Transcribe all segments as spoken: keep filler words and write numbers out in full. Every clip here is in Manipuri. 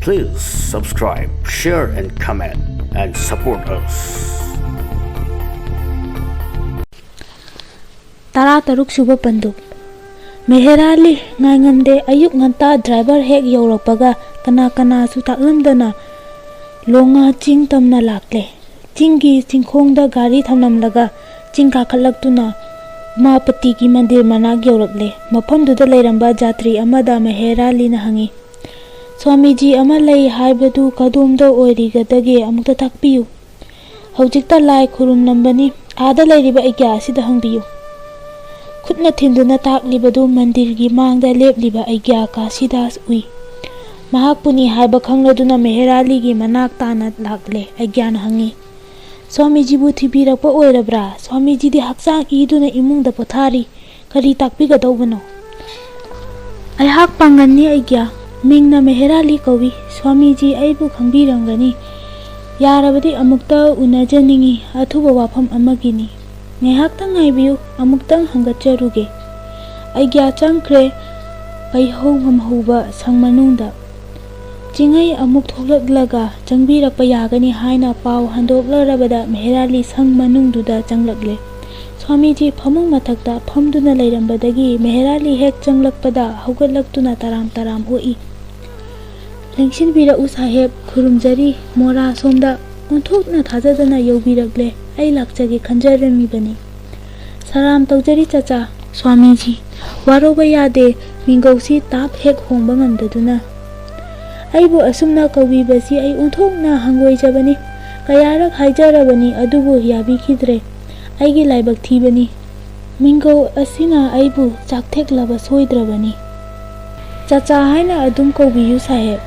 Please subscribe, share and comment and support us. ꯇꯔꯥꯇꯔꯨꯛ ꯁꯨꯕ ꯄꯟꯗꯨꯞ꯫ ꯃꯦꯍꯦꯔꯥꯂꯤ ꯉꯥꯏꯉꯝꯗꯦ, ꯑꯌꯨꯛ ꯉꯟꯇꯥ ꯗ꯭ꯔꯥꯏꯚꯔ ꯍꯦꯛ ꯌꯧꯔꯛꯄꯒ ꯀꯅꯥ ꯀꯅꯥꯁꯨ ꯇꯥꯛꯂꯝꯗꯅ ꯂꯣꯉꯥ ꯆꯤꯡ ꯇꯝꯅ ꯂꯥꯛꯂꯦ꯫ ꯆꯤꯡꯒꯤ ꯆꯤꯡꯈꯣꯡꯗ ꯒꯥꯔꯤ ꯊꯝꯂꯝꯂꯒ ꯆꯤꯡ ꯀꯥꯈꯠꯂꯛꯇꯨꯅ ꯎꯃꯥꯄꯇꯤꯒꯤ ꯃꯟꯗꯤꯔ ꯃꯅꯥꯛ ꯌꯧꯔꯛꯂꯦ꯫ ꯃꯐꯝꯗꯨꯗ ꯂꯩꯔꯝꯕ ꯖꯥꯇ꯭ꯔꯤ ꯑꯃꯗ ꯃꯦꯍꯦꯔꯥꯂꯤꯅ ꯍꯪꯉꯤ, "ꯁ꯭ꯋꯥꯃꯤꯖꯤ ꯑꯃ ꯂꯩ ꯍꯥꯏꯕꯗꯨ ꯀꯗꯣꯝꯗ ꯑꯣꯏꯔꯤꯒꯗꯒꯦ? ꯑꯃꯨꯛꯇ ꯇꯥꯛꯄꯤꯌꯨ꯫ ꯍꯧꯖꯤꯛꯇ ꯂꯥꯏ ꯈꯨꯔꯨꯝꯂꯝꯕꯅꯤ꯫ ꯑꯥꯗ ꯂꯩꯔꯤꯕ ꯑꯩꯒ꯭ꯌꯥ ꯑꯁꯤꯗ ꯍꯪꯕꯤꯌꯨ꯫" ꯈꯨꯠꯅ ꯊꯤꯟꯗꯨꯅ ꯇꯥꯛꯂꯤꯕꯗꯨ ꯃꯟꯗꯤꯔꯒꯤ ꯃꯥꯡꯗ ꯂꯦꯞꯂꯤꯕ ꯑꯩꯒ꯭ꯌꯥ ꯀꯥꯁꯤꯗꯥꯁ ꯎꯏ꯫ ꯃꯍꯥꯛꯄꯨꯅꯤ ꯍꯥꯏꯕ ꯈꯪꯂꯗꯨꯅ ꯃꯦꯍꯦꯔꯥꯂꯤꯒꯤ ꯃꯅꯥꯛ ꯇꯥꯅ ꯂꯥꯛꯂꯦ꯫ ꯑꯩꯒ꯭ꯌꯥꯅ ꯍꯪꯉꯤ, "ꯁ꯭ꯋꯥꯃꯤꯖꯤꯕꯨ ꯊꯤꯕꯤꯔꯛꯄ ꯑꯣꯏꯔꯕ꯭ꯔꯥ? ꯁ꯭ꯋꯥꯃꯤꯖꯤꯗꯤ ꯍꯛꯆꯥꯡ ꯏꯗꯨꯅ ꯏꯃꯨꯡꯗ ꯄꯣꯊꯥꯔꯤ꯫ ꯀꯔꯤ ꯇꯥꯛꯄꯤꯒꯗꯧꯕꯅꯣ?" "ꯑꯩꯍꯥꯛ ꯄꯥꯡꯒꯟꯅꯤ ꯑꯩꯒ꯭ꯌꯥ꯫ ꯃꯤꯡꯅ ꯃꯦꯍꯦꯔꯥꯂꯤ ꯀꯧꯏ꯫ ꯁ꯭ꯋꯥꯃꯤꯖꯤ ꯑꯩꯕꯨ ꯈꯪꯕꯤꯔꯝꯒꯅꯤ꯫ ꯌꯥꯔꯕꯗꯤ ꯑꯃꯨꯛꯇ ꯎꯅꯖꯅꯤꯡꯏ꯫ ꯑꯊꯨꯕ ꯋꯥꯐꯝ ꯑꯃꯒꯤꯅꯤ꯫ ꯉꯥꯏꯍꯥꯛꯇꯪ ꯉꯥꯏꯕꯤꯌꯨ, ꯑꯃꯨꯛꯇꯪ ꯍꯪꯒꯠꯆꯔꯨꯒꯦ꯫" ꯑꯩꯒ꯭ꯌꯥ ꯆꯪꯈ꯭ꯔꯦ꯫ ꯄꯩꯍꯧ ꯉꯝꯍꯧꯕ ꯁꯪ ꯃꯅꯨꯡꯗ꯫ ꯆꯤꯡꯉꯩ ꯑꯃꯨꯛ ꯊꯣꯛꯂꯛꯂꯒ ꯆꯪꯕꯤꯔꯛꯄ ꯌꯥꯒꯅꯤ ꯍꯥꯏꯅ ꯄꯥꯎ ꯍꯟꯗꯣꯛꯂꯔꯕꯗ ꯃꯦꯍꯦꯔꯥꯂꯤ ꯁꯪ ꯃꯅꯨꯡꯗꯨꯗ ꯆꯪꯂꯛꯂꯦ꯫ ꯁ꯭ꯋꯥꯃꯤꯖꯤ ꯐꯃꯨꯡ ꯃꯊꯛꯇ ꯐꯝꯗꯨꯅ ꯂꯩꯔꯝꯕꯗꯒꯤ ꯃꯦꯍꯦꯔꯥꯂꯤ ꯍꯦꯛ ꯆꯪꯂꯛꯄꯗ ꯍꯧꯒꯠꯂꯛꯇꯨꯅ ꯇꯔꯥꯝ ꯇꯔꯥꯝ ꯑꯣꯛꯏ꯫ "ꯂꯦꯡꯁꯤꯟꯕꯤꯔꯛꯎ ꯁꯥꯍꯦꯕ, ꯈꯨꯔꯨꯝꯖꯔꯤ꯫ ꯃꯣꯔꯥ ꯁꯣꯝꯗ ꯑꯣꯟꯊꯣꯛꯅ ꯊꯥꯖꯗꯅ ꯌꯧꯕꯤꯔꯛꯂꯦ꯫ ꯑꯩ ꯂꯥꯛꯆꯒꯦ ꯈꯟꯖꯔꯝꯃꯤꯕꯅꯤ꯫" "ꯁꯂꯥꯝ ꯇꯧꯖꯔꯤ ꯆꯆꯥ꯫" "ꯁ꯭ꯋꯥꯃꯤꯖꯤ, ꯋꯥꯔꯧꯕ ꯌꯥꯗꯦ, ꯃꯤꯡꯒꯧꯁꯤ ꯇꯥꯞ ꯍꯦꯛ ꯍꯣꯡꯕ ꯉꯝꯗꯗꯨꯅ꯫" "ꯑꯩꯕꯨ ꯑꯁꯨꯝꯅ ꯀꯧꯕꯤꯕꯁꯤ ꯑꯩ ꯑꯣꯟꯊꯣꯛꯅ ꯍꯪꯒꯣꯏꯖꯕꯅꯤ꯫ ꯀꯌꯥꯔꯛ ꯍꯥꯏꯖꯔꯕꯅꯤ, ꯑꯗꯨꯕꯨ ꯌꯥꯕꯤꯈꯤꯗ꯭ꯔꯦ꯫ ꯑꯩꯒꯤ ꯂꯥꯏꯕꯛ ꯊꯤꯕꯅꯤ꯫ ꯃꯤꯡꯒꯧ ꯑꯁꯤꯅ ꯑꯩꯕꯨ ꯆꯥꯛꯊꯦꯛꯂꯕ ꯁꯣꯏꯗ꯭ꯔꯕꯅꯤ꯫" "ꯆꯆꯥ ꯍꯥꯏꯅ ꯑꯗꯨꯝ ꯀꯧꯕꯤꯌꯨ ꯁꯥꯍꯦꯕ꯫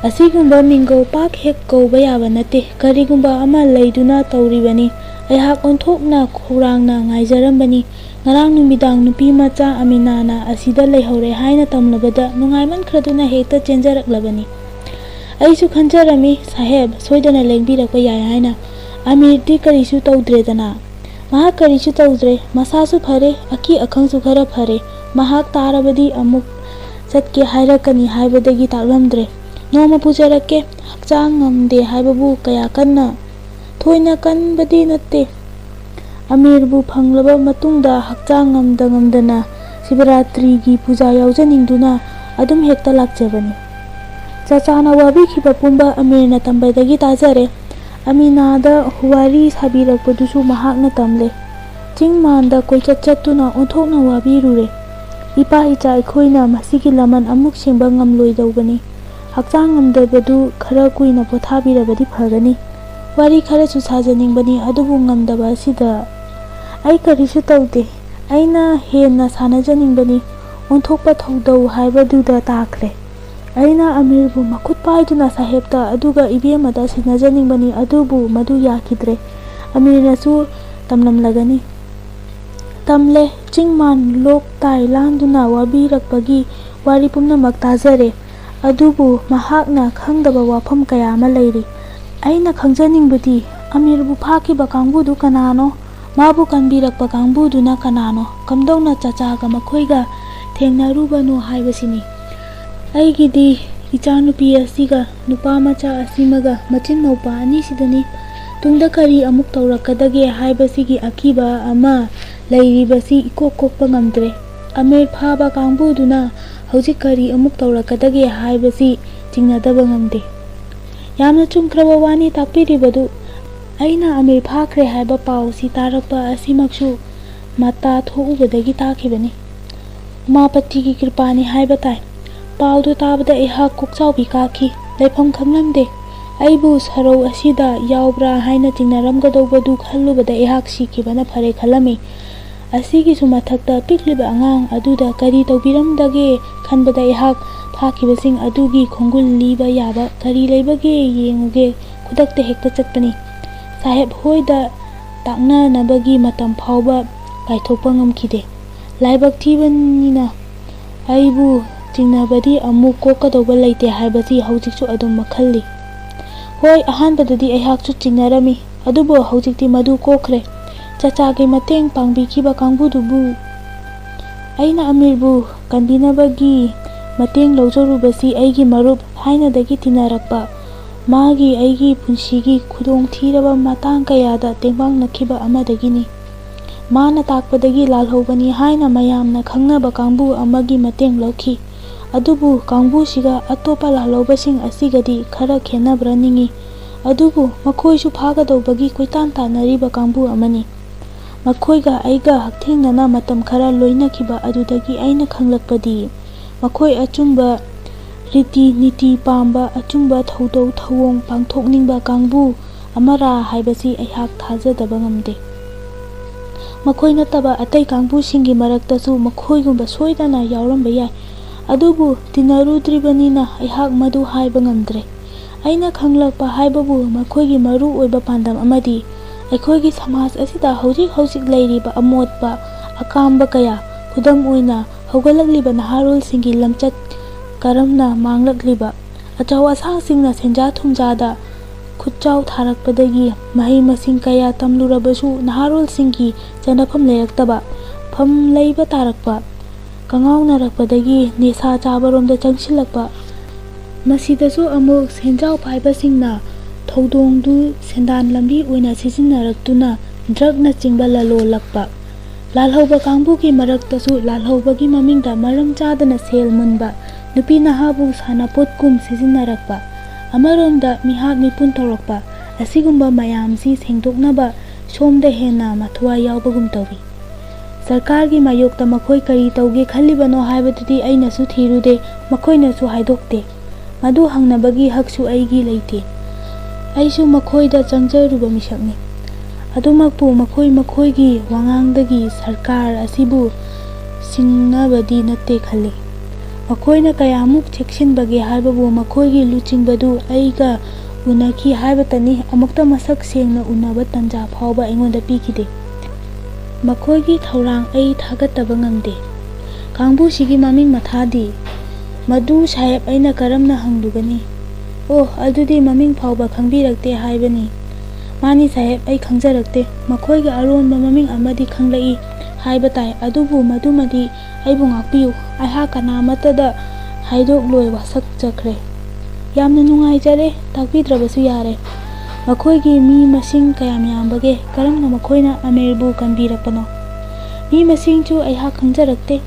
ꯑꯁꯤꯒꯨꯝꯕ ꯃꯤꯡꯒꯧ ꯄꯥꯛ ꯍꯦꯛ ꯀꯧꯕ ꯌꯥꯕ ꯅꯠꯇꯦ꯫ ꯀꯔꯤꯒꯨꯝꯕ ꯑꯃ ꯂꯩꯗꯨꯅ ꯇꯧꯔꯤꯕꯅꯤ꯫ ꯑꯩꯍꯥꯛ ꯑꯣꯟꯊꯣꯛꯅ ꯈꯧꯔꯥꯡꯅ ꯉꯥꯏꯖꯔꯝꯕꯅꯤ꯫ ꯉꯔꯥꯡ ꯅꯨꯃꯤꯗꯥꯡ ꯅꯨꯄꯤ ꯃꯆꯥ ꯑꯃꯤꯅꯥꯅ ꯑꯁꯤꯗ ꯂꯩꯍꯧꯔꯦ ꯍꯥꯏꯅ ꯇꯝꯂꯕꯗ ꯅꯨꯡꯉꯥꯏꯃꯟꯈ꯭ꯔꯗꯨꯅ ꯍꯦꯛꯇ ꯆꯦꯟꯖꯔꯛꯂꯕꯅꯤ꯫ ꯑꯩꯁꯨ ꯈꯟꯖꯔꯝꯃꯤ ꯁꯥꯍꯦꯕ ꯁꯣꯏꯗꯅ ꯂꯦꯡꯕꯤꯔꯛꯄ ꯌꯥꯏ ꯍꯥꯏꯅ꯫ ꯑꯃꯤꯔꯗꯤ ꯀꯔꯤꯁꯨ ꯇꯧꯗ꯭ꯔꯦꯗꯅ꯫" "ꯃꯍꯥꯛ ꯀꯔꯤꯁꯨ ꯇꯧꯗ꯭ꯔꯦ꯫ ꯃꯁꯥꯁꯨ ꯐꯔꯦ, ꯑꯀꯤ ꯑꯈꯪꯁꯨ ꯈꯔ ꯐꯔꯦ꯫ ꯃꯍꯥꯛ ꯇꯥꯔꯕꯗꯤ ꯑꯃꯨꯛ ꯆꯠꯀꯦ ꯍꯥꯏꯔꯛꯀꯅꯤ ꯍꯥꯏꯕꯗꯒꯤ ꯇꯥꯛꯂꯝꯗ꯭ꯔꯦ꯫ ꯅꯣꯡꯃ ꯄꯨꯖꯔꯛꯀꯦ꯫ ꯍꯛꯆꯥꯡ ꯉꯝꯗꯦ ꯍꯥꯏꯕꯕꯨ ꯀꯌꯥ ꯀꯟꯅ ꯊꯣꯏꯅ ꯀꯟꯕꯗꯤ ꯅꯠꯇꯦ꯫ ꯑꯃꯤꯔꯕꯨ ꯐꯪꯂꯕ ꯃꯇꯨꯡꯗ ꯍꯛꯆꯥꯡ ꯉꯝꯗ ꯉꯝꯗꯅ ꯁꯤꯕꯔꯥꯇ꯭ꯔꯤꯒꯤ ꯄꯨꯖꯥ ꯌꯥꯎꯖꯅꯤꯡꯗꯨꯅ ꯑꯗꯨꯝ ꯍꯦꯛꯇ ꯂꯥꯛꯆꯕꯅꯤ꯫ ꯆꯆꯥꯅ ꯋꯥꯕꯤꯈꯤꯕ ꯄꯨꯝꯕ ꯑꯃꯤꯔꯅ ꯇꯝꯕꯗꯒꯤ ꯇꯥꯖꯔꯦ꯫ ꯑꯃꯤꯅꯥꯗ ꯋꯥꯔꯤ ꯁꯥꯕꯤꯔꯛꯄꯗꯨꯁꯨ ꯃꯍꯥꯛꯅ ꯇꯝꯂꯦ꯫ ꯆꯤꯡ ꯃꯥꯟꯗ ꯀꯣꯏꯆꯠ ꯆꯠꯇꯨꯅ ꯑꯣꯟꯊꯣꯛꯅ ꯋꯥꯕꯤꯔꯨꯔꯦ꯫ ꯏꯄꯥ ꯏꯆꯥ ꯑꯩꯈꯣꯏꯅ ꯃꯁꯤꯒꯤ ꯂꯃꯟ ꯑꯃꯨꯛ ꯁꯦꯝꯕ ꯉꯝꯂꯣꯏꯗꯧꯕꯅꯤ꯫ ꯍꯛꯆꯥꯡ ꯉꯝꯗꯕꯗꯨ ꯈꯔ ꯀꯨꯏꯅ ꯄꯣꯊꯥꯕꯤꯔꯕꯗꯤ ꯐꯒꯅꯤ꯫ ꯋꯥꯔꯤ ꯈꯔꯁꯨ ꯁꯥꯖꯅꯤꯡꯕꯅꯤ, ꯑꯗꯨꯕꯨ ꯉꯝꯗꯕ ꯑꯁꯤꯗ꯫ ꯑꯩ ꯀꯔꯤꯁꯨ ꯇꯧꯗꯦ꯫ ꯑꯩꯅ ꯍꯦꯟꯅ ꯁꯥꯟꯅꯖꯅꯤꯡꯕꯅꯤ꯫ ꯑꯣꯟꯊꯣꯛꯄ ꯊꯧꯗꯧ ꯍꯥꯏꯕꯗꯨꯗ ꯇꯥꯈ꯭ꯔꯦ꯫ ꯑꯩꯅ ꯑꯃꯤꯔꯕꯨ ꯃꯈꯨꯠ ꯄꯥꯏꯗꯨꯅ ꯁꯥꯍꯦꯕꯇ ꯑꯗꯨꯒ ꯏꯕꯦꯝꯃꯗ ꯁꯤꯟꯅꯖꯅꯤꯡꯕꯅꯤ, ꯑꯗꯨꯕꯨ ꯃꯗꯨ ꯌꯥꯈꯤꯗ꯭ꯔꯦ꯫ ꯑꯃꯤꯔꯅꯁꯨ ꯇꯝꯂꯝꯂꯒꯅꯤ꯫ ꯇꯝꯂꯦ꯫ ꯆꯤꯡ ꯃꯥꯟ ꯂꯣꯛ ꯇꯥꯏ ꯂꯥꯟꯗꯨꯅ ꯋꯥꯕꯤꯔꯛꯄꯒꯤ ꯋꯥꯔꯤ ꯄꯨꯝꯅꯃꯛ ꯇꯥꯖꯔꯦ꯫ ꯑꯗꯨꯕꯨ ꯃꯍꯥꯛꯅ ꯈꯪꯗꯕ ꯋꯥꯐꯝ ꯀꯌꯥ ꯑꯃ ꯂꯩꯔꯤ꯫ ꯑꯩꯅ ꯈꯪꯖꯅꯤꯡꯕꯗꯤ ꯑꯃꯤꯔꯕꯨ ꯐꯥꯈꯤꯕ ꯀꯥꯡꯕꯨꯗꯨ ꯀꯅꯥꯅꯣ? ꯃꯥꯕꯨ ꯀꯟꯕꯤꯔꯛꯄ ꯀꯥꯡꯕꯨꯗꯨꯅ ꯀꯅꯥꯅꯣ? ꯀꯝꯗꯧꯅ ꯆꯆꯥꯒ ꯃꯈꯣꯏꯒ ꯊꯦꯡꯅꯔꯨꯕꯅꯣ ꯍꯥꯏꯕꯁꯤꯅꯤ꯫ ꯑꯩꯒꯤꯗꯤ ꯏꯆꯥꯅꯨꯄꯤ ꯑꯁꯤꯒ ꯅꯨꯄꯥ ꯃꯆꯥ ꯑꯁꯤꯃꯒ ꯃꯆꯤꯟ ꯃꯧꯄꯥ ꯑꯅꯤꯁꯤꯗꯅꯤ꯫ ꯇꯨꯡꯗ ꯀꯔꯤ ꯑꯃꯨꯛ ꯇꯧꯔꯛꯀꯗꯒꯦ ꯍꯥꯏꯕꯁꯤꯒꯤ ꯑꯀꯤꯕ ꯑꯃ ꯂꯩꯔꯤꯕꯁꯤ ꯏꯀꯣꯛ ꯀꯣꯛꯄ ꯉꯝꯗ꯭ꯔꯦ꯫ ꯑꯃꯤꯔ ꯐꯥꯕ ꯀꯥꯡꯕꯨꯗꯨꯅ ꯍꯧꯖꯤꯛ ꯀꯔꯤ ꯑꯃꯨꯛ ꯇꯧꯔꯛꯀꯗꯒꯦ ꯍꯥꯏꯕꯁꯤ ꯆꯤꯡꯅꯗꯕ ꯉꯝꯗꯦ꯫ ꯌꯥꯝꯅ ꯆꯨꯝꯈ꯭ꯔꯕ ꯋꯥꯅꯤ ꯇꯥꯛꯄꯤꯔꯤꯕꯗꯨ꯫ ꯑꯩꯅ ꯑꯃꯤꯔ ꯐꯥꯈ꯭ꯔꯦ ꯍꯥꯏꯕ ꯄꯥꯎꯁꯤ ꯇꯥꯔꯛꯄ ꯑꯁꯤꯃꯛꯁꯨ ꯃꯇꯥ ꯊꯣꯛꯎꯕꯗꯒꯤ ꯇꯥꯈꯤꯕꯅꯤ꯫ ꯎꯃꯥꯄꯇꯤꯒꯤ ꯀ꯭ꯔꯤꯄꯥꯅꯤ ꯍꯥꯏꯕ ꯇꯥꯏ꯫ ꯄꯥꯎꯗꯨ ꯇꯥꯕꯗ ꯑꯩꯍꯥꯛ ꯀꯣꯛꯆꯥꯎꯕꯤ ꯀꯥꯈꯤ꯫ ꯂꯩꯐꯝ ꯈꯪꯂꯝꯗꯦ꯫ ꯑꯩꯕꯨ ꯁꯔꯧ ꯑꯁꯤꯗ ꯌꯥꯎꯕ꯭ꯔꯥ ꯍꯥꯏꯅ ꯆꯤꯡꯅꯔꯝꯒꯗꯧꯕꯗꯨ ꯈꯜꯂꯨꯕꯗ ꯑꯩꯍꯥꯛ ꯁꯤꯈꯤꯕꯅ ꯐꯔꯦ ꯈꯜꯂꯝꯃꯤ꯫ ꯑꯁꯤꯒꯤꯁꯨ ꯃꯊꯛꯇ ꯄꯤꯛꯂꯤꯕ ꯑꯉꯥꯡ ꯑꯗꯨꯗ ꯀꯔꯤ ꯇꯧꯕꯤꯔꯝꯗꯒꯦ ꯈꯟꯕꯗ ꯑꯩꯍꯥꯛ ꯐꯥꯈꯤꯕꯁꯤꯡ ꯑꯗꯨꯒꯤ ꯈꯣꯡꯒꯨꯜ ꯂꯤꯕ ꯌꯥꯕ ꯀꯔꯤ ꯂꯩꯕꯒꯦ ꯌꯦꯡꯉꯨꯒꯦ ꯈꯨꯗꯛꯇ ꯍꯦꯛꯇ ꯆꯠꯄꯅꯤ꯫ ꯁꯥꯍꯦꯕ ꯍꯣꯏꯗ ꯇꯥꯛꯅꯅꯕꯒꯤ ꯃꯇꯝ ꯐꯥꯎꯕ ꯀꯥꯏꯊꯣꯛꯄ ꯉꯝꯈꯤꯗꯦ꯫ ꯂꯥꯏꯕꯛ ꯊꯤꯕꯅꯤꯅ ꯑꯩꯕꯨ ꯆꯤꯡꯅꯕꯗꯤ ꯑꯃꯨꯛ ꯀꯣꯛꯀꯗꯧꯕ ꯂꯩꯇꯦ ꯍꯥꯏꯕꯁꯤ ꯍꯧꯖꯤꯛꯁꯨ ꯑꯗꯨꯝ ꯃꯈꯜꯂꯤ꯫ ꯍꯣꯏ, ꯑꯍꯥꯟꯕꯗꯗꯤ ꯑꯩꯍꯥꯛꯁꯨ ꯆꯤꯡꯅꯔꯝꯃꯤ, ꯑꯗꯨꯕꯨ ꯍꯧꯖꯤꯛꯇꯤ ꯃꯗꯨ ꯀꯣꯛꯈ꯭ꯔꯦ꯫ ꯆꯆꯥꯒꯤ ꯃꯇꯦꯡ ꯄꯥꯡꯕꯤꯈꯤꯕ ꯀꯥꯡꯕꯨꯗꯨꯕꯨ ꯑꯩꯅ ꯑꯃꯤꯔꯕꯨ ꯀꯟꯕꯤꯅꯕꯒꯤ ꯃꯇꯦꯡ ꯂꯧꯖꯔꯨꯕꯁꯤ ꯑꯩꯒꯤ ꯃꯔꯨꯞ ꯊꯥꯏꯅꯗꯒꯤ ꯇꯤꯟꯅꯔꯛꯄ, ꯃꯥꯒꯤ ꯑꯩꯒꯤ ꯄꯨꯟꯁꯤꯒꯤ ꯈꯨꯗꯣꯡꯊꯤꯔꯕ ꯃꯇꯥꯡ ꯀꯌꯥꯗ ꯇꯦꯡꯕꯥꯡꯅꯈꯤꯕ ꯑꯃꯗꯒꯤꯅꯤ꯫ ꯃꯥꯅ ꯇꯥꯛꯄꯗꯒꯤ ꯂꯥꯜꯍꯧꯕꯅꯤ ꯍꯥꯏꯅ ꯃꯌꯥꯝꯅ ꯈꯪꯅꯕ ꯀꯥꯡꯕꯨ ꯑꯃꯒꯤ ꯃꯇꯦꯡ ꯂꯧꯈꯤ꯫ ꯑꯗꯨꯕꯨ ꯀꯥꯡꯕꯨꯁꯤꯒ ꯑꯇꯣꯞꯄ ꯂꯥꯜꯍꯧꯕꯁꯤꯡ ꯑꯁꯤꯒꯗꯤ ꯈꯔ ꯈꯦꯠꯅꯕ꯭ꯔꯥ ꯅꯤꯡꯏ꯫ ꯑꯗꯨꯕꯨ ꯃꯈꯣꯏꯁꯨ ꯐꯥꯒꯗꯧꯕꯒꯤ ꯀꯣꯏꯇꯥꯟ ꯇꯥꯟꯅꯔꯤꯕ ꯀꯥꯡꯕꯨ ꯑꯃꯅꯤ꯫ ꯃꯈꯣꯏꯒ ꯑꯩꯒ ꯍꯛꯊꯦꯡꯅꯅ ꯃꯇꯝ ꯈꯔ ꯂꯣꯏꯅꯈꯤꯕ ꯑꯗꯨꯗꯒꯤ ꯑꯩꯅ ꯈꯪꯂꯛꯄꯗꯤ, ꯃꯈꯣꯏ ꯑꯆꯨꯝꯕ ꯔꯤꯇꯤ ꯅꯤꯇꯤ ꯄꯥꯝꯕ, ꯑꯆꯨꯝꯕ ꯊꯧꯗꯧ ꯊꯧꯑꯣꯡ ꯄꯥꯡꯊꯣꯛꯅꯤꯡꯕ ꯀꯥꯡꯕꯨ ꯑꯃꯔꯥ ꯍꯥꯏꯕꯁꯤ ꯑꯩꯍꯥꯛ ꯊꯥꯖꯗꯕ ꯉꯝꯗꯦ꯫ ꯃꯈꯣꯏ ꯅꯠꯇꯕ ꯑꯇꯩ ꯀꯥꯡꯕꯨꯁꯤꯡꯒꯤ ꯃꯔꯛꯇꯁꯨ ꯃꯈꯣꯏꯒꯨꯝꯕ ꯁꯣꯏꯗꯅ ꯌꯥꯎꯔꯝꯕ ꯌꯥꯏ, ꯑꯗꯨꯕꯨ ꯇꯤꯟꯅꯔꯨꯗ꯭ꯔꯤꯕꯅꯤꯅ ꯑꯩꯍꯥꯛ ꯃꯗꯨ ꯍꯥꯏꯕ ꯉꯝꯗ꯭ꯔꯦ꯫ ꯑꯩꯅ ꯈꯪꯂꯛꯄ ꯍꯥꯏꯕꯕꯨ ꯃꯈꯣꯏꯒꯤ ꯃꯔꯨ ꯑꯣꯏꯕ ꯄꯥꯟꯗꯝ ꯑꯃꯗꯤ ꯑꯩꯈꯣꯏꯒꯤ ꯁꯃꯥꯖ ꯑꯁꯤꯗ ꯍꯧꯖꯤꯛ ꯍꯧꯖꯤꯛ ꯂꯩꯔꯤꯕ ꯑꯃꯣꯠꯄ ꯑꯀꯥꯝꯕ ꯀꯌꯥ, ꯈꯨꯗꯝ ꯑꯣꯏꯅ ꯍꯧꯒꯠꯂꯛꯂꯤꯕ ꯅꯍꯥꯔꯣꯜꯁꯤꯡꯒꯤ ꯂꯝꯆꯠ ꯀꯔꯝꯅ ꯃꯥꯡꯂꯛꯂꯤꯕ, ꯑꯆꯧ ꯑꯁꯥꯡꯁꯤꯡꯅ ꯁꯦꯟꯖꯥ ꯊꯨꯝꯖꯥꯗ ꯈꯨꯠꯆꯥꯎ ꯊꯥꯔꯛꯄꯗꯒꯤ ꯃꯍꯩ ꯃꯁꯤꯡ ꯀꯌꯥ ꯇꯝꯂꯨꯔꯕꯁꯨ ꯅꯍꯥꯔꯣꯜꯁꯤꯡꯒꯤ ꯆꯠꯅꯐꯝ ꯂꯩꯔꯛꯇꯕ, ꯐꯝ ꯂꯩꯕ ꯇꯥꯔꯛꯄ, ꯀꯉꯥꯎꯅꯔꯛꯄꯗꯒꯤ ꯅꯤꯁꯥ ꯆꯥꯕꯔꯣꯝꯗ ꯆꯪꯁꯤꯜꯂꯛꯄ, ꯃꯁꯤꯗꯁꯨ ꯑꯃꯨꯛ ꯁꯦꯟꯖꯥꯎ ꯄꯥꯏꯕꯁꯤꯡꯅ ꯊꯧꯗꯣꯡꯗꯨ ꯁꯦꯟꯗꯥꯟ ꯂꯝꯕꯤ ꯑꯣꯏꯅ ꯁꯤꯖꯤꯟꯅꯔꯛꯇꯨꯅ ꯗ꯭ꯔꯒꯅꯆꯤꯡꯕ ꯂꯂꯣꯜꯂꯛꯄ, ꯂꯥꯜꯍꯧꯕ ꯀꯥꯡꯕꯨꯒꯤ ꯃꯔꯛꯇꯁꯨ ꯂꯥꯜꯍꯧꯕꯒꯤ ꯃꯃꯤꯡꯗ ꯃꯔꯝ ꯆꯥꯗꯅ ꯁꯦꯜ ꯃꯨꯟꯕ, ꯅꯨꯄꯤ ꯅꯍꯥꯕꯨ ꯁꯥꯟꯅꯄꯣꯠꯀꯨꯝ ꯁꯤꯖꯤꯟꯅꯔꯛꯄ, ꯑꯃꯔꯣꯝꯗ ꯃꯤꯍꯥꯠ ꯃꯤꯄꯨꯟ ꯇꯧꯔꯛꯄ, ꯑꯁꯤꯒꯨꯝꯕ ꯃꯌꯥꯝꯁꯤ ꯁꯦꯡꯗꯣꯛꯅꯕ ꯁꯣꯝꯗ ꯍꯦꯟꯅ ꯃꯊ꯭ꯋꯥꯏ ꯌꯥꯎꯕꯒꯨꯝ ꯇꯧꯏ꯫ ꯁꯔꯀꯥꯔꯒꯤ ꯃꯥꯌꯣꯛꯇ ꯃꯈꯣꯏ ꯀꯔꯤ ꯇꯧꯒꯦ ꯈꯜꯂꯤꯕꯅꯣ ꯍꯥꯏꯕꯗꯨꯗꯤ ꯑꯩꯅꯁꯨ ꯊꯤꯔꯨꯗꯦ, ꯃꯈꯣꯏꯅꯁꯨ ꯍꯥꯏꯗꯣꯛꯇꯦ꯫ ꯃꯗꯨ ꯍꯪꯅꯕꯒꯤ ꯍꯛꯁꯨ ꯑꯩꯒꯤ ꯂꯩꯇꯦ꯫ ꯑꯩꯁꯨ ꯃꯈꯣꯏꯗ ꯆꯪꯖꯔꯨꯕ ꯃꯤꯁꯛꯅꯤ꯫ ꯑꯗꯨꯃꯛꯄꯨ ꯃꯈꯣꯏ ꯃꯈꯣꯏꯒꯤ ꯋꯥꯉꯥꯡꯗꯒꯤ ꯁꯔꯀꯥꯔ ꯑꯁꯤꯕꯨ ꯁꯤꯡꯅꯕꯗꯤ ꯅꯠꯇꯦ ꯈꯜꯂꯤ꯫ ꯃꯈꯣꯏꯅ ꯀꯌꯥꯃꯨꯛ ꯆꯦꯛꯁꯤꯟꯕꯒꯦ ꯍꯥꯏꯕꯕꯨ ꯃꯈꯣꯏꯒꯤ ꯂꯨꯆꯤꯡꯕꯗꯨ ꯑꯩꯒ ꯎꯅꯈꯤ ꯍꯥꯏꯕꯇꯅꯤ, ꯑꯃꯨꯛꯇ ꯃꯁꯛ ꯁꯦꯡꯅ ꯎꯅꯕ ꯇꯟꯖꯥ ꯐꯥꯎꯕ ꯑꯩꯉꯣꯟꯗ ꯄꯤꯈꯤꯗꯦ꯫ ꯃꯈꯣꯏꯒꯤ ꯊꯧꯔꯥꯡ ꯑꯩ ꯊꯥꯒꯠꯇꯕ ꯉꯝꯗꯦ꯫ ꯀꯥꯡꯕꯨꯁꯤꯒꯤ ꯃꯃꯤꯡ ꯃꯊꯥꯗꯤ? ꯃꯗꯨ ꯁꯥꯍꯦꯕ ꯑꯩꯅ ꯀꯔꯝꯅ ꯍꯪꯂꯨꯒꯅꯤ? ꯑꯣ, ꯑꯗꯨꯗꯤ ꯃꯃꯤꯡ ꯐꯥꯎꯕ ꯈꯪꯕꯤꯔꯛꯇꯦ ꯍꯥꯏꯕꯅꯤ꯫ ꯃꯥꯅꯤ ꯁꯥꯍꯦꯕ, ꯑꯩ ꯈꯪꯖꯔꯛꯇꯦ꯫ ꯃꯈꯣꯏꯒꯤ ꯑꯔꯣꯟꯕ ꯃꯃꯤꯡ ꯑꯃꯗꯤ ꯈꯪꯂꯛꯏ ꯍꯥꯏꯕ ꯇꯥꯏ, ꯑꯗꯨꯕꯨ ꯃꯗꯨꯃꯗꯤ ꯑꯩꯕꯨ ꯉꯥꯛꯄꯤꯌꯨ, ꯑꯩꯍꯥꯛ ꯀꯅꯥꯃꯠꯇꯗ ꯍꯥꯏꯗꯣꯛꯂꯣꯏ ꯋꯥꯁꯛꯆꯈ꯭ꯔꯦ꯫ "ꯌꯥꯝꯅ ꯅꯨꯡꯉꯥꯏꯖꯔꯦ, ꯇꯥꯛꯄꯤꯗ꯭ꯔꯕꯁꯨ ꯌꯥꯔꯦ꯫ ꯃꯈꯣꯏꯒꯤ ꯃꯤ ꯃꯁꯤꯡ ꯀꯌꯥꯝ ꯌꯥꯝꯕꯒꯦ? ꯀꯔꯝꯅ ꯃꯈꯣꯏꯅ ꯑꯃꯤꯔꯕꯨ ꯀꯟꯕꯤꯔꯛꯄꯅꯣ?" "ꯃꯤ ꯃꯁꯤꯡꯁꯨ ꯑꯩꯍꯥꯛ ꯈꯪꯖꯔꯛꯇꯦ꯫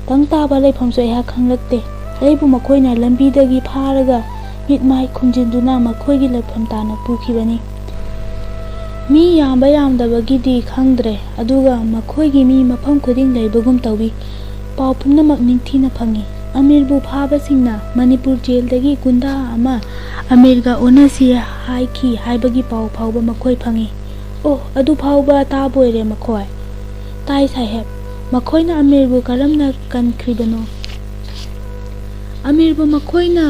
ꯇꯪ ꯇꯥꯕ ꯂꯩꯐꯝꯁꯨ ꯑꯩꯍꯥꯛ ꯈꯪꯂꯛꯇꯦ꯫ ꯑꯩꯕꯨ ꯃꯈꯣꯏꯅ ꯂꯝꯕꯤꯗꯒꯤ ꯐꯥꯔꯒ ꯃꯤꯠ ꯃꯥꯏ ꯈꯨꯝꯖꯤꯟꯗꯨꯅ ꯃꯈꯣꯏꯒꯤ ꯂꯩꯐꯝ ꯇꯥꯟꯅ ꯄꯨꯈꯤꯕꯅꯤ꯫ ꯃꯤ ꯌꯥꯝꯕ ꯌꯥꯝꯗꯕꯒꯤꯗꯤ ꯈꯪꯗ꯭ꯔꯦ, ꯑꯗꯨꯒ ꯃꯈꯣꯏꯒꯤ ꯃꯤ ꯃꯐꯝ ꯈꯨꯗꯤꯡ ꯂꯩꯕꯒꯨꯝ ꯇꯧꯏ꯫ ꯄꯥꯎ ꯄꯨꯝꯅꯃꯛ ꯅꯤꯡꯊꯤꯅ ꯐꯪꯏ꯫ ꯑꯃꯤꯔꯕꯨ ꯐꯥꯕꯁꯤꯡꯅ ꯃꯅꯤꯄꯨꯔ ꯖꯦꯜꯗꯒꯤ ꯒꯨꯟꯗꯥ ꯑꯃ ꯑꯃꯤꯔꯒ ꯑꯣꯟꯅꯁꯤ ꯍꯥꯏꯈꯤ ꯍꯥꯏꯕꯒꯤ ꯄꯥꯎ ꯐꯥꯎꯕ ꯃꯈꯣꯏ ꯐꯪꯏ꯫" "ꯑꯣ, ꯑꯗꯨ ꯐꯥꯎꯕ ꯇꯥꯕ ꯑꯣꯏꯔꯦ ꯃꯈꯣꯏ?" "ꯇꯥꯏ ꯁꯥꯍꯦꯕ꯫" "ꯃꯈꯣꯏꯅ ꯑꯃꯤꯔꯕꯨ ꯀꯔꯝꯅ ꯀꯟꯈ꯭ꯔꯤꯕꯅꯣ?" "ꯑꯃꯤꯔꯕꯨ ꯃꯈꯣꯏꯅ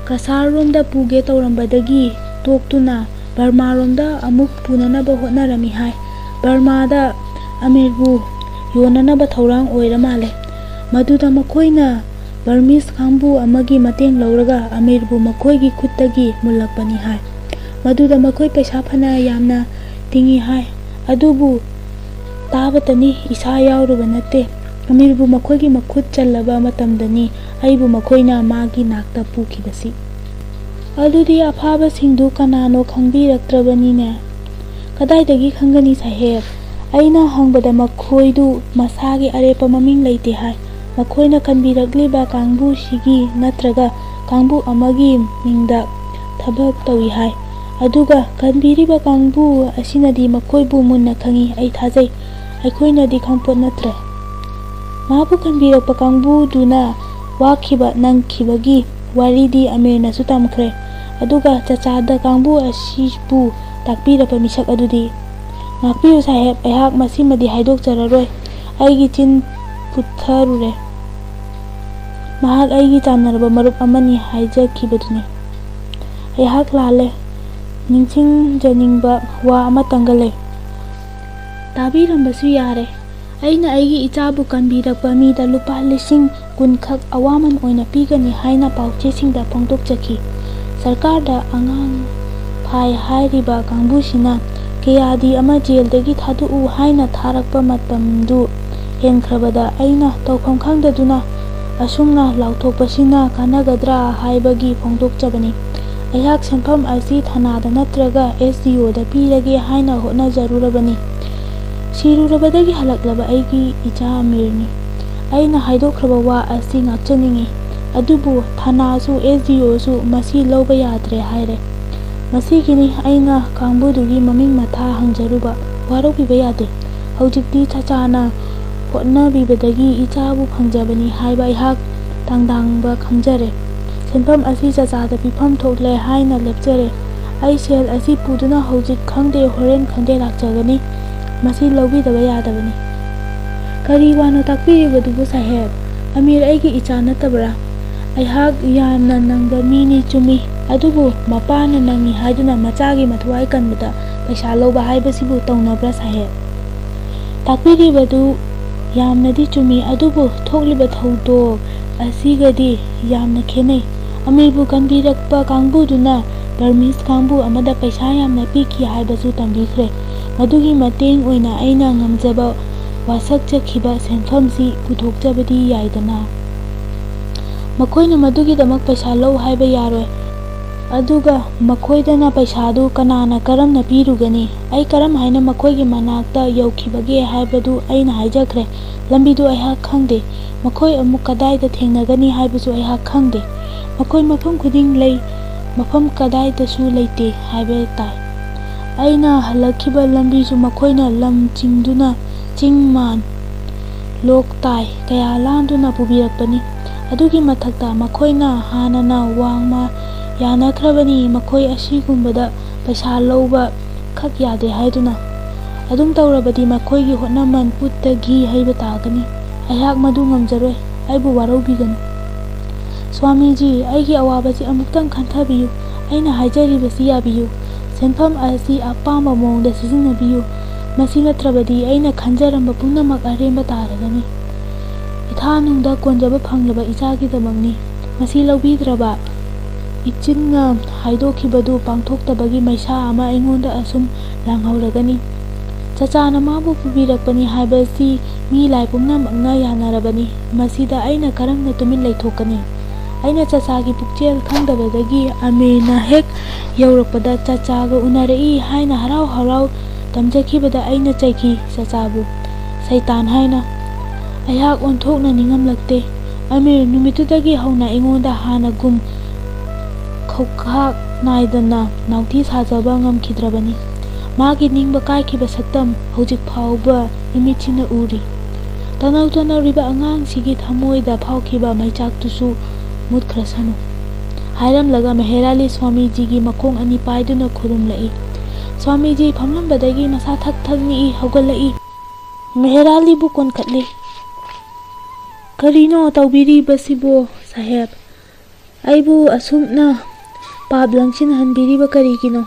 ꯀꯁꯥꯔꯔꯣꯝꯗ ꯄꯨꯒꯦ ꯇꯧꯔꯝꯕꯗꯒꯤ ꯇꯣꯛꯇꯨꯅ ꯕꯔꯃꯥꯔꯣꯝꯗ ꯑꯃꯨꯛ ꯄꯨꯅꯅꯕ ꯍꯣꯠꯅꯔꯝꯃꯤ ꯍꯥꯏ꯫ ꯕꯔꯃꯥꯗ ꯑꯃꯤꯔꯕꯨ ꯌꯣꯟꯅꯅꯕ ꯊꯧꯔꯥꯡ ꯑꯣꯏꯔ ꯃꯥꯜꯂꯦ꯫ ꯃꯗꯨꯗ ꯃꯈꯣꯏꯅ ꯕꯔꯃꯤꯁ ꯀꯥꯡꯕꯨ ꯑꯃꯒꯤ ꯃꯇꯦꯡ ꯂꯧꯔꯒ ꯑꯃꯤꯔꯕꯨ ꯃꯈꯣꯏꯒꯤ ꯈꯨꯠꯇꯒꯤ ꯃꯨꯜꯂꯛꯄꯅꯤ ꯍꯥꯏ꯫ ꯃꯗꯨꯗ ꯃꯈꯣꯏ ꯄꯩꯁꯥ ꯐꯅ ꯌꯥꯝꯅ ꯇꯤꯡꯏ ꯍꯥꯏ꯫ ꯑꯗꯨꯕꯨ ꯇꯥꯕꯇꯅꯤ, ꯏꯁꯥ ꯌꯥꯎꯔꯨꯕ ꯅꯠꯇꯦ꯫ ꯑꯃꯤꯔꯕꯨ ꯃꯈꯣꯏꯒꯤ ꯃꯈꯨꯠ ꯆꯜꯂꯕ ꯃꯇꯝꯗꯅꯤ ꯑꯩꯕꯨ ꯃꯈꯣꯏꯅ ꯃꯥꯒꯤ ꯅꯥꯛꯇ ꯄꯨꯈꯤꯕꯁꯤ꯫" "ꯑꯗꯨꯗꯤ ꯑꯐꯥꯕꯁꯤꯡꯗꯨ ꯀꯅꯥꯅꯣ ꯈꯪꯕꯤꯔꯛꯇ꯭ꯔꯕꯅꯤꯅꯦ?" "ꯀꯗꯥꯏꯗꯒꯤ ꯈꯪꯒꯅꯤ ꯁꯥꯍꯦꯕ? ꯑꯩꯅ ꯍꯪꯕꯗ ꯃꯈꯣꯏꯗꯨ ꯃꯁꯥꯒꯤ ꯑꯔꯦꯞꯄ ꯃꯃꯤꯡ ꯂꯩꯇꯦ ꯍꯥꯏ꯫ ꯃꯈꯣꯏꯅ ꯀꯟꯕꯤꯔꯛꯂꯤꯕ ꯀꯥꯡꯕꯨꯁꯤꯒꯤ ꯅꯠꯇ꯭ꯔꯒ ꯀꯥꯡꯕꯨ ꯑꯃꯒꯤ ꯃꯤꯡꯗ ꯊꯕꯛ ꯇꯧꯏ ꯍꯥꯏ꯫ ꯑꯗꯨꯒ ꯀꯟꯕꯤꯔꯤꯕ ꯀꯥꯡꯕꯨ ꯑꯁꯤꯅꯗꯤ ꯃꯈꯣꯏꯕꯨ ꯃꯨꯟꯅ ꯈꯪꯏ, ꯑꯩ ꯊꯥꯖꯩ꯫ ꯑꯩꯈꯣꯏꯅꯗꯤ ꯈꯪꯄꯣꯠ ꯅꯠꯇ꯭ꯔꯦ꯫" "ꯃꯥꯕꯨ ꯀꯟꯕꯤꯔꯛꯄ ꯀꯥꯡꯕꯨꯗꯨꯅ ꯋꯥꯈꯤꯕ ꯅꯪꯈꯤꯕꯒꯤ ꯋꯥꯔꯤꯗꯤ ꯑꯃꯤꯔꯅꯁꯨ ꯇꯝꯈ꯭ꯔꯦ꯫ ꯑꯗꯨꯒ ꯆꯆꯥꯗ ꯀꯥꯡꯕꯨ ꯑꯁꯤꯕꯨ ꯇꯥꯛꯄꯤꯔꯕ ꯃꯤꯁꯛ ꯑꯗꯨꯗꯤ?" "ꯉꯥꯛꯄꯤꯌꯨ ꯁꯥꯍꯦꯕ, ꯑꯩꯍꯥꯛ ꯃꯁꯤꯃꯗꯤ ꯍꯥꯏꯗꯣꯛꯆꯔꯔꯣꯏ꯫ ꯑꯩꯒꯤ ꯆꯤꯟ ꯄꯨꯠꯊꯔꯨꯔꯦ꯫ ꯃꯍꯥꯛ ꯑꯩꯒꯤ ꯆꯥꯟꯅꯔꯕ ꯃꯔꯨꯞ ꯑꯃꯅꯤ ꯍꯥꯏꯖꯈꯤꯕꯗꯨꯅꯤ꯫" "ꯑꯩꯍꯥꯛ ꯂꯥꯜꯂꯦ꯫ ꯅꯤꯡꯁꯤꯡꯖꯅꯤꯡꯕ ꯋꯥ ꯑꯃꯇꯪꯒ ꯂꯩ꯫" "ꯇꯥꯕꯤꯔꯝꯕꯁꯨ ꯌꯥꯔꯦ꯫ ꯑꯩꯅ ꯑꯩꯒꯤ ꯏꯆꯥꯕꯨ ꯀꯟꯕꯤꯔꯛꯄ ꯃꯤꯗ ꯂꯨꯄꯥ ꯂꯤꯁꯤꯡ ꯀꯨꯟꯈꯛ ꯑꯋꯥꯃꯟ ꯑꯣꯏꯅ ꯄꯤꯒꯅꯤ ꯍꯥꯏꯅ ꯄꯥꯎꯆꯦꯁꯤꯡꯗ ꯐꯣꯡꯗꯣꯛꯆꯈꯤ꯫ ꯁꯔꯀꯥꯔꯗ ꯑꯉꯥꯡ ꯐꯥꯏ ꯍꯥꯏꯔꯤꯕ ꯀꯥꯡꯕꯨꯁꯤꯅ ꯀꯌꯥꯗꯤ ꯑꯃ ꯖꯦꯜꯗꯒꯤ ꯊꯥꯗꯣꯛꯎ ꯍꯥꯏꯅ ꯊꯥꯔꯛꯄ ꯃꯇꯝꯗꯨ ꯍꯦꯟꯈ꯭ꯔꯕꯗ ꯑꯩꯅ ꯇꯧꯐꯝ ꯈꯪꯗꯗꯨꯅ ꯑꯁꯨꯝꯅ ꯂꯥꯎꯊꯣꯛꯄꯁꯤꯅ ꯀꯥꯟꯅꯒꯗ꯭ꯔꯥ ꯍꯥꯏꯕꯒꯤ ꯐꯣꯡꯗꯣꯛꯆꯕꯅꯤ꯫ ꯑꯩꯍꯥꯛ ꯁꯦꯟꯐꯝ ꯑꯁꯤ ꯊꯥꯅꯥꯗ ꯅꯠꯇ꯭ꯔꯒ ꯑꯦꯁ ꯗꯤ ꯑꯣꯗ ꯄꯤꯔꯒꯦ ꯍꯥꯏꯅ ꯍꯣꯠꯅꯖꯔꯨꯔꯕꯅꯤ꯫ ꯁꯤꯔꯨꯔꯕꯗꯒꯤ ꯍꯜꯂꯛꯂꯕ ꯑꯩꯒꯤ ꯏꯆꯥ ꯑꯃꯤꯔꯅꯤ꯫ ꯑꯩꯅ ꯍꯥꯏꯗꯣꯛꯈ꯭ꯔꯕ ꯋꯥ ꯑꯁꯤ ꯉꯥꯛꯆꯅꯤꯡꯏ꯫ ꯑꯗꯨꯕꯨ ꯊꯥꯅꯥꯁꯨ ꯑꯦꯁ ꯗꯤ ꯑꯣꯁꯨ ꯃꯁꯤ ꯂꯧꯕ ꯌꯥꯗ꯭ꯔꯦ ꯍꯥꯏꯔꯦ꯫ ꯃꯁꯤꯒꯤꯅꯤ ꯑꯩꯅ ꯀꯥꯡꯕꯨꯗꯨꯒꯤ ꯃꯃꯤꯡ ꯃꯊꯥ ꯍꯪꯖꯔꯨꯕ꯫ ꯋꯥꯔꯧꯕꯤꯕ ꯌꯥꯗꯦ꯫ ꯍꯧꯖꯤꯛꯇꯤ ꯆꯆꯥꯅ ꯍꯣꯠꯅꯕꯤꯕꯗꯒꯤ ꯏꯆꯥꯕꯨ ꯐꯪꯖꯕꯅꯤ ꯍꯥꯏꯕ ꯑꯩꯍꯥꯛ ꯇꯥꯡꯗꯥꯡꯕ ꯈꯪꯖꯔꯦ꯫ ꯁꯦꯟꯐꯝ ꯑꯁꯤ ꯆꯆꯥꯗ ꯄꯤꯐꯝ ꯊꯣꯛꯂꯦ ꯍꯥꯏꯅ ꯂꯦꯞꯆꯔꯦ꯫ ꯑꯩ ꯁꯦꯜ ꯑꯁꯤ ꯄꯨꯗꯨꯅ ꯍꯧꯖꯤꯛ ꯈꯪꯗꯦ, ꯍꯣꯔꯦꯟ ꯈꯪꯗꯦ ꯂꯥꯛꯆꯒꯅꯤ꯫ ꯃꯁꯤ ꯂꯧꯕꯤꯗꯕ ꯌꯥꯗꯕꯅꯤ꯫ ꯀꯔꯤ ꯋꯥꯅꯣ ꯇꯥꯛꯄꯤꯔꯤꯕꯗꯨꯕꯨ ꯁꯥꯍꯦꯕ? ꯑꯃꯤꯔ ꯑꯩꯒꯤ ꯏꯆꯥ ꯅꯠꯇꯕ꯭ꯔꯥ? ꯑꯩꯍꯥꯛ ꯌꯥꯝꯅ ꯅꯪꯕ ꯃꯤꯅꯤ ꯆꯨꯝꯃꯤ, ꯑꯗꯨꯕꯨ ꯃꯄꯥꯅ ꯅꯪꯉꯤ ꯍꯥꯏꯗꯨꯅ ꯃꯆꯥꯒꯤ ꯃꯊ꯭ꯋꯥꯏ ꯀꯟꯕꯗ ꯄꯩꯁꯥ ꯂꯧꯕ ꯍꯥꯏꯕꯁꯤꯕꯨ ꯇꯧꯅꯕ꯭ꯔꯥ ꯁꯥꯍꯦꯕ? ꯇꯥꯛꯄꯤꯔꯤꯕꯗꯨ ꯌꯥꯝꯅꯗꯤ ꯆꯨꯝꯃꯤ, ꯑꯗꯨꯕꯨ ꯊꯣꯛꯂꯤꯕ ꯊꯧꯗꯣꯛ ꯑꯁꯤꯒꯗꯤ ꯌꯥꯝꯅ ꯈꯦꯠꯅꯩ꯫ ꯑꯃꯤꯔꯕꯨ ꯀꯟꯕꯤꯔꯛꯄ ꯀꯥꯡꯕꯨꯗꯨꯅ ꯕꯔꯃꯤꯁ ꯀꯥꯡꯕꯨ ꯑꯃꯗ ꯄꯩꯁꯥ ꯌꯥꯝꯅ ꯄꯤꯈꯤ ꯍꯥꯏꯕꯁꯨ ꯇꯝꯕꯤꯈ꯭ꯔꯦ꯫ ꯃꯗꯨꯒꯤ ꯃꯇꯦꯡ ꯑꯣꯏꯅ ꯑꯩꯅ ꯉꯝꯖꯕ ꯋꯥꯁꯛꯆꯈꯤꯕ ꯁꯦꯟꯐꯝꯁꯤ ꯄꯨꯊꯣꯛꯆꯕꯗꯤ ꯌꯥꯏꯗꯅ꯫ ꯃꯈꯣꯏꯅ ꯃꯗꯨꯒꯤꯗꯃꯛ ꯄꯩꯁꯥ ꯂꯧ ꯍꯥꯏꯕ ꯌꯥꯔꯣꯏ꯫ ꯑꯗꯨꯒ ꯃꯈꯣꯏꯗꯅ ꯄꯩꯁꯥꯗꯨ ꯀꯅꯥꯅ ꯀꯔꯝꯅ ꯄꯤꯔꯨꯒꯅꯤ? ꯑꯩ ꯀꯔꯝ ꯍꯥꯏꯅ ꯃꯈꯣꯏꯒꯤ ꯃꯅꯥꯛꯇ ꯌꯧꯈꯤꯕꯒꯦ ꯍꯥꯏꯕꯗꯨ ꯑꯩꯅ ꯍꯥꯏꯖꯈ꯭ꯔꯦ꯫ ꯂꯝꯕꯤꯗꯨ ꯑꯩꯍꯥꯛ ꯈꯪꯗꯦ꯫ ꯃꯈꯣꯏ ꯑꯃꯨꯛ ꯀꯗꯥꯏꯗ ꯊꯦꯡꯅꯒꯅꯤ ꯍꯥꯏꯕꯁꯨ ꯑꯩꯍꯥꯛ ꯈꯪꯗꯦ꯫ ꯃꯈꯣꯏ ꯃꯐꯝ ꯈꯨꯗꯤꯡ ꯂꯩ, ꯃꯐꯝ ꯀꯗꯥꯏꯗꯁꯨ ꯂꯩꯇꯦ ꯍꯥꯏꯕ ꯇꯥꯏ꯫ ꯑꯩꯅ ꯍꯜꯂꯛꯈꯤꯕ ꯂꯝꯕꯤꯁꯨ ꯃꯈꯣꯏꯅ ꯂꯝ ꯆꯤꯡꯗꯨꯅ ꯆꯤꯡ ꯃꯥꯟ, ꯂꯣꯛ ꯇꯥꯏ ꯀꯌꯥ ꯂꯥꯟꯗꯨꯅ ꯄꯨꯕꯤꯔꯛꯄꯅꯤ꯫ ꯑꯗꯨꯒꯤ ꯃꯊꯛꯇ ꯃꯈꯣꯏꯅ ꯍꯥꯟꯅꯅ ꯋꯥꯡꯃ ꯌꯥꯅꯈ꯭ꯔꯕꯅꯤ, ꯃꯈꯣꯏ ꯑꯁꯤꯒꯨꯝꯕꯗ ꯄꯩꯁꯥ ꯂꯧꯕ ꯈꯛ ꯌꯥꯗꯦ ꯍꯥꯏꯗꯨꯅ꯫ ꯑꯗꯨꯝ ꯇꯧꯔꯕꯗꯤ ꯃꯈꯣꯏꯒꯤ ꯍꯣꯠꯅꯃꯟ ꯄꯨꯠꯇ ꯘꯤ ꯍꯩꯕ ꯇꯥꯒꯅꯤ꯫ ꯑꯩꯍꯥꯛ ꯃꯗꯨ ꯉꯝꯖꯔꯣꯏ꯫ ꯑꯩꯕꯨ ꯋꯥꯔꯧꯕꯤꯒꯅꯨ꯫ ꯁ꯭ꯋꯥꯃꯤꯖꯤ, ꯑꯩꯒꯤ ꯑꯋꯥꯕꯁꯤ ꯑꯃꯨꯛꯇꯪ ꯈꯟꯊꯕꯤꯌꯨ꯫ ꯑꯩꯅ ꯍꯥꯏꯖꯔꯤꯕꯁꯤ ꯌꯥꯕꯤꯌꯨ꯫ ꯁꯦꯟꯐꯝ ꯑꯁꯤ ꯑꯄꯥꯝꯕ ꯃꯑꯣꯡꯗ ꯁꯤꯖꯤꯟꯅꯕꯤꯌꯨ꯫ ꯃꯁꯤ ꯅꯠꯇ꯭ꯔꯕꯗꯤ ꯑꯩꯅ ꯈꯟꯖꯔꯝꯕ ꯄꯨꯝꯅꯃꯛ ꯑꯔꯦꯝꯕ ꯇꯥꯔꯒꯅꯤ꯫ ꯏꯊꯥ ꯅꯨꯡꯗ ꯀꯣꯟꯖꯕ ꯐꯪꯂꯕ ꯏꯆꯥꯒꯤꯗꯃꯛꯅꯤ꯫ ꯃꯁꯤ ꯂꯧꯕꯤꯗ꯭ꯔꯕ, ꯏꯆꯤꯟꯅ ꯍꯥꯏꯗꯣꯛꯈꯤꯕꯗꯨ ꯄꯥꯡꯊꯣꯛꯇꯕꯒꯤ ꯃꯩꯁꯥ ꯑꯃ ꯑꯩꯉꯣꯟꯗ ꯑꯁꯨꯝ ꯂꯥꯡꯍꯧꯔꯒꯅꯤ꯫ ꯆꯆꯥꯅ ꯃꯥꯕꯨ ꯄꯨꯕꯤꯔꯛꯄꯅꯤ ꯍꯥꯏꯕꯁꯤ ꯃꯤ ꯂꯥꯏ ꯄꯨꯝꯅꯃꯛꯅ ꯌꯥꯅꯔꯕꯅꯤ꯫ ꯃꯁꯤꯗ ꯑꯩꯅ ꯀꯔꯝꯅ ꯇꯨꯃꯤꯟ ꯂꯩꯊꯣꯛꯀꯅꯤ? ꯑꯩꯅ ꯆꯆꯥꯒꯤ ꯄꯨꯛꯆꯦꯜ ꯈꯪꯗꯕꯗꯒꯤ ꯑꯃꯤꯔꯅ ꯍꯦꯛ ꯌꯧꯔꯛꯄꯗ ꯆꯆꯥꯒ ꯎꯅꯔꯛꯏ ꯍꯥꯏꯅ ꯍꯔꯥꯎ ꯍꯔꯥꯎ ꯇꯝꯖꯈꯤꯕꯗ ꯑꯩꯅ ꯆꯩꯈꯤ ꯆꯆꯥꯕꯨ ꯁꯩꯇꯥꯟ ꯍꯥꯏꯅ꯫ ꯑꯩꯍꯥꯛ ꯑꯣꯟꯊꯣꯛꯅ ꯅꯤꯡꯉꯝꯂꯛꯇꯦ꯫ ꯑꯃꯤꯔ ꯅꯨꯃꯤꯠꯇꯨꯗꯒꯤ ꯍꯧꯅ ꯑꯩꯉꯣꯟꯗ ꯍꯥꯟꯅꯒꯨꯝ ꯈꯧꯈꯥꯛ ꯅꯥꯏꯗꯅ ꯅꯥꯎꯇꯤ ꯁꯥꯖꯕ ꯉꯝꯈꯤꯗ꯭ꯔꯕꯅꯤ꯫ ꯃꯥꯒꯤ ꯅꯤꯡꯕ ꯀꯥꯏꯈꯤꯕ ꯁꯛꯇꯝ ꯍꯧꯖꯤꯛ ꯐꯥꯎꯕ ꯏꯃꯤꯠꯁꯤꯅ ꯎꯔꯤ꯫ ꯇꯅꯧ ꯇꯅꯧꯔꯤꯕ ꯑꯉꯥꯡꯁꯤꯒꯤ ꯊꯃꯣꯏꯗ ꯐꯥꯎꯈꯤꯕ ꯃꯩꯆꯥꯛꯇꯨꯁꯨ ꯃꯨꯠꯈ꯭ꯔꯁꯅꯨ꯫ ꯍꯥꯏꯔꯝꯂꯒ ꯃꯦꯍꯦꯔꯥꯂꯤ ꯁ꯭ꯋꯥꯃꯤꯖꯤꯒꯤ ꯃꯈꯣꯡ ꯑꯅꯤ ꯄꯥꯏꯗꯨꯅ ꯈꯨꯔꯨꯝꯂꯛꯏ꯫ ꯁ꯭ꯋꯥꯃꯤꯖꯤ ꯐꯝꯂꯝꯕꯗꯒꯤ ꯃꯁꯥ ꯊꯛ ꯊꯛ ꯅꯤꯛꯏ ꯍꯧꯒꯠꯂꯛꯏ꯫ ꯃꯦꯍꯦꯔꯥꯂꯤꯕꯨ ꯀꯣꯟꯈꯠꯂꯤ꯫ "ꯀꯔꯤꯅꯣ ꯇꯧꯕꯤꯔꯤꯕꯁꯤꯕꯣ, ꯁꯥꯍꯦꯕ? ꯑꯩꯕꯨ ꯑꯁꯨꯝꯅ ꯄꯥꯞ ꯂꯪꯁꯤꯟꯍꯟꯕꯤꯔꯤꯕ ꯀꯔꯤꯒꯤꯅꯣ?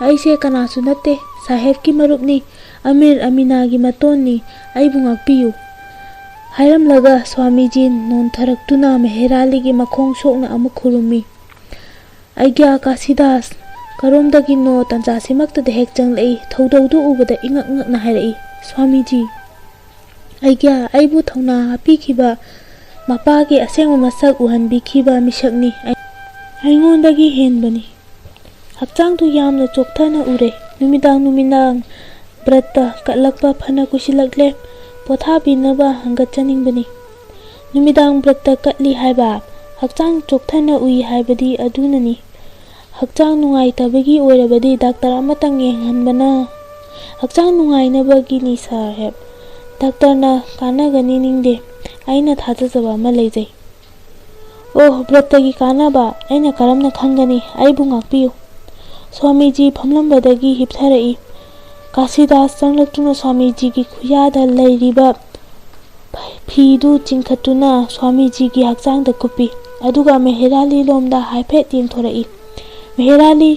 ꯑꯩꯁꯦ ꯀꯅꯥꯁꯨ ꯅꯠꯇꯦ, ꯁꯥꯍꯦꯕꯀꯤ ꯃꯔꯨꯞꯅꯤ, ꯑꯃꯤꯔ ꯑꯃꯤꯅꯥꯒꯤ ꯃꯇꯣꯟꯅꯤ, ꯑꯩꯕꯨ ꯉꯥꯛꯄꯤꯌꯨ"꯫ ꯍꯥꯏꯔꯝꯂꯒ ꯁ꯭ꯋꯥꯃꯤꯖꯤ ꯅꯣꯟꯊꯔꯛꯇꯨꯅ ꯃꯦꯍꯦꯔꯥꯂꯤꯒꯤ ꯃꯈꯣꯡ ꯁꯣꯛꯅ ꯑꯃꯨꯛ ꯈꯨꯔꯨꯝꯃꯤ꯫ "ꯑꯩꯒ꯭ꯌꯥ ꯀꯥꯁꯤꯗꯥꯁ, ꯀꯔꯣꯝꯗꯒꯤꯅꯣ ꯇꯟꯖꯥꯁꯤꯃꯛꯇꯗ ꯍꯦꯛ ꯆꯪꯂꯛꯏ, ꯊꯧꯗꯧꯗꯨ ꯎꯕꯗ ꯏꯉꯛ ꯉꯛꯅ ꯍꯥꯏꯔꯛꯏ, ꯁ꯭ꯋꯥꯃꯤꯖꯤ꯫ ꯑꯩꯒ꯭ꯌꯥ, ꯑꯩꯕꯨ ꯊꯧꯅꯥ ꯍꯥꯞꯄꯤꯈꯤꯕ ꯃꯄꯥꯒꯤ ꯑꯁꯦꯡꯕ ꯃꯁꯛ ꯎꯍꯟꯕꯤꯈꯤꯕ ꯃꯤꯁꯛꯅꯤ꯫ ꯑꯩ-, ꯑꯩꯉꯣꯟꯗꯒꯤ ꯍꯦꯟꯕꯅꯤ꯫ ꯍꯛꯆꯥꯡꯗꯨ ꯌꯥꯝꯅ ꯆꯣꯛꯊꯅ ꯎꯔꯦ꯫ ꯅꯨꯃꯤꯗꯥꯡ ꯅꯨꯃꯤꯗꯥꯡ ꯕ꯭ꯔꯠꯇ ꯀꯠꯂꯛꯄ ꯐꯅ ꯀꯨꯏꯁꯤꯜꯂꯛꯂꯦ꯫ ꯄꯣꯊꯥꯕꯤꯅꯕ ꯍꯪꯒꯠꯆꯅꯤꯡꯕꯅꯤ"꯫ "ꯅꯨꯃꯤꯗꯥꯡ ꯕ꯭ꯔꯠꯇ ꯀꯠꯂꯤ ꯍꯥꯏꯕ? ꯍꯛꯆꯥꯡ ꯆꯣꯛꯊꯅ ꯎꯏ ꯍꯥꯏꯕꯗꯤ ꯑꯗꯨꯅꯅꯤ꯫ ꯍꯛꯆꯥꯡ ꯅꯨꯡꯉꯥꯏꯇꯕꯒꯤ ꯑꯣꯏꯔꯕꯗꯤ ꯗꯥꯛꯇꯔ ꯑꯃꯇꯪ ꯌꯦꯡꯍꯟꯕꯅ"꯫ "ꯍꯛꯆꯥꯡ ꯅꯨꯡꯉꯥꯏꯅꯕꯒꯤꯅꯤ, ꯁꯥꯍꯦꯕ꯫ ꯗꯥꯛꯇꯔꯅ ꯀꯥꯟꯅꯒꯅꯤ ꯅꯤꯡꯗꯦ꯫ ꯑꯩꯅ ꯊꯥꯖꯖꯕ ꯑꯃ ꯂꯩꯖꯩ"꯫ "ꯑꯣ, ꯕ꯭ꯔꯠꯇꯒꯤ ꯀꯥꯟꯅꯕ ꯑꯩꯅ ꯀꯔꯝꯅ ꯈꯪꯒꯅꯤ? ꯑꯩꯕꯨ ꯉꯥꯛꯄꯤꯌꯨ"꯫ ꯁ꯭ꯋꯥꯃꯤꯖꯤ ꯐꯝꯂꯝꯕꯗꯒꯤ ꯍꯤꯞꯊꯔꯛꯏ꯫ ꯀꯥꯁꯤꯗꯥꯁ ꯆꯪꯂꯛꯇꯨꯅ ꯁ꯭ꯋꯥꯃꯤꯖꯤꯒꯤ ꯈꯨꯌꯥꯗ ꯂꯩꯔꯤꯕ ꯐꯤꯗꯨ ꯆꯤꯡꯈꯠꯇꯨꯅ ꯁ꯭ꯋꯥꯃꯤꯖꯤꯒꯤ ꯍꯛꯆꯥꯡꯗ ꯀꯨꯞꯄꯤ꯫ ꯑꯗꯨꯒ ꯃꯦꯍꯦꯔꯥꯂꯤ ꯂꯣꯝꯗ ꯍꯥꯏꯐꯦꯠ ꯌꯦꯡꯊꯣꯔꯛꯏ꯫ ꯃꯦꯍꯦꯔꯥꯂꯤ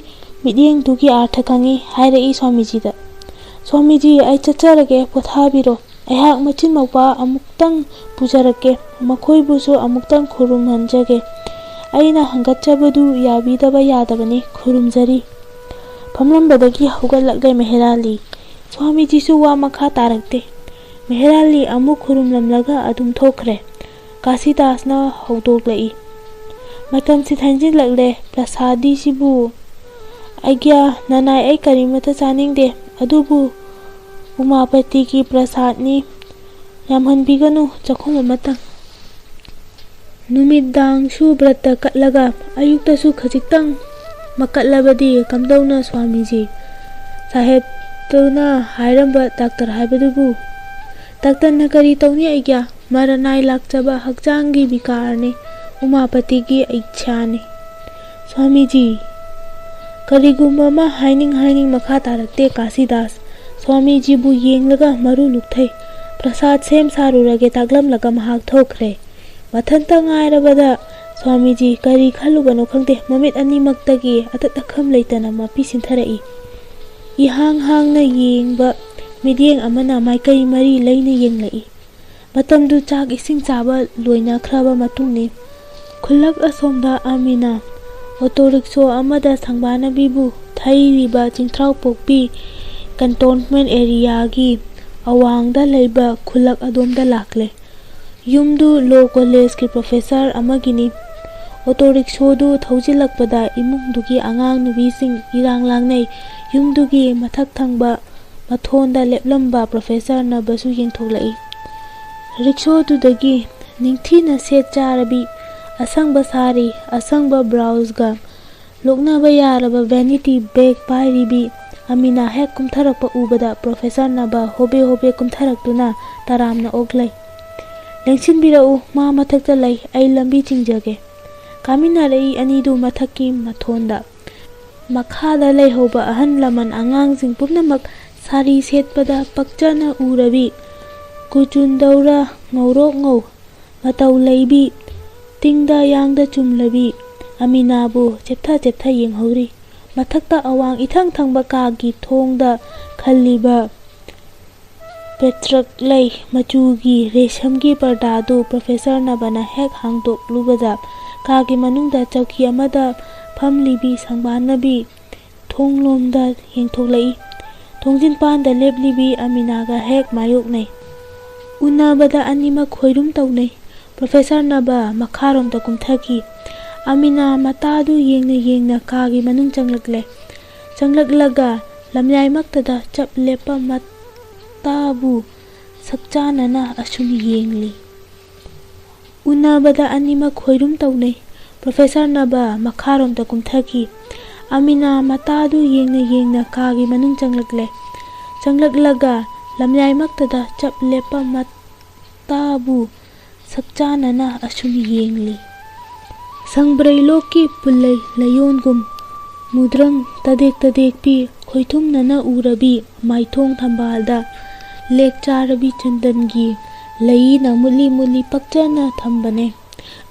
ꯃꯤꯠꯌꯦꯡꯗꯨꯒꯤ ꯑꯥꯔꯊ ꯈꯪꯏ, ꯍꯥꯏꯔꯛꯏ ꯁ꯭ꯋꯥꯃꯤꯖꯤꯗ, "ꯁ꯭ꯋꯥꯃꯤꯖꯤ, ꯑꯩ ꯆꯠꯆꯔꯒꯦ, ꯄꯣꯊꯥꯕꯤꯔꯣ꯫ ꯑꯩꯍꯥꯛ ꯃꯆꯤꯟ ꯃꯧꯄꯥ ꯑꯃꯨꯛꯇꯪ ꯄꯨꯖꯔꯛꯀꯦ꯫ ꯃꯈꯣꯏꯕꯨꯁꯨ ꯑꯃꯨꯛꯇꯪ ꯈꯨꯔꯨꯝꯍꯟꯖꯒꯦ꯫ ꯑꯩꯅ ꯍꯪꯒꯠꯆꯕꯗꯨ ꯌꯥꯕꯤꯗꯕ ꯌꯥꯗꯕꯅꯤ꯫ ꯈꯨꯔꯨꯝꯖꯔꯤ"꯫ ꯐꯝꯂꯝꯕꯗꯒꯤ ꯍꯧꯒꯠꯂꯛꯂꯦ ꯃꯦꯍꯦꯔꯥꯂꯤ꯫ ꯁ꯭ꯋꯥꯃꯤꯖꯤꯁꯨ ꯋꯥ ꯃꯈꯥ ꯇꯥꯔꯛꯇꯦ꯫ ꯃꯦꯍꯔꯥꯂꯤ ꯑꯃꯨꯛ ꯈꯨꯔꯨꯝꯂꯝꯂꯒ ꯑꯗꯨꯝ ꯊꯣꯛꯈ꯭ꯔꯦ꯫ ꯀꯥꯁꯤꯗꯥꯁꯅ ꯍꯧꯗꯣꯛꯂꯛꯏ, "ꯃꯇꯝꯁꯤ ꯊꯦꯡꯖꯤꯜꯂꯛꯂꯦ꯫ ꯄ꯭ꯔꯁꯥꯗꯤꯁꯤꯕꯨ?" "ꯑꯩꯒ꯭ꯌꯥ ꯅꯅꯥꯏ, ꯑꯩ ꯀꯔꯤꯃꯠꯇ ꯆꯥꯅꯤꯡꯗꯦ, ꯑꯗꯨꯕꯨ ꯎꯃꯥꯄꯇꯤꯒꯤ ꯄ꯭ꯔꯁꯥꯗꯅꯤ꯫ ꯌꯥꯝꯍꯟꯕꯤꯒꯅꯨ, ꯆꯥꯛꯈꯨꯝ ꯑꯃꯇꯪ"꯫ "ꯅꯨꯃꯤꯗꯥꯡꯁꯨ ꯕ꯭ꯔꯠꯇ ꯀꯠꯂꯒ ꯑꯌꯨꯛꯇꯁꯨ ꯈꯖꯤꯛꯇꯪ ꯃꯀꯠꯂꯕꯗꯤ ꯀꯝꯗꯧꯅ ꯁ꯭ꯋꯥꯃꯤꯖꯤ?" "ꯁꯥꯍꯦꯕꯇꯨꯅ ꯍꯥꯏꯔꯝꯕ ꯗꯥꯛꯇꯔ ꯍꯥꯏꯕꯗꯨꯕꯨ?" "ꯗꯥꯛꯇꯔꯅ ꯀꯔꯤ ꯇꯧꯅꯤ ꯑꯩꯒ꯭ꯌꯥ? ꯃꯔꯅꯥꯏ ꯂꯥꯛꯆꯕ ꯍꯛꯆꯥꯡꯒꯤ ꯕꯤꯀꯥꯔꯅꯤ, ꯎꯃꯥꯄꯇꯤꯒꯤ ꯏꯆꯥꯅꯤ"꯫ "ꯁ꯭ꯋꯥꯃꯤꯖꯤ"꯫ ꯀꯔꯤꯒꯨꯝꯕ ꯑꯃ ꯍꯥꯏꯅꯤꯡ ꯍꯥꯏꯅꯤꯡ ꯃꯈꯥ ꯇꯥꯔꯛꯇꯦ ꯀꯥꯁꯤꯗꯥꯁ꯫ ꯁ꯭ꯋꯥꯃꯤꯖꯤꯕꯨ ꯌꯦꯡꯂꯒ ꯃꯔꯨ ꯂꯨꯛꯊꯩ꯫ "ꯄ꯭ꯔꯁꯥꯗ ꯁꯦꯝ ꯁꯥꯔꯨꯔꯒꯦ" ꯇꯥꯛꯂꯝꯂꯒ ꯃꯍꯥꯛ ꯊꯣꯛꯈ꯭ꯔꯦ꯫ ꯃꯊꯟꯇ ꯉꯥꯏꯔꯕꯗ ꯁ꯭ꯋꯥꯃꯤꯖꯤ ꯀꯔꯤ ꯈꯜꯂꯨꯕꯅꯣ ꯈꯪꯗꯦ, ꯃꯃꯤꯠ ꯑꯅꯤꯃꯛꯇꯒꯤ ꯑꯇꯠ ꯑꯈꯝ ꯂꯩꯇꯅ ꯃꯄꯤ ꯁꯤꯟꯊꯔꯛꯏ꯫ ꯏꯍꯥꯡ ꯍꯥꯡꯅ ꯌꯦꯡꯕ ꯃꯤꯠꯌꯦꯡ ꯑꯃꯅ ꯃꯥꯏꯀꯩ ꯃꯔꯤ ꯂꯩꯅ ꯌꯦꯡꯂꯛꯏ꯫ ꯃꯇꯝꯗꯨ ꯆꯥꯛ ꯏꯁꯤꯡ ꯆꯥꯕ ꯂꯣꯏꯅꯈ꯭ꯔꯕ ꯃꯇꯨꯡꯅꯤ꯫ ꯈꯨꯜꯂꯛ ꯑꯁꯣꯝꯗ ꯑꯃꯤꯅꯥ ꯑꯣꯇꯣ ꯔꯤꯛꯁꯣ ꯑꯃꯗ ꯁꯪꯕꯥꯅꯕꯤꯕꯨ ꯊꯩꯔꯤꯕ ꯆꯤꯡꯊ꯭ꯔꯥꯎꯄꯣꯛꯄꯤ ꯀꯦꯟꯇꯣꯟꯃꯦꯟ ꯑꯦꯔꯤꯌꯥꯒꯤ ꯑꯋꯥꯡꯗ ꯂꯩꯕ ꯈꯨꯜꯂꯛ ꯑꯗꯣꯝꯗ ꯂꯥꯛꯂꯦ꯫ ꯌꯨꯝꯗꯨ ꯂꯣ ꯀꯣꯂꯦꯖꯀꯤ ꯄ꯭ꯔꯣꯐꯦꯁꯔ ꯑꯃꯒꯤꯅꯤ꯫ ꯑꯣꯇꯣ ꯔꯤꯛꯁꯣꯗꯨ ꯊꯧꯖꯤꯜꯂꯛꯄꯗ ꯏꯃꯨꯡꯗꯨꯒꯤ ꯑꯉꯥꯡ ꯅꯨꯕꯤꯁꯤꯡ ꯏꯔꯥꯡ ꯂꯥꯡꯅꯩ꯫ ꯌꯨꯝꯗꯨꯒꯤ ꯃꯊꯛ ꯊꯪꯕ ꯃꯊꯣꯟꯗ ꯂꯦꯞꯂꯝꯕ ꯄ꯭ꯔꯣꯐꯦꯁꯔ ꯅꯕꯁꯨ ꯌꯦꯡꯊꯣꯛꯂꯛꯏ꯫ ꯔꯤꯛꯁꯣꯗꯨꯗꯒꯤ ꯅꯤꯡꯊꯤꯅ ꯁꯦꯠ ꯆꯥꯔꯕꯤ, ꯑꯁꯪꯕ ꯁꯥꯔꯤ, ꯑꯁꯪꯕ ꯕ꯭ꯂꯥꯎꯖꯒ ꯂꯣꯛꯅꯕ ꯌꯥꯔꯕ ꯚꯦꯅꯤꯇꯤ ꯕꯦꯒ ꯄꯥꯏꯔꯤꯕꯤ ꯑꯃꯤꯅꯥ ꯍꯦꯛ ꯀꯨꯝꯊꯔꯛꯄ ꯎꯕꯗ ꯄ꯭ꯔꯣꯐꯦꯁꯔ ꯅꯕ ꯍꯣꯕꯦ ꯍꯣꯕꯦ ꯀꯨꯝꯊꯔꯛꯇꯨꯅ ꯇꯔꯥꯝꯅ ꯑꯣꯛꯂꯩ꯫ "ꯂꯦꯡꯁꯤꯟꯕꯤꯔꯛꯎ, ꯃꯥ ꯃꯊꯛꯇ ꯂꯩ, ꯑꯩ ꯂꯝꯕꯤ ꯆꯤꯡꯖꯒꯦ"꯫ ꯀꯥꯃꯤꯟꯅꯔꯛꯏ ꯑꯅꯤꯗꯨ ꯃꯊꯛꯀꯤ ꯃꯊꯣꯟꯗ꯫ ꯃꯈꯥꯗ ꯂꯩꯍꯧꯕ ꯑꯍꯜ ꯂꯃꯟ ꯑꯉꯥꯡꯁꯤꯡ ꯄꯨꯝꯅꯃꯛ ꯁꯥꯔꯤ ꯁꯦꯠꯄꯗ ꯄꯛꯆꯅ ꯎꯔꯕꯤ, ꯀꯨꯆꯨꯟꯗꯧꯔ ꯉꯧꯔꯣꯛ ꯉꯧ, ꯃꯇꯧ ꯂꯩꯕꯤ, ꯇꯤꯡꯗ ꯌꯥꯡꯗ ꯆꯨꯝꯂꯕꯤ ꯑꯃꯤꯅꯥꯕꯨ ꯆꯦꯞꯊ ꯆꯦꯞꯊ ꯌꯦꯡꯍꯧꯔꯤ꯫ ꯃꯊꯛꯇ ꯑꯋꯥꯡ ꯏꯊꯪ ꯊꯪꯕ ꯀꯥꯒꯤ ꯊꯣꯡꯗ ꯈꯜꯂꯤꯕ ꯄꯦꯇ꯭ꯔꯛ ꯂꯩ ꯃꯆꯨꯒꯤ ꯔꯦꯁꯝꯒꯤ ꯄꯔꯗꯥꯗꯨ ꯄ꯭ꯔꯣꯐꯦꯁꯔ ꯅꯕꯅ ꯍꯦꯛ ꯍꯥꯡꯗꯣꯛꯂꯨꯕꯗ, ꯀꯥꯒꯤ ꯃꯅꯨꯡꯗ ꯆꯧꯀꯤ ꯑꯃꯗ ꯐꯝꯂꯤꯕꯤ ꯁꯪꯕꯥꯟꯅꯕꯤ ꯊꯣꯡꯂꯣꯝꯗ ꯌꯦꯡꯊꯣꯛꯂꯛꯏ꯫ ꯊꯣꯡꯖꯤꯟ ꯄꯥꯟꯗ ꯂꯦꯞꯂꯤꯕꯤ ꯑꯃꯤꯅꯥꯒ ꯍꯦꯛ ꯃꯥꯌꯣꯛꯅꯩ꯫ ꯎꯅꯕꯗ ꯑꯅꯤꯃꯛ ꯈꯣꯏꯔꯨꯝ ꯇꯧꯅꯩ꯫ ꯄ꯭ꯔꯣꯐꯦꯁꯔ ꯅꯕꯥ ꯃꯈꯥꯔꯣꯝꯗ ꯀꯨꯝꯊꯈꯤ꯫ ꯑꯃꯤꯅꯥ ꯃꯇꯥꯗꯨ ꯌꯦꯡꯅ ꯌꯦꯡꯅ ꯀꯥꯒꯤ ꯃꯅꯨꯡ ꯆꯪꯂꯛꯂꯦ꯫ ꯆꯪꯂꯛꯂꯒ ꯂꯝꯌꯥꯏꯃꯛꯇꯗ ꯆꯞ ꯂꯦꯞꯄ ꯃꯇꯥꯕꯨ ꯁꯛꯆꯥꯟꯅꯅ ꯑꯁꯨꯝ ꯌꯦꯡꯂꯤ꯫ ꯎꯅꯕꯗ ꯑꯅꯤꯃꯛ ꯈꯣꯏꯔꯨꯝ ꯇꯧꯅꯩ꯫ ꯄ꯭ꯔꯣꯐꯦꯁꯔ ꯅꯕꯥ ꯃꯈꯥꯔꯣꯝꯗ ꯀꯨꯝꯊꯈꯤ꯫ ꯑꯃꯤꯅꯥ ꯃꯇꯥꯗꯨ ꯌꯦꯡꯅ ꯌꯦꯡꯅ ꯀꯥꯒꯤ ꯃꯅꯨꯡ ꯆꯪꯂꯛꯂꯦ꯫ ꯆꯪꯂꯛꯂꯒ ꯂꯝꯌꯥꯏꯃꯛꯇꯗ ꯆꯞ ꯂꯦꯞꯄ ꯃꯇꯥꯕꯨ ꯁꯛꯆꯥꯟꯅꯅ ꯑꯁꯨꯝ ꯌꯦꯡꯂꯤ꯫ ꯁꯪꯕ꯭ꯔꯩ ꯂꯣꯛꯀꯤ ꯄꯨꯜꯂꯩ ꯂꯩꯌꯣꯟꯒꯨꯝ ꯃꯨꯗ꯭ꯔꯪ ꯇꯗꯦꯛ ꯇꯗꯦꯛꯄꯤ ꯈꯣꯏꯊꯨꯝꯅꯅ ꯎꯔꯕꯤ ꯃꯥꯏꯊꯣꯡ ꯊꯝꯕꯥꯜꯗ ꯂꯦꯛ ꯆꯥꯔꯕꯤ ꯆꯟꯗꯟꯒꯤ ꯂꯩꯅ ꯃꯨꯠꯂꯤ ꯃꯨꯠꯂꯤ ꯄꯛꯆꯅ ꯊꯝꯕꯅꯦ꯫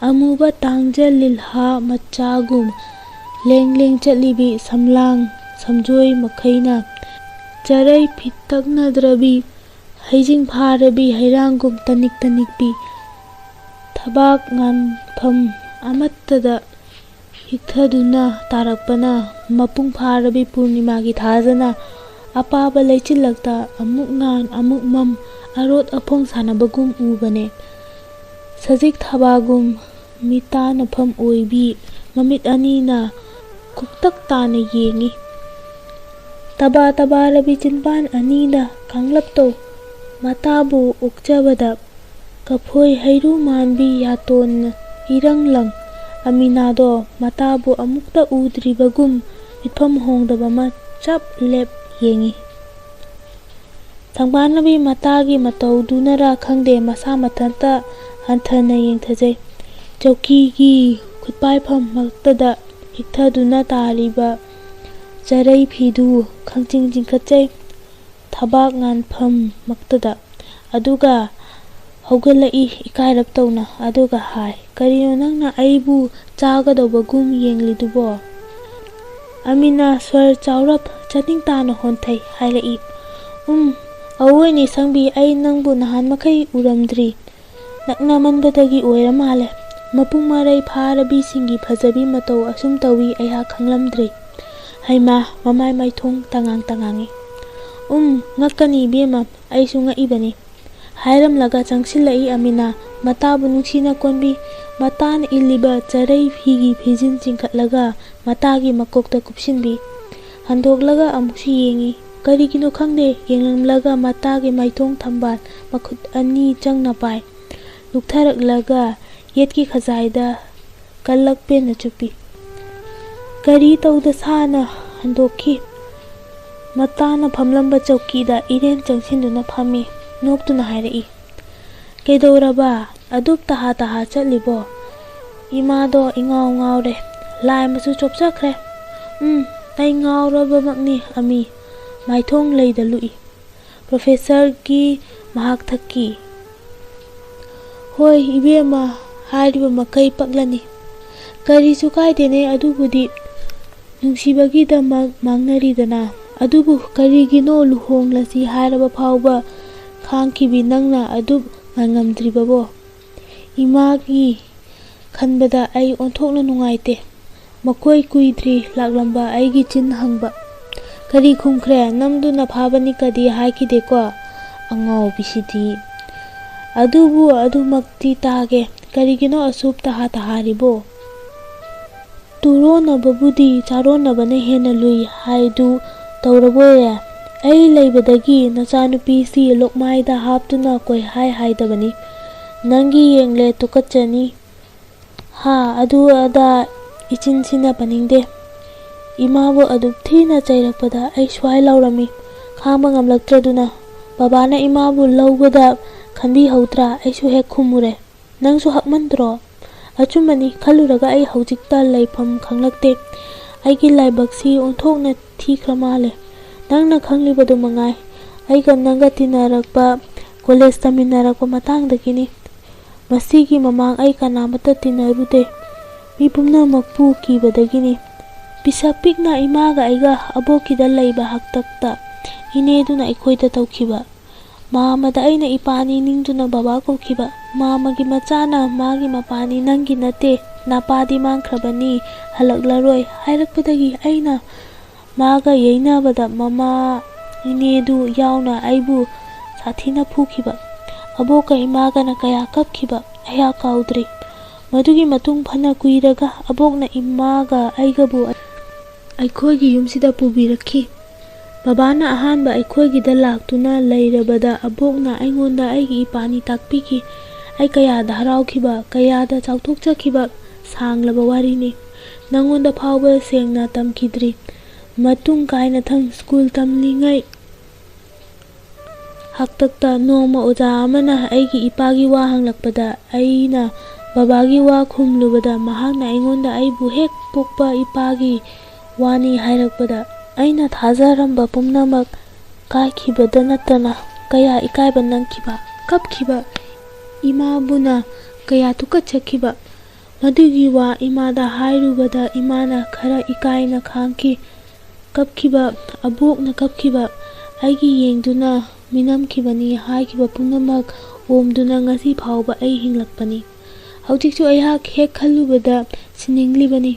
ꯑꯃꯨꯕ ꯇꯥꯡꯖ ꯂꯤꯜꯍꯥ ꯃꯆꯥꯒꯨꯝ ꯂꯦꯡ ꯂꯦꯡ ꯆꯠꯂꯤꯕꯤ ꯁꯝꯂꯥꯡ ꯁꯝꯖꯣꯏ ꯃꯈꯩꯅ ꯆꯔꯩ ꯐꯤꯇꯛꯅꯗ꯭ꯔꯕꯤ ꯍꯩꯖꯤꯡ ꯐꯥꯔꯕꯤ ꯍꯩꯔꯥꯡꯒꯨꯝ ꯇꯅꯤꯛ ꯇꯅꯤꯛꯄꯤ ꯊꯕꯥꯛ ꯉꯥꯟꯐꯝ ꯑꯃꯠꯇꯗ ꯍꯤꯛꯊꯗꯨꯅ ꯇꯥꯔꯛꯄꯅ ꯃꯄꯨꯡ ꯐꯥꯔꯕꯤ ꯄꯨꯔꯅꯤꯃꯥꯒꯤ ꯊꯥꯖꯅ ꯑꯄꯥꯕ ꯂꯩꯆꯤꯜꯂꯛꯇ ꯑꯃꯨꯛ ꯉꯥꯟ ꯑꯃꯨꯛ ꯃꯝ ꯑꯔꯣꯠ ꯑꯐꯣꯡ ꯁꯥꯟꯅꯕꯒꯨꯝ ꯎꯕꯅꯦ꯫ ꯁꯖꯤꯛ ꯊꯥꯕꯥꯒꯨꯝ ꯃꯤꯇꯥꯅꯐꯝ ꯑꯣꯏꯕꯤ ꯃꯃꯤꯠ ꯑꯅꯤꯅ ꯀꯨꯛꯇꯛ ꯇꯥꯅ ꯌꯦꯡꯏ꯫ ꯇꯕꯥ ꯇꯕꯥꯔꯕꯤ ꯆꯤꯟꯕꯥꯟ ꯑꯅꯤꯅ ꯀꯥꯡꯂꯞꯇꯧ ꯃꯇꯥꯕꯨ ꯑꯣꯛꯆꯕꯗ ꯀꯐꯣꯏ ꯍꯩꯔꯨ ꯃꯥꯟꯕꯤ ꯌꯥꯇꯣꯟꯅ ꯏꯔꯪ ꯂꯪ ꯑꯃꯤꯅꯥꯗꯣ ꯃꯇꯥꯕꯨ ꯑꯃꯨꯛꯇ ꯎꯗ꯭ꯔꯤꯕꯒꯨꯝ ꯃꯤꯠꯐꯝ ꯍꯣꯡꯗꯕ ꯑꯃ ꯆꯞ ꯂꯦꯞ ꯌꯦꯡꯏ꯫ ꯊꯪꯕꯥꯟꯅꯕꯤ ꯃꯇꯥꯒꯤ ꯃꯇꯧꯗꯨꯅꯔꯥ ꯈꯪꯗꯦ, ꯃꯁꯥ ꯃꯊꯟꯇ ꯍꯟꯊꯅ ꯌꯦꯡꯊꯖꯩ꯫ ꯆꯧꯀꯤꯒꯤ ꯈꯨꯠꯄꯥꯏꯐꯝ ꯃꯛꯇꯗ ꯍꯤꯛꯊꯗꯨꯅ ꯇꯥꯔꯤꯕ ꯆꯔꯩ ꯐꯤꯗꯨ ꯈꯪꯆꯤꯡ ꯆꯤꯡꯈꯠꯆꯩ꯫ ꯊꯕꯥꯛ ꯉꯥꯟꯐꯝ ꯃꯛꯇꯗ꯫ ꯑꯗꯨꯒ ꯍꯧꯒꯠꯂꯛꯏ ꯏꯀꯥꯏꯔꯞ ꯇꯧꯅ꯫ ꯑꯗꯨꯒ ꯍꯥꯏ, "ꯀꯔꯤꯅꯣ ꯅꯪꯅ ꯑꯩꯕꯨ ꯆꯥꯒꯗꯧꯕꯒꯨꯝ ꯌꯦꯡꯂꯤꯗꯨꯕꯣ?" ꯑꯃꯤꯅꯥ ꯁ꯭ꯋꯔ ꯆꯥꯎꯔꯞ ꯆꯅꯤꯡ ꯇꯥꯅ ꯍꯣꯟꯊꯩ ꯍꯥꯏꯔꯛꯏ, "ꯎꯝ, ꯑꯋꯣꯏꯅꯦ ꯁꯪꯕꯤ, ꯑꯩ ꯅꯪꯕꯨ ꯅꯍꯥꯟ ꯃꯈꯩ ꯎꯔꯝꯗ꯭ꯔꯤ꯫ ꯅꯛꯅꯃꯟꯕꯗꯒꯤ ꯑꯣꯏꯔ ꯃꯥꯜꯂꯦ꯫ ꯃꯄꯨꯡ ꯃꯔꯩ ꯐꯥꯔꯕꯤꯁꯤꯡꯒꯤ ꯐꯖꯕꯤ ꯃꯇꯧ ꯑꯁꯨꯝ ꯇꯧꯏ ꯑꯩꯍꯥꯛ ꯈꯪꯂꯝꯗ꯭ꯔꯦ꯫" ꯍꯩꯃꯥ, ꯃꯃꯥꯏ ꯃꯥꯏꯊꯣꯡ ꯇꯉꯥꯡ ꯇꯉꯥꯡꯉꯤ꯫ "ꯎꯝ, ꯉꯛꯀꯅꯤ ꯏꯕꯦꯝꯃ, ꯑꯩꯁꯨ ꯉꯛꯏꯕꯅꯤ," ꯍꯥꯏꯔꯝꯂꯒ ꯆꯪꯁꯤꯜꯂꯛꯏ ꯑꯃꯤꯅꯥ꯫ ꯃꯇꯥꯕꯨ ꯅꯨꯡꯁꯤꯅ ꯀꯣꯟꯕꯤ꯫ ꯃꯇꯥꯅ ꯏꯜꯂꯤꯕ ꯆꯔꯩ ꯐꯤꯒꯤ ꯐꯤꯖꯤꯟ ꯆꯤꯡꯈꯠꯂꯒ ꯃꯇꯥꯒꯤ ꯃꯀꯣꯛꯇ ꯀꯨꯞꯁꯤꯟꯕꯤ꯫ ꯍꯟꯗꯣꯛꯂꯒ ꯑꯃꯨꯛꯁꯨ ꯌꯦꯡꯉꯤ꯫ ꯀꯔꯤꯒꯤꯅꯣ ꯈꯪꯗꯦ, ꯌꯦꯡꯂꯝꯂꯒ ꯃꯇꯥꯒꯤ ꯃꯥꯏꯊꯣꯡ ꯊꯝꯕꯥꯜ ꯃꯈꯨꯠ ꯑꯅꯤ ꯆꯪꯅ ꯄꯥꯏ꯫ ꯂꯨꯛꯊꯔꯛꯂꯒ ꯌꯦꯠꯀꯤ ꯈꯖꯥꯏꯗ ꯀꯜꯂꯛ ꯄꯦꯟꯅ ꯆꯨꯞꯄꯤ꯫ ꯀꯔꯤ ꯇꯧꯗ ꯁꯥꯅ ꯍꯟꯗꯣꯛꯈꯤ꯫ ꯃꯇꯥꯅ ꯐꯝꯂꯝꯕ ꯆꯧꯀꯤꯗ ꯏꯔꯦꯟ ꯆꯪꯁꯤꯟꯗꯨꯅ ꯐꯝꯃꯤ꯫ ꯅꯣꯛꯇꯨꯅ ꯍꯥꯏꯔꯛꯏ, "ꯀꯩꯗꯧꯔꯕ? ꯑꯗꯨꯛ ꯇꯍꯥ ꯇꯍꯥ ꯆꯠꯂꯤꯕꯣ?" "ꯏꯃꯥꯗꯣ ꯏꯉꯥꯎ ꯉꯥꯎꯔꯦ꯫ ꯂꯥꯏ ꯃꯆꯨ ꯆꯣꯞꯆꯈ꯭ꯔꯦ꯫ ꯎꯝ, ꯑꯩ ꯉꯥꯎꯔꯕꯃꯛꯅꯤ ꯑꯃꯤ꯫" ꯃꯥꯏꯊꯣꯡ ꯂꯩꯗ ꯂꯨꯏ꯫ ꯄ꯭ꯔꯣꯐꯦꯁꯔꯒꯤ ꯃꯍꯥꯛꯊꯛꯀꯤ꯫ "ꯍꯣꯏ ꯏꯕꯦꯝꯃ, ꯍꯥꯏꯔꯤꯕ ꯃꯈꯩ ꯄꯛꯂꯅꯤ꯫ ꯀꯔꯤꯁꯨ ꯀꯥꯏꯗꯦꯅꯦ, ꯑꯗꯨꯕꯨꯗꯤ ꯅꯨꯡꯁꯤꯕꯒꯤꯗꯃꯛ ꯃꯥꯡꯅꯔꯤꯗꯅ꯫ ꯑꯗꯨꯕꯨ ꯀꯔꯤꯒꯤꯅꯣ ꯂꯨꯍꯣꯡꯂꯁꯤ ꯍꯥꯏꯔꯕ ꯐꯥꯎꯕ ꯈꯥꯡꯈꯤꯕꯤ ꯅꯪꯅ ꯑꯗꯨꯛ ꯉꯥꯏꯉꯝꯗ꯭ꯔꯤꯕꯕꯣ?" ꯏꯃꯥꯒꯤ ꯈꯟꯕꯗ ꯑꯩ ꯑꯣꯟꯊꯣꯛꯅ ꯅꯨꯡꯉꯥꯏꯇꯦ꯫ ꯃꯈꯣꯏ ꯀꯨꯏꯗ꯭ꯔꯤ ꯂꯥꯛꯂꯝꯕ ꯑꯩꯒꯤ ꯆꯤꯟ ꯍꯪꯕ꯫ "ꯀꯔꯤ ꯈꯨꯝꯈ꯭ꯔꯦ? ꯅꯝꯗꯨꯅ ꯐꯥꯕꯅꯤ ꯀꯗꯤ ꯍꯥꯏꯈꯤꯗꯦꯀꯣ?" ꯑꯉꯥꯎꯕꯤꯁꯤꯗꯤ꯫ "ꯑꯗꯨꯕꯨ ꯑꯗꯨꯃꯛꯇꯤ ꯇꯥꯒꯦ꯫ ꯀꯔꯤꯒꯤꯅꯣ ꯑꯁꯨꯛ ꯇꯍꯥ ꯇꯍꯥꯔꯤꯕꯣ?" "ꯇꯨꯔꯣꯟꯅꯕꯕꯨꯗꯤ ꯆꯥꯔꯣꯟꯅꯕꯅ ꯍꯦꯟꯅ ꯂꯨꯏ ꯍꯥꯏꯗꯨ ꯇꯧꯔꯕꯣꯏꯔꯦ? ꯑꯩ ꯂꯩꯕꯗꯒꯤ ꯅꯆꯥꯅꯨꯄꯤꯁꯤ ꯂꯣꯛꯃꯥꯏꯗ ꯍꯥꯞꯇꯨꯅ ꯀꯣꯏꯍꯥꯏ ꯍꯥꯏꯗꯕꯅꯤ꯫ ꯅꯪꯒꯤ ꯌꯦꯡꯂꯦ ꯇꯨꯀꯠꯆꯅꯤ꯫ ꯍꯥ, ꯑꯗꯨ ꯑꯗꯥ ꯏꯆꯤꯟꯁꯤꯅ ꯄꯟꯅꯤꯡꯗꯦ꯫" ꯏꯃꯥꯕꯨ ꯑꯗꯨꯛ ꯊꯤꯅ ꯆꯩꯔꯛꯄꯗ ꯑꯩ ꯁ꯭ꯋꯥꯏ ꯂꯥꯎꯔꯝꯃꯤ꯫ ꯈꯥꯡꯕ ꯉꯝꯂꯛꯇ꯭ꯔꯗꯨꯅ ꯕꯕꯥꯅ ꯏꯃꯥꯕꯨ ꯂꯧꯕꯗ ꯈꯟꯕꯤꯍꯧꯗ꯭ꯔꯥ? ꯑꯩꯁꯨ ꯍꯦꯛ ꯈꯨꯝꯃꯨꯔꯦ꯫ "ꯅꯪꯁꯨ ꯍꯛꯃꯟꯗ꯭ꯔꯣ?" "ꯑꯆꯨꯝꯕꯅꯤ, ꯈꯜꯂꯨꯔꯒ ꯑꯩ ꯍꯧꯖꯤꯛꯇ ꯂꯩꯐꯝ ꯈꯪꯂꯛꯇꯦ꯫ ꯑꯩꯒꯤ ꯂꯥꯏꯕꯛꯁꯤ ꯑꯣꯟꯊꯣꯛꯅ ꯊꯤꯈ꯭ꯔ ꯃꯥꯜꯂꯦ꯫ ꯅꯪꯅ ꯈꯪꯂꯤꯕꯗꯨ ꯃꯉꯥꯏ꯫ ꯑꯩꯒ ꯅꯪꯒ ꯇꯤꯟꯅꯔꯛꯄ, ꯀꯣꯂꯦꯖ ꯇꯝꯃꯤꯟꯅꯔꯛꯄ ꯃꯇꯥꯡꯗꯒꯤꯅꯤ꯫ ꯃꯁꯤꯒꯤ ꯃꯃꯥꯡ ꯑꯩ ꯀꯅꯥꯃꯠꯇ ꯇꯤꯟꯅꯔꯨꯗꯦ꯫ ꯃꯤ ꯄꯨꯝꯅꯃꯛꯄꯨ ꯀꯤꯕꯗꯒꯤꯅꯤ꯫" ꯄꯤꯁꯛ ꯄꯤꯛꯅ ꯏꯃꯥꯒ ꯑꯩꯒ ꯑꯕꯣꯛꯀꯤꯗ ꯂꯩꯕ ꯍꯥꯛꯇꯛꯇ ꯏꯅꯦꯗꯨꯅ ꯑꯩꯈꯣꯏꯗ ꯇꯧꯈꯤꯕ꯫ ꯃꯥꯃꯗ ꯑꯩꯅ ꯏꯄꯥꯅꯤ ꯅꯤꯡꯗꯨꯅ ꯕꯕꯥ ꯀꯧꯈꯤꯕ꯫ ꯃꯥꯃꯒꯤ ꯃꯆꯥꯅ ꯃꯥꯒꯤ ꯃꯄꯥꯅꯤ ꯅꯪꯒꯤ ꯅꯠꯇꯦ, ꯅꯄꯥꯗꯤ ꯃꯥꯡꯈ꯭ꯔꯕꯅꯤ, ꯍꯜꯂꯛꯂꯔꯣꯏ ꯍꯥꯏꯔꯛꯄꯗꯒꯤ ꯑꯩꯅ ꯃꯥꯒ ꯌꯩꯅꯕꯗ ꯃꯃꯥ ꯏꯅꯦꯗꯨ ꯌꯥꯎꯅ ꯑꯩꯕꯨ ꯁꯥꯊꯤꯅ ꯐꯨꯈꯤꯕ꯫ ꯑꯕꯣꯛꯀ ꯏꯃꯥꯒꯅ ꯀꯌꯥ ꯀꯞꯈꯤꯕ ꯑꯩꯍꯥꯛ ꯀꯥꯎꯗ꯭ꯔꯤ꯫ ꯃꯗꯨꯒꯤ ꯃꯇꯨꯡ ꯐꯅ ꯀꯨꯏꯔꯒ ꯑꯕꯣꯛꯅ ꯏꯃꯥꯒ ꯑꯩꯒꯕꯨ ꯑꯩꯈꯣꯏꯒꯤ ꯌꯨꯝꯁꯤꯗ ꯄꯨꯕꯤꯔꯛꯈꯤ꯫ ꯕꯕꯥꯅ ꯑꯍꯥꯟꯕ ꯑꯩꯈꯣꯏꯒꯤꯗ ꯂꯥꯛꯇꯨꯅ ꯂꯩꯔꯕꯗ ꯑꯕꯣꯛꯅ ꯑꯩꯉꯣꯟꯗ ꯑꯩꯒꯤ ꯏꯄꯥꯅꯤ ꯇꯥꯛꯄꯤꯈꯤ꯫ ꯑꯩ ꯀꯌꯥꯗ ꯍꯔꯥꯎꯈꯤꯕ, ꯀꯌꯥꯗ ꯆꯥꯎꯊꯣꯛꯆꯈꯤꯕ ꯁꯥꯡꯂꯕ ꯋꯥꯔꯤꯅꯤ꯫ ꯅꯉꯣꯟꯗ ꯐꯥꯎꯕ ꯁꯦꯡꯅ ꯇꯝꯈꯤꯗ꯭ꯔꯤ꯫ ꯃꯇꯨꯡ ꯀꯥꯏꯅ ꯊꯝ ꯁ꯭ꯀꯨꯜ ꯇꯝꯂꯤꯉꯩ ꯍꯥꯛꯇꯛꯇ ꯅꯣꯡꯃ ꯑꯣꯖꯥ ꯑꯃꯅ ꯑꯩꯒꯤ ꯏꯄꯥꯒꯤ ꯋꯥ ꯍꯪꯂꯛꯄꯗ ꯑꯩꯅ ꯕꯕꯥꯒꯤ ꯋꯥ ꯈꯨꯝꯂꯨꯕꯗ ꯃꯍꯥꯛꯅ ꯑꯩꯉꯣꯟꯗ ꯑꯩꯕꯨ ꯍꯦꯛ ꯄꯣꯛꯄ ꯏꯄꯥꯒꯤ ꯋꯥꯅꯤ ꯍꯥꯏꯔꯛꯄꯗ ꯑꯩꯅ ꯊꯥꯖꯔꯝꯕ ꯄꯨꯝꯅꯃꯛ ꯀꯥꯏꯈꯤꯕꯗ ꯅꯠꯇꯅ ꯀꯌꯥ ꯏꯀꯥꯏꯕ ꯅꯪꯈꯤꯕ, ꯀꯞꯈꯤꯕ ꯏꯃꯥꯕꯨꯅ ꯀꯌꯥ ꯇꯨꯀꯠꯆꯈꯤꯕ꯫ ꯃꯗꯨꯒꯤ ꯋꯥ ꯏꯃꯥꯗ ꯍꯥꯏꯔꯨꯕꯗ ꯏꯃꯥꯅ ꯈꯔ ꯏꯀꯥꯏꯅ ꯈꯥꯡꯈꯤ꯫ ꯀꯞꯈꯤꯕ, ꯑꯕꯣꯛꯅ ꯀꯞꯈꯤꯕ, ꯑꯩꯒꯤ ꯌꯦꯡꯗꯨꯅ ꯃꯤꯅꯝꯈꯤꯕꯅꯤ ꯍꯥꯏꯈꯤꯕ ꯄꯨꯝꯅꯃꯛ ꯑꯣꯝꯗꯨꯅ ꯉꯁꯤ ꯐꯥꯎꯕ ꯑꯩ ꯍꯤꯡꯂꯛꯄꯅꯤ꯫ ꯍꯧꯖꯤꯛꯁꯨ ꯑꯩꯍꯥꯛ ꯍꯦꯛ ꯈꯜꯂꯨꯕꯗ ꯁꯤꯅꯤꯡꯂꯤꯕꯅꯤ꯫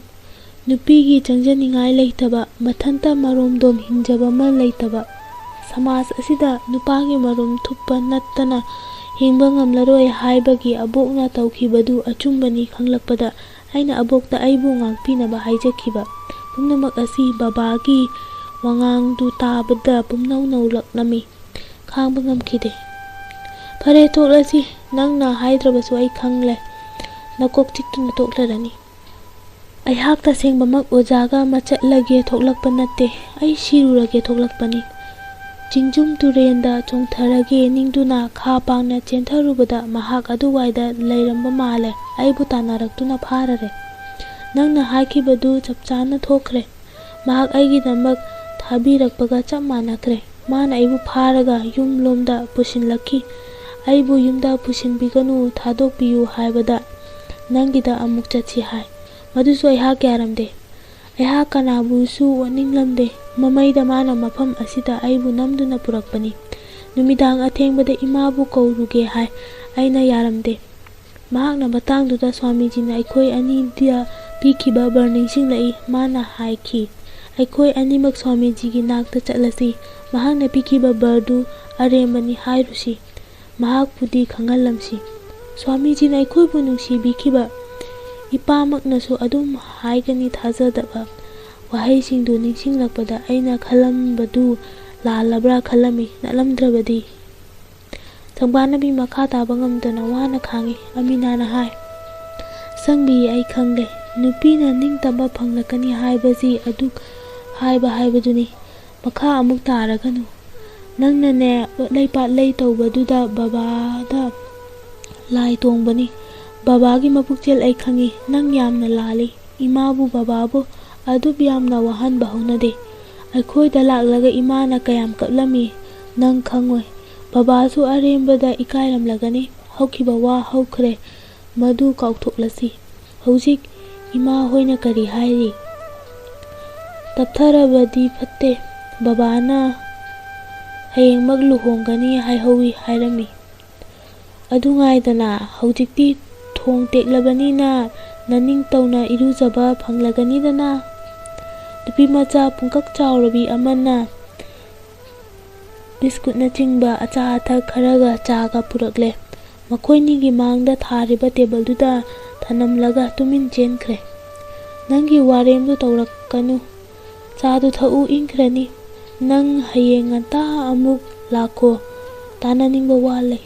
ꯅꯨꯄꯤꯒꯤ ꯆꯪꯖꯅꯤꯡꯉꯥꯏ ꯂꯩꯇꯕ, ꯃꯊꯟꯇ ꯃꯔꯣꯝꯗꯣꯝ ꯍꯤꯡꯖꯕ ꯑꯃ ꯂꯩꯇꯕ ꯁꯃꯥꯖ ꯑꯁꯤꯗ ꯅꯨꯄꯥꯒꯤ ꯃꯔꯨꯝ ꯊꯨꯞꯄ ꯅꯠꯇꯅ ꯍꯤꯡꯕ ꯉꯝꯂꯔꯣꯏ ꯍꯥꯏꯕꯒꯤ ꯑꯕꯣꯛꯅ ꯇꯧꯈꯤꯕꯗꯨ ꯑꯆꯨꯝꯕꯅꯤ ꯈꯪꯂꯛꯄꯗ ꯑꯩꯅ ꯑꯕꯣꯛꯇ ꯑꯩꯕꯨ ꯉꯥꯛꯄꯤꯅꯕ ꯍꯥꯏꯖꯈꯤꯕ ꯄꯨꯝꯅꯃꯛ ꯑꯁꯤ ꯕꯕꯥꯒꯤ ꯋꯥꯉꯥꯡꯗꯨ ꯇꯥꯕꯗ ꯄꯨꯝꯅꯧ ꯅꯧꯂꯛꯂꯝꯃꯤ꯫ ꯈꯥꯡꯕ ꯉꯝꯈꯤꯗꯦ꯫ "ꯐꯔꯦ, ꯇꯣꯛꯂꯁꯤ꯫ ꯅꯪꯅ ꯍꯥꯏꯗ꯭ꯔꯕꯁꯨ ꯑꯩ ꯈꯪꯂꯦ꯫ ꯅꯀꯣꯛ ꯆꯤꯛꯇꯨꯅ ꯇꯣꯛꯂꯔꯅꯤ꯫" ꯑꯩꯍꯥꯛ ꯇꯁꯦꯡꯕꯃꯛ ꯑꯣꯖꯥꯒ ꯃꯆꯠꯂꯒꯦ ꯊꯣꯛꯂꯛꯄ ꯅꯠꯇꯦ꯫ ꯑꯩ ꯁꯤꯔꯨꯔꯒꯦ ꯊꯣꯛꯂꯛꯄꯅꯤ꯫ ꯆꯤꯡꯖꯨꯝ ꯇꯨꯔꯦꯟꯗ ꯆꯣꯡꯊꯔꯒꯦ ꯅꯤꯡꯗꯨꯅ ꯈꯥ ꯄꯥꯡꯅ ꯆꯦꯟꯊꯔꯨꯕꯗ ꯃꯍꯥꯛ ꯑꯗꯨꯋꯥꯏꯗ ꯂꯩꯔꯝꯕ ꯃꯥꯜꯂꯦ꯫ ꯑꯩꯕꯨ ꯇꯥꯟꯅꯔꯛꯇꯨꯅ ꯐꯥꯔꯔꯦ꯫ ꯅꯪꯅ ꯍꯥꯏꯈꯤꯕꯗꯨ ꯆꯞ ꯆꯥꯅ ꯊꯣꯛꯈ꯭ꯔꯦ꯫ ꯃꯍꯥꯛ ꯑꯩꯒꯤꯗꯃꯛ ꯊꯥꯕꯤꯔꯛꯄꯒ ꯆꯞ ꯃꯥꯟꯅꯈ꯭ꯔꯦ꯫ ꯃꯥꯅ ꯑꯩꯕꯨ ꯐꯥꯔꯒ ꯌꯨꯝ ꯂꯣꯝꯗ ꯄꯨꯁꯤꯜꯂꯛꯈꯤ꯫ ꯑꯩꯕꯨ ꯌꯨꯝꯗ ꯄꯨꯁꯤꯟꯕꯤꯒꯅꯨ, ꯊꯥꯗꯣꯛꯄꯤꯌꯨ ꯍꯥꯏꯕꯗ ꯅꯪꯒꯤꯗ ꯑꯃꯨꯛ ꯆꯠꯁꯤ ꯍꯥꯏ꯫ ꯃꯗꯨꯁꯨ ꯑꯩꯍꯥꯛ ꯌꯥꯔꯝꯗꯦ꯫ ꯑꯩꯍꯥꯛ ꯀꯅꯥꯕꯨꯁꯨ ꯑꯣꯠꯅꯤꯡꯂꯝꯗꯦ꯫ ꯃꯃꯩꯗ ꯃꯥꯅ ꯃꯐꯝ ꯑꯁꯤꯗ ꯑꯩꯕꯨ ꯅꯝꯗꯨꯅ ꯄꯨꯔꯛꯄꯅꯤ꯫ ꯅꯨꯃꯤꯗꯥꯡ ꯑꯊꯦꯡꯕꯗ ꯏꯃꯥꯕꯨ ꯀꯧꯔꯨꯒꯦ ꯍꯥꯏ꯫ ꯑꯩꯅ ꯌꯥꯔꯝꯗꯦ꯫ ꯃꯍꯥꯛꯅ ꯃꯇꯥꯡꯗꯨꯗ ꯁ꯭ꯋꯥꯃꯤꯖꯤꯅ ꯑꯩꯈꯣꯏ ꯑꯅꯤꯗ ꯄꯤꯈꯤꯕ ꯕꯔ ꯅꯤꯡꯁꯤꯡꯂꯛꯏ꯫ ꯃꯥꯅ ꯍꯥꯏꯈꯤ, ꯑꯩꯈꯣꯏ ꯑꯅꯤꯃꯛ ꯁ꯭ꯋꯥꯃꯤꯖꯤꯒꯤ ꯅꯥꯛꯇ ꯆꯠꯂꯁꯤ꯫ ꯃꯍꯥꯛꯅ ꯄꯤꯈꯤꯕ ꯕꯔꯗꯨ ꯑꯔꯦꯝꯕꯅꯤ ꯍꯥꯏꯔꯨꯁꯤ꯫ ꯃꯍꯥꯛꯄꯨꯗꯤ ꯈꯪꯍꯜꯂꯝꯁꯤ꯫ ꯁ꯭ꯋꯥꯃꯤꯖꯤꯅ ꯑꯩꯈꯣꯏꯕꯨ ꯅꯨꯡꯁꯤꯕꯤꯈꯤꯕ ꯏꯄꯥꯃꯛꯅꯁꯨ ꯑꯗꯨꯝ ꯍꯥꯏꯒꯅꯤ ꯊꯥꯖꯗꯕ ꯋꯥꯍꯩꯁꯤꯡꯗꯨ ꯅꯤꯡꯁꯤꯡꯂꯛꯄꯗ ꯑꯩꯅ ꯈꯜꯂꯝꯕꯗꯨ ꯂꯥꯜꯂꯕ꯭ꯔꯥ ꯈꯜꯂꯝꯃꯤ꯫ ꯅꯠꯂꯝꯗ꯭ꯔꯕꯗꯤ? ꯁꯪꯕꯥꯅꯕꯤ ꯃꯈꯥ ꯇꯥꯕ ꯉꯝꯗꯅ ꯋꯥꯅ ꯈꯥꯡꯉꯤ꯫ ꯑꯃꯤꯅꯥꯅ ꯍꯥꯏ, "ꯁꯪꯕꯤ, ꯑꯩ ꯈꯪꯂꯦ꯫ ꯅꯨꯄꯤꯅ ꯅꯤꯡꯇꯝꯕ ꯐꯪꯂꯛꯀꯅꯤ ꯍꯥꯏꯕꯁꯤ ꯑꯗꯨ ꯍꯥꯏꯕ ꯍꯥꯏꯕꯗꯨꯅꯤ꯫ ꯃꯈꯥ ꯑꯃꯨꯛ ꯇꯥꯔꯒꯅꯨ꯫ ꯅꯪꯅꯅꯦ, ꯂꯩꯄꯥꯠ ꯂꯩ ꯇꯧꯕꯗꯨꯗ ꯕꯕꯥꯗ ꯂꯥꯏ ꯇꯣꯡꯕꯅꯤ꯫ ꯕꯕꯥꯒꯤ ꯃꯄꯨꯛꯆꯦꯜ ꯑꯩ ꯈꯪꯉꯤ꯫ ꯅꯪ ꯌꯥꯝꯅ ꯂꯥꯜꯂꯤ꯫ ꯏꯃꯥꯕꯨ ꯕꯕꯥꯕꯨ ꯑꯗꯨꯛ ꯌꯥꯝꯅ ꯋꯥꯍꯟꯕ ꯍꯧꯅꯗꯦ꯫ ꯑꯩꯈꯣꯏꯗ ꯂꯥꯛꯂꯒ ꯏꯃꯥꯅ ꯀꯌꯥꯝ ꯀꯞꯂꯝꯃꯤ ꯅꯪ ꯈꯪꯉꯣꯏ꯫ ꯕꯕꯥꯁꯨ ꯑꯔꯦꯝꯕꯗ ꯏꯀꯥꯏꯔꯝꯂꯒꯅꯤ꯫ ꯍꯧꯈꯤꯕ ꯋꯥ ꯍꯧꯈ꯭ꯔꯦ, ꯃꯗꯨ ꯀꯥꯎꯊꯣꯛꯂꯁꯤ꯫ ꯍꯧꯖꯤꯛ ꯏꯃꯥ ꯍꯣꯏꯅ ꯀꯔꯤ ꯍꯥꯏꯔꯤ?" "ꯇꯞꯊꯔꯕꯗꯤ ꯐꯠꯇꯦ꯫ ꯕꯕꯥꯅ ꯍꯌꯦꯡꯃꯛ ꯂꯨꯍꯣꯡꯒꯅꯤ ꯍꯥꯏꯍꯧꯋꯤ ꯍꯥꯏꯔꯝꯃꯤ꯫ ꯑꯗꯨ ꯉꯥꯏꯗꯅ, ꯍꯧꯖꯤꯛꯇꯤ ꯊꯣꯡ ꯇꯦꯛꯂꯕꯅꯤꯅ ꯅꯅꯤꯡꯇꯧꯅ ꯏꯔꯨꯖꯕ ꯐꯪꯂꯒꯅꯤꯗꯅ꯫ ꯅꯨꯄꯤꯃꯆꯥ ꯄꯨꯡꯀꯛ ꯆꯥꯎꯔꯕꯤ ꯑꯃꯅ ꯕꯤꯁꯀꯨꯠꯅꯆꯤꯡꯕ ꯑꯆꯥ ꯑꯊꯛ ꯈꯔꯒ ꯆꯥꯒ ꯄꯨꯔꯛꯂꯦ꯫ ꯃꯈꯣꯏꯅꯤꯒꯤ ꯃꯥꯡꯗ ꯊꯥꯔꯤꯕ ꯇꯦꯕꯜꯗꯨꯗ ꯊꯅꯝꯂꯒ ꯇꯨꯃꯤꯟ ꯆꯦꯟꯈ꯭ꯔꯦ꯫ ꯅꯪꯒꯤ ꯋꯥꯔꯦꯝꯗꯨ ꯇꯧꯔꯛꯀꯅꯨ꯫ ꯆꯥꯗꯨ ꯊꯛꯎ, ꯏꯪꯈ꯭ꯔꯅꯤ꯫ ꯅꯪ ꯍꯌꯦꯡ ꯉꯟꯇꯥ ꯑꯃꯨꯛ ꯂꯥꯛꯈꯣ꯫ ꯇꯥꯟꯅꯅꯤꯡꯕ ꯋꯥ ꯂꯩ꯫"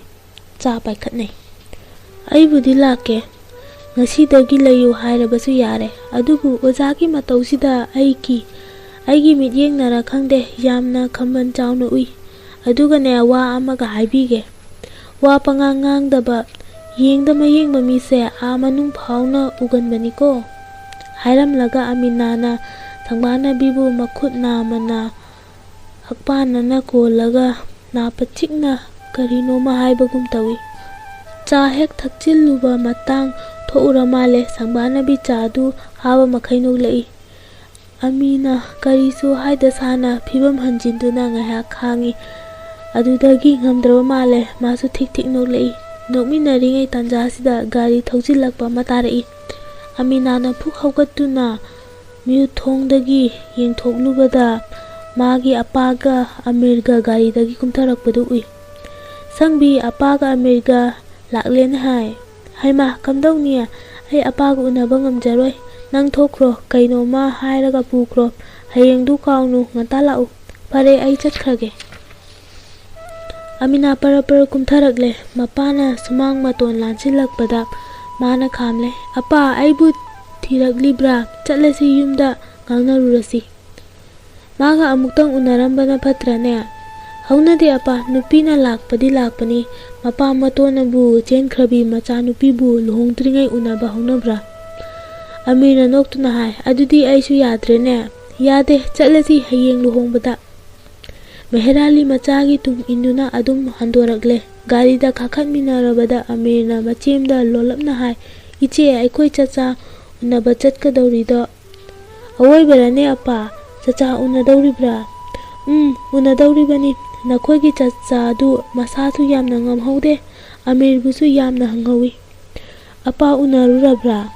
ꯆꯥ ꯄꯥꯏꯈꯠꯅꯩ꯫ "ꯑꯩꯕꯨꯗꯤ ꯂꯥꯛꯀꯦ꯫ ꯉꯁꯤꯗꯒꯤ ꯂꯩꯌꯨ ꯍꯥꯏꯔꯕꯁꯨ ꯌꯥꯔꯦ꯫ ꯑꯗꯨꯕꯨ ꯑꯣꯖꯥꯒꯤ ꯃꯇꯧꯁꯤꯗ ꯑꯩꯒꯤ, ꯑꯩꯒꯤ ꯃꯤꯠꯌꯦꯡꯅꯔ ꯈꯪꯗꯦ, ꯌꯥꯝꯅ ꯈꯝꯕꯟ ꯆꯥꯎꯅ ꯎꯏ꯫ ꯑꯗꯨꯒꯅꯦ, ꯋꯥ ꯑꯃꯒ ꯍꯥꯏꯕꯤꯒꯦ꯫ ꯋꯥ ꯄꯉꯥꯡ ꯉꯥꯡꯗꯕ, ꯌꯦꯡꯗ ꯃꯌꯦꯡꯕ ꯃꯤꯁꯦ ꯑꯥ ꯃꯅꯨꯡ ꯐꯥꯎꯅ ꯎꯒꯟꯕꯅꯤꯀꯣ꯫" ꯍꯥꯏꯔꯝꯂꯒ ꯑꯃꯤꯅꯥꯅ ꯁꯪꯕꯥꯅꯕꯤꯕꯨ ꯃꯈꯨꯠ ꯅꯥꯝꯃꯅ ꯍꯛꯄꯥꯟꯅꯅ ꯀꯣꯜꯂꯒ ꯅꯥ ꯄꯠꯆꯤꯛꯅ ꯀꯔꯤꯅꯣꯃ ꯍꯥꯏꯕꯒꯨꯝ ꯇꯧꯏ꯫ ꯆꯥ ꯍꯦꯛ ꯊꯛꯆꯤꯜꯂꯨꯕ ꯃꯇꯥꯡ ꯊꯣꯛꯎꯔ ꯃꯥꯜꯂꯦ, ꯁꯪꯕꯥꯅꯕꯤ ꯆꯥꯗꯨ ꯍꯥꯕ ꯃꯈꯩ ꯅꯣꯛꯂꯛꯏ꯫ ꯑꯃꯤꯅ ꯀꯔꯤꯁꯨ ꯍꯥꯏꯗ ꯁꯥꯅ ꯐꯤꯕꯝ ꯍꯟꯖꯤꯟꯗꯨꯅ ꯉꯥꯏꯍꯥꯛ ꯈꯥꯡꯉꯤ꯫ ꯑꯗꯨꯗꯒꯤ ꯉꯝꯗ꯭ꯔꯕ ꯃꯥꯜꯂꯦ, ꯃꯥꯁꯨ ꯊꯤꯛ ꯊꯤꯛ ꯅꯣꯛꯂꯛꯏ꯫ ꯅꯣꯛꯃꯤꯟꯅꯔꯤꯉꯩ ꯇꯥꯟꯖꯥꯁꯤꯗ ꯒꯥꯔꯤ ꯊꯧꯖꯤꯜꯂꯛꯄ ꯑꯃ ꯇꯥꯔꯛꯏ꯫ ꯑꯃꯤꯅꯥꯅ ꯐꯨꯛ ꯍꯧꯒꯠꯇꯨꯅ ꯃꯤꯌꯨꯠ ꯊꯣꯡꯗꯒꯤ ꯌꯦꯡꯊꯣꯛꯂꯨꯕꯗ ꯃꯥꯒꯤ ꯑꯄꯥꯒ ꯑꯃꯤꯔꯒ ꯒꯥꯔꯤꯗꯒꯤ ꯀꯨꯝꯊꯔꯛꯄꯗꯨ ꯎꯏ꯫ ꯁꯪꯕꯤ ꯑꯄꯥꯒ ꯑꯃꯤꯔꯒ ꯂꯥꯛꯂꯦꯅ ꯍꯥꯏ꯫ "ꯍꯩꯃꯥ, ꯀꯝꯗꯧꯅꯤ? ꯑꯩ ꯑꯄꯥꯒ ꯎꯅꯕ ꯉꯝꯖꯔꯣꯏ꯫ ꯅꯪ ꯊꯣꯛꯈ꯭ꯔꯣ, ꯀꯩꯅꯣꯝꯃ ꯍꯥꯏꯔꯒ ꯄꯨꯈ꯭ꯔꯣ꯫ ꯍꯌꯦꯡꯗꯨ ꯀꯥꯎꯅꯨ, ꯉꯟꯇꯥ ꯂꯥꯛꯎ꯫ ꯐꯔꯦ, ꯑꯩ ꯆꯠꯈ꯭ꯔꯒꯦ"꯫ ꯑꯃꯤꯅꯥ ꯄꯔꯞ ꯄꯔꯞ ꯀꯨꯝꯊꯔꯛꯂꯦ꯫ ꯃꯄꯥꯅ ꯁꯨꯃꯥꯡ ꯃꯇꯣꯟ ꯂꯥꯟꯁꯤꯜꯂꯛꯄꯗ ꯃꯥꯅ ꯈꯥꯝꯂꯦ꯫ "ꯑꯄꯥ, ꯑꯩꯕꯨ ꯊꯤꯔꯛꯂꯤꯕ꯭ꯔꯥ? ꯆꯠꯂꯁꯤ, ꯌꯨꯝꯗ ꯉꯥꯡꯅꯔꯨꯔꯁꯤ꯫ ꯃꯥꯒ ꯑꯃꯨꯛꯇꯪ ꯎꯅꯔꯝꯕꯅ ꯐꯠꯇ꯭ꯔꯅꯦ?" "ꯍꯧꯅꯗꯦ ꯑꯄꯥ, ꯅꯨꯄꯤꯅ ꯂꯥꯛꯄꯗꯤ ꯂꯥꯛꯄꯅꯤ꯫ ꯃꯄꯥ ꯃꯇꯣꯟꯅꯕꯨ ꯆꯦꯟꯈ꯭ꯔꯕꯤ ꯃꯆꯥꯅꯨꯄꯤꯕꯨ ꯂꯨꯍꯣꯡꯗ꯭ꯔꯤꯉꯩ ꯎꯅꯕ ꯍꯧꯅꯕ꯭ꯔꯥ?" ꯑꯃꯤꯔꯅ ꯅꯣꯛꯇꯨꯅ ꯍꯥꯏ꯫ "ꯑꯗꯨꯗꯤ ꯑꯩꯁꯨ ꯌꯥꯗ꯭ꯔꯦꯅꯦ?" "ꯌꯥꯗꯦ, ꯆꯠꯂꯁꯤ ꯍꯌꯦꯡ ꯂꯨꯍꯣꯡꯕꯗ"꯫ ꯃꯦꯍꯔꯥꯂꯤ ꯃꯆꯥꯒꯤ ꯇꯨꯡ ꯏꯟꯗꯨꯅ ꯑꯗꯨꯝ ꯍꯟꯗꯣꯔꯛꯂꯦ꯫ ꯒꯥꯔꯤꯗ ꯀꯥꯈꯠꯃꯤꯟꯅꯔꯕꯗ ꯑꯃꯤꯔꯅ ꯃꯆꯦꯝꯗ ꯂꯣꯜꯂꯞꯅ ꯍꯥꯏ, "ꯏꯆꯦ, ꯑꯩꯈꯣꯏ ꯆꯥꯆꯥ ꯎꯅꯕ ꯆꯠꯀꯗꯧꯔꯤꯗꯣ ꯑꯋꯣꯏꯕꯔꯅꯦ ꯑꯄꯥ? ꯆꯥꯆꯥ ꯎꯅꯗꯧꯔꯤꯕ꯭ꯔꯥ?" "ꯎꯝ, ꯎꯅꯗꯧꯔꯤꯕꯅꯤ꯫ ꯅꯈꯣꯏꯒꯤ ꯆꯥꯆꯥꯗꯨ ꯃꯁꯥꯁꯨ ꯌꯥꯝꯅ ꯉꯝꯍꯧꯗꯦ, ꯑꯃꯤꯔꯕꯨꯁꯨ ꯌꯥꯝꯅ ꯍꯪꯍꯧꯏ"꯫ "ꯑꯄꯥ ꯎꯅꯔꯨꯔꯕ꯭ꯔꯥ?"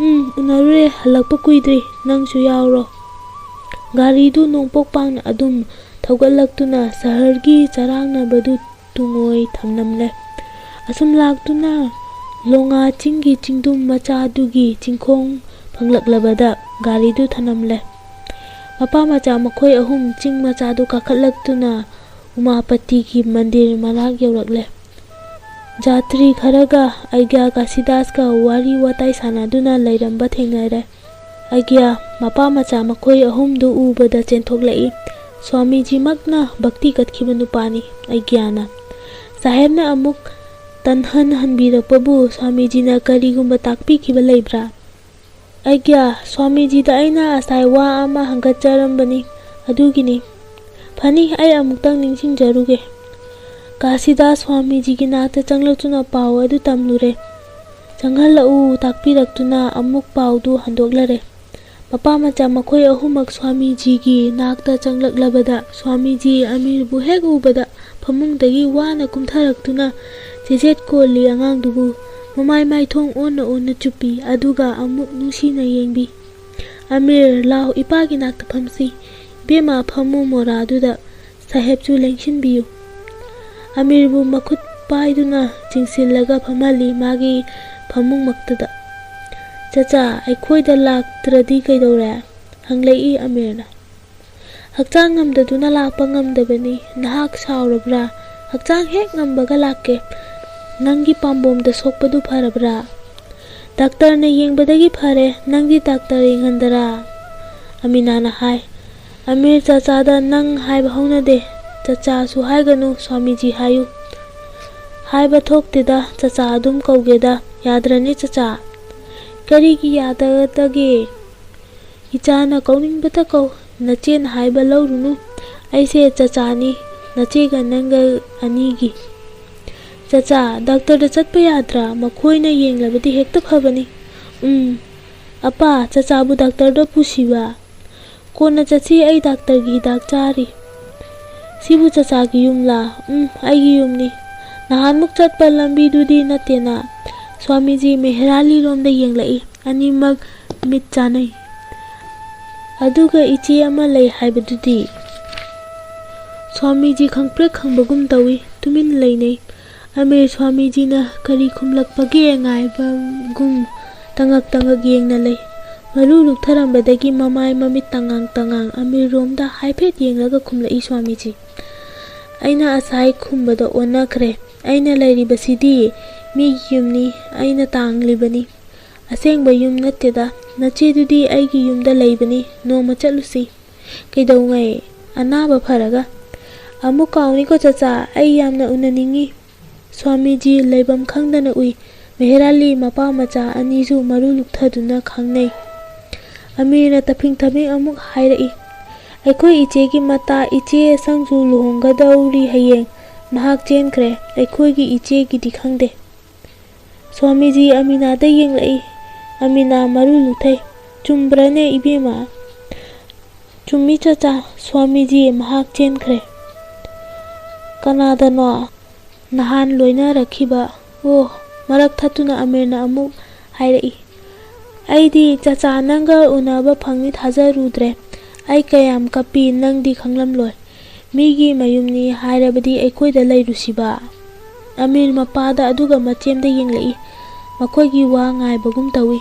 "ꯎꯝ, ꯎꯅꯔꯨꯔꯦ, ꯍꯜꯂꯛꯄ ꯀꯨꯏꯗ꯭ꯔꯤ, ꯅꯪꯁꯨ ꯌꯥꯎꯔꯣ"꯫ ꯒꯥꯔꯤꯗꯨ ꯅꯣꯡꯄꯣꯛ ꯄꯥꯡꯅ ꯑꯗꯨꯝ ꯊꯧꯒꯠꯂꯛꯇꯨꯅ ꯁꯍꯔꯒꯤ ꯆꯔꯥꯡꯅꯕꯗꯨ ꯇꯨꯡꯑꯣꯏ ꯊꯝꯂꯝꯂꯦ꯫ ꯑꯁꯨꯝ ꯂꯥꯛꯇꯨꯅ ꯂꯣꯉꯥ ꯆꯤꯡꯒꯤ ꯆꯤꯡꯗꯨꯝ ꯃꯆꯥꯗꯨꯒꯤ ꯆꯤꯡꯈꯣꯡ ꯐꯪꯂꯛꯂꯕꯗ ꯒꯥꯔꯤꯗꯨ ꯊꯅꯝꯂꯦ꯫ ꯃꯄꯥ ꯃꯆꯥ ꯃꯈꯣꯏ ꯑꯍꯨꯝ ꯆꯤꯡ ꯃꯆꯥꯗꯨ ꯀꯥꯈꯠꯂꯛꯇꯨꯅ ꯎꯃꯥꯄꯇꯤꯒꯤ ꯃꯟꯗꯤꯔ ꯃꯅꯥꯛ ꯌꯧꯔꯛꯂꯦ꯫ ꯖꯥꯇ꯭ꯔꯤ ꯈꯔꯒ ꯑꯩꯒ꯭ꯌꯥ ꯀꯥꯁꯤꯗꯥꯁꯀ ꯋꯥꯔꯤ ꯋꯥꯇꯥꯏ ꯁꯥꯟꯅꯗꯨꯅ ꯂꯩꯔꯝꯕ ꯊꯦꯡꯅꯔꯦ꯫ ꯑꯩꯒ꯭ꯌꯥ ꯃꯄꯥ ꯃꯆꯥ ꯃꯈꯣꯏ ꯑꯍꯨꯝꯗꯨ ꯎꯕꯗ ꯆꯦꯟꯊꯣꯛꯂꯛꯏ꯫ ꯁ꯭ꯋꯥꯃꯤꯖꯤꯃꯛꯅ ꯚꯛꯇꯤ ꯀꯠꯈꯤꯕ ꯅꯨꯄꯥꯅꯤ꯫ ꯑꯩꯒ꯭ꯌꯥꯅ, "ꯁꯥꯍꯦꯕꯅ ꯑꯃꯨꯛ ꯇꯟꯍꯟ ꯍꯟꯕꯤꯔꯛꯄꯕꯨ ꯁ꯭ꯋꯥꯃꯤꯖꯤꯅ ꯀꯔꯤꯒꯨꯝꯕ ꯇꯥꯛꯄꯤꯈꯤꯕ ꯂꯩꯕ꯭ꯔꯥ?" "ꯑꯩꯒ꯭ꯌꯥ, ꯁ꯭ꯋꯥꯃꯤꯖꯤꯗ ꯑꯩꯅ ꯉꯁꯥꯏ ꯋꯥ ꯑꯃ ꯍꯪꯒꯠꯆꯔꯝꯕꯅꯤ, ꯑꯗꯨꯒꯤꯅꯤ"꯫ "ꯐꯅꯤ, ꯑꯩ ꯑꯃꯨꯛꯇꯪ ꯅꯤꯡꯁꯤꯡꯖꯔꯨꯒꯦ"꯫ ꯀꯥꯁꯤꯗꯥꯁ ꯁ꯭ꯋꯥꯃꯤꯖꯤꯒꯤ ꯅꯥꯛꯇ ꯆꯪꯂꯛꯇꯨꯅ ꯄꯥꯎ ꯑꯗꯨ ꯇꯝꯂꯨꯔꯦ꯫ ꯆꯪꯍꯜꯂꯛꯎ ꯇꯥꯛꯄꯤꯔꯛꯇꯨꯅ ꯑꯃꯨꯛ ꯄꯥꯎꯗꯨ ꯍꯟꯗꯣꯛꯂꯔꯦ꯫ ꯃꯄꯥ ꯃꯆꯥ ꯃꯈꯣꯏ ꯑꯍꯨꯝꯃꯛ ꯁ꯭ꯋꯥꯃꯤꯖꯤꯒꯤ ꯅꯥꯛꯇ ꯆꯪꯂꯛꯂꯕꯗ ꯁ꯭ꯋꯥꯃꯤꯖꯤ ꯑꯃꯤꯔꯕꯨ ꯍꯦꯛ ꯎꯕꯗ ꯐꯃꯨꯡꯗꯒꯤ ꯋꯥꯅ ꯀꯨꯝꯊꯔꯛꯇꯨꯅ ꯆꯦꯖꯦꯠ ꯀꯣꯜꯂꯤ ꯑꯉꯥꯡꯗꯨꯕꯨ꯫ ꯃꯃꯥꯏ ꯃꯥꯏꯊꯣꯡ ꯑꯣꯟꯅ ꯑꯣꯟꯅ ꯆꯨꯞꯄꯤ, ꯑꯗꯨꯒ ꯑꯃꯨꯛ ꯅꯨꯡꯁꯤꯅ ꯌꯦꯡꯕꯤ꯫ "ꯑꯃꯤꯔ, ꯂꯥꯎ, ꯏꯄꯥꯒꯤ ꯅꯥꯛꯇ ꯐꯝꯁꯤ꯫ ꯏꯕꯦꯝꯃ, ꯐꯝꯃꯨ ꯃꯣꯔꯥꯗꯨꯗ, ꯁꯥꯍꯦꯕꯁꯨ ꯂꯦꯡꯁꯤꯟꯕꯤꯌꯨ"꯫ ꯑꯃꯤꯔꯕꯨ ꯃꯈꯨꯠ ꯄꯥꯏꯗꯨꯅ ꯆꯤꯡꯁꯤꯜꯂꯒ ꯐꯝꯍꯜꯂꯤ ꯃꯥꯒꯤ ꯐꯃꯨꯡꯃꯛꯇꯗ꯫ "ꯆꯆꯥ, ꯑꯩꯈꯣꯏꯗ ꯂꯥꯛꯇ꯭ꯔꯗꯤ ꯀꯩꯗꯧꯔꯦ?" ꯍꯪꯂꯛꯏ ꯑꯃꯤꯔꯅ꯫ "ꯍꯛꯆꯥꯡ ꯉꯝꯗꯗꯨꯅ ꯂꯥꯛꯄ ꯉꯝꯗꯕꯅꯤ꯫ ꯅꯍꯥꯛ ꯁꯥꯎꯔꯕ꯭ꯔꯥ? ꯍꯛꯆꯥꯡ ꯍꯦꯛ ꯉꯝꯕꯒ ꯂꯥꯛꯀꯦ꯫ ꯅꯪꯒꯤ ꯄꯥꯝꯕꯣꯝꯗ ꯁꯣꯛꯄꯗꯨ ꯐꯔꯕ꯭ꯔꯥ?" "ꯗꯥꯛꯇꯔꯅ ꯌꯦꯡꯕꯗꯒꯤ ꯐꯔꯦ꯫ ꯅꯪꯗꯤ ꯗꯥꯛꯇꯔ ꯌꯦꯡꯍꯟꯗꯔꯥ?" ꯑꯃꯤꯅꯥꯅ ꯍꯥꯏ꯫ "ꯑꯃꯤꯔ, ꯆꯆꯥꯗ ꯅꯪ ꯍꯥꯏꯕ ꯍꯧꯅꯗꯦ꯫ ꯆꯆꯥꯁꯨ ꯍꯥꯏꯒꯅꯨ, ꯁ꯭ꯋꯥꯃꯤꯖꯤ ꯍꯥꯏꯌꯨ꯫ ꯍꯥꯏꯕ ꯊꯣꯛꯇꯦꯗ, ꯆꯆꯥ ꯑꯗꯨꯝ ꯀꯧꯒꯦꯗ꯫ ꯌꯥꯗ꯭ꯔꯅꯦ ꯆꯆꯥ?" "ꯀꯔꯤꯒꯤ ꯌꯥꯗꯒꯗꯒꯦ? ꯏꯆꯥꯅ ꯀꯧꯅꯤꯡꯕꯇ ꯀꯧ꯫ ꯅꯆꯦꯅ ꯍꯥꯏꯕ ꯂꯧꯔꯨꯅꯨ꯫ ꯑꯩꯁꯦ ꯆꯆꯥꯅꯤ, ꯅꯆꯦꯒ ꯅꯪꯒ ꯑꯅꯤꯒꯤ꯫ ꯆꯆꯥ, ꯗꯥꯛꯇꯔꯗ ꯆꯠꯄ ꯌꯥꯗ꯭ꯔꯥ? ꯃꯈꯣꯏꯅ ꯌꯦꯡꯂꯕꯗꯤ ꯍꯦꯛꯇ ꯐꯕꯅꯤ꯫" "ꯎꯝ, ꯑꯄꯥ, ꯆꯆꯥꯕꯨ ꯗꯥꯛꯇꯔꯗ ꯄꯨꯁꯤꯕ?" "ꯀꯣꯟꯅ ꯆꯠꯁꯤ, ꯑꯩ ꯗꯥꯛꯇꯔꯒꯤ ꯍꯤꯗꯥꯛ ꯆꯥꯔꯤ꯫" "ꯁꯤꯕꯨ ꯆꯆꯥꯒꯤ ꯌꯨꯝꯂꯥ?" "ꯎꯝ, ꯑꯩꯒꯤ ꯌꯨꯝꯅꯤ꯫ ꯅꯍꯥꯟꯃꯨꯛ ꯆꯠꯄ ꯂꯝꯕꯤꯗꯨꯗꯤ ꯅꯠꯇꯦꯅ?" ꯁ꯭ꯋꯥꯃꯤꯖꯤ ꯃꯦꯍꯔꯥꯂꯤꯔꯣꯝꯗ ꯌꯦꯡꯂꯛꯏ꯫ ꯑꯅꯤꯃꯛ ꯃꯤꯠ ꯆꯥꯟꯅꯩ꯫ "ꯑꯗꯨꯒ ꯏꯆꯦ ꯑꯃ ꯂꯩ ꯍꯥꯏꯕꯗꯨꯗꯤ?" ꯁ꯭ꯋꯥꯃꯤꯖꯤ ꯈꯪꯄ꯭ꯔꯦꯛ ꯈꯪꯕꯒꯨꯝ ꯇꯧꯏ, ꯇꯨꯃꯤꯟ ꯂꯩꯅꯩ꯫ ꯑꯃꯤꯔ ꯁ꯭ꯋꯥꯃꯤꯖꯤꯅ ꯀꯔꯤ ꯈꯨꯝꯂꯛꯄꯒꯦ ꯉꯥꯏꯕꯒꯨꯝ ꯇꯉꯛ ꯇꯉꯛ ꯌꯦꯡꯅ ꯂꯩ꯫ ꯃꯔꯨ ꯂꯨꯛꯊꯔꯝꯕꯗꯒꯤ ꯃꯃꯥꯏ ꯃꯃꯤꯠ ꯇꯉꯥꯡ ꯇꯉꯥꯡ ꯑꯃꯤꯔꯔꯣꯝꯗ ꯍꯥꯏꯐꯦꯠ ꯌꯦꯡꯂꯒ ꯈꯨꯝꯂꯛꯏ ꯁ꯭ꯋꯥꯃꯤꯖꯤ꯫ "ꯑꯩꯅ ꯑꯁꯥꯏ ꯈꯨꯝꯕꯗꯣ ꯑꯣꯟꯅꯈ꯭ꯔꯦ꯫ ꯑꯩꯅ ꯂꯩꯔꯤꯕꯁꯤꯗꯤ ꯃꯤꯒꯤ ꯌꯨꯝꯅꯤ, ꯑꯩꯅ ꯇꯥꯡꯂꯤꯕꯅꯤ꯫ ꯑꯁꯦꯡꯕ ꯌꯨꯝ ꯅꯠꯇꯦꯗ꯫ ꯅꯆꯦꯗꯨꯗꯤ ꯑꯩꯒꯤ ꯌꯨꯝꯗ ꯂꯩꯕꯅꯤ, ꯅꯣꯡꯃ ꯆꯠꯂꯨꯁꯤ꯫" "ꯀꯩꯗꯧꯉꯩ?" "ꯑꯅꯥꯕ ꯐꯔꯒ꯫" "ꯑꯃꯨꯛ ꯀꯥꯎꯅꯤꯀꯣ ꯆꯆꯥ, ꯑꯩ ꯌꯥꯝꯅ ꯎꯅꯅꯤꯡꯉꯤ꯫" ꯁ꯭ꯋꯥꯃꯤꯖꯤ ꯂꯩꯐꯝ ꯈꯪꯗꯅ ꯎꯏ꯫ ꯃꯦꯍꯔꯥꯂꯤ ꯃꯄꯥ ꯃꯆꯥ ꯑꯅꯤꯁꯨ ꯃꯔꯨ ꯂꯨꯛꯊꯗꯨꯅ ꯈꯪꯅꯩ꯫ ꯑꯃꯤꯔꯅ ꯇꯞꯐꯤꯡ ꯇꯞꯐꯤꯡ ꯑꯃꯨꯛ ꯍꯥꯏꯔꯛꯏ, "ꯑꯩꯈꯣꯏ ꯏꯆꯦꯒꯤ ꯃꯇꯥ, ꯏꯆꯦ ꯑꯁꯪꯁꯨ ꯂꯨꯍꯣꯡꯒꯗꯧꯔꯤ ꯍꯌꯦꯡ꯫ ꯃꯍꯥꯛ ꯆꯦꯟꯈ꯭ꯔꯦ꯫ ꯑꯩꯈꯣꯏꯒꯤ ꯏꯆꯦꯒꯤꯗꯤ ꯈꯪꯗꯦ꯫" ꯁ꯭ꯋꯥꯃꯤꯖꯤ ꯑꯃꯤꯅꯥꯗ ꯌꯦꯡꯂꯛꯏ꯫ ꯑꯃꯤꯅꯥ ꯃꯔꯨ ꯂꯨꯛꯊꯩ꯫ "ꯆꯨꯝꯕ꯭ꯔꯅꯦ ꯏꯕꯦꯝꯃ?" "ꯆꯨꯝꯃꯤ ꯆꯆꯥ, ꯁ꯭ꯋꯥꯃꯤꯖꯤ ꯃꯍꯥꯛ ꯆꯦꯟꯈ꯭ꯔꯦ꯫" "ꯀꯅꯥꯗꯅꯣ?" "ꯅꯍꯥꯟ ꯂꯣꯏꯅꯔꯛꯈꯤꯕ꯫" "ꯑꯣ꯫" ꯃꯔꯛ ꯊꯠꯇꯨꯅ ꯑꯃꯤꯔꯅ ꯑꯃꯨꯛ ꯍꯥꯏꯔꯛꯏ, ꯑꯩꯗꯤ ꯆꯆꯥ ꯅꯪꯒ ꯎꯅꯕ ꯐꯪꯅꯤ ꯊꯥꯖꯔꯨꯗ꯭ꯔꯦ꯫ ꯑꯩ ꯀꯌꯥꯝ ꯀꯞꯄꯤ ꯅꯪꯗꯤ ꯈꯪꯂꯝꯂꯣꯏ꯫ ꯃꯤꯒꯤ ꯃꯌꯨꯝꯅꯤ ꯍꯥꯏꯔꯕꯗꯤ ꯑꯩꯈꯣꯏꯗ ꯂꯩꯔꯨꯁꯤꯕ꯫ ꯑꯃꯤꯔ ꯃꯄꯥꯗ ꯑꯗꯨꯒ ꯃꯆꯦꯝꯗ ꯌꯦꯡꯂꯛꯏ꯫ ꯃꯈꯣꯏꯒꯤ ꯋꯥ ꯉꯥꯏꯕꯒꯨꯝ ꯇꯧꯏ꯫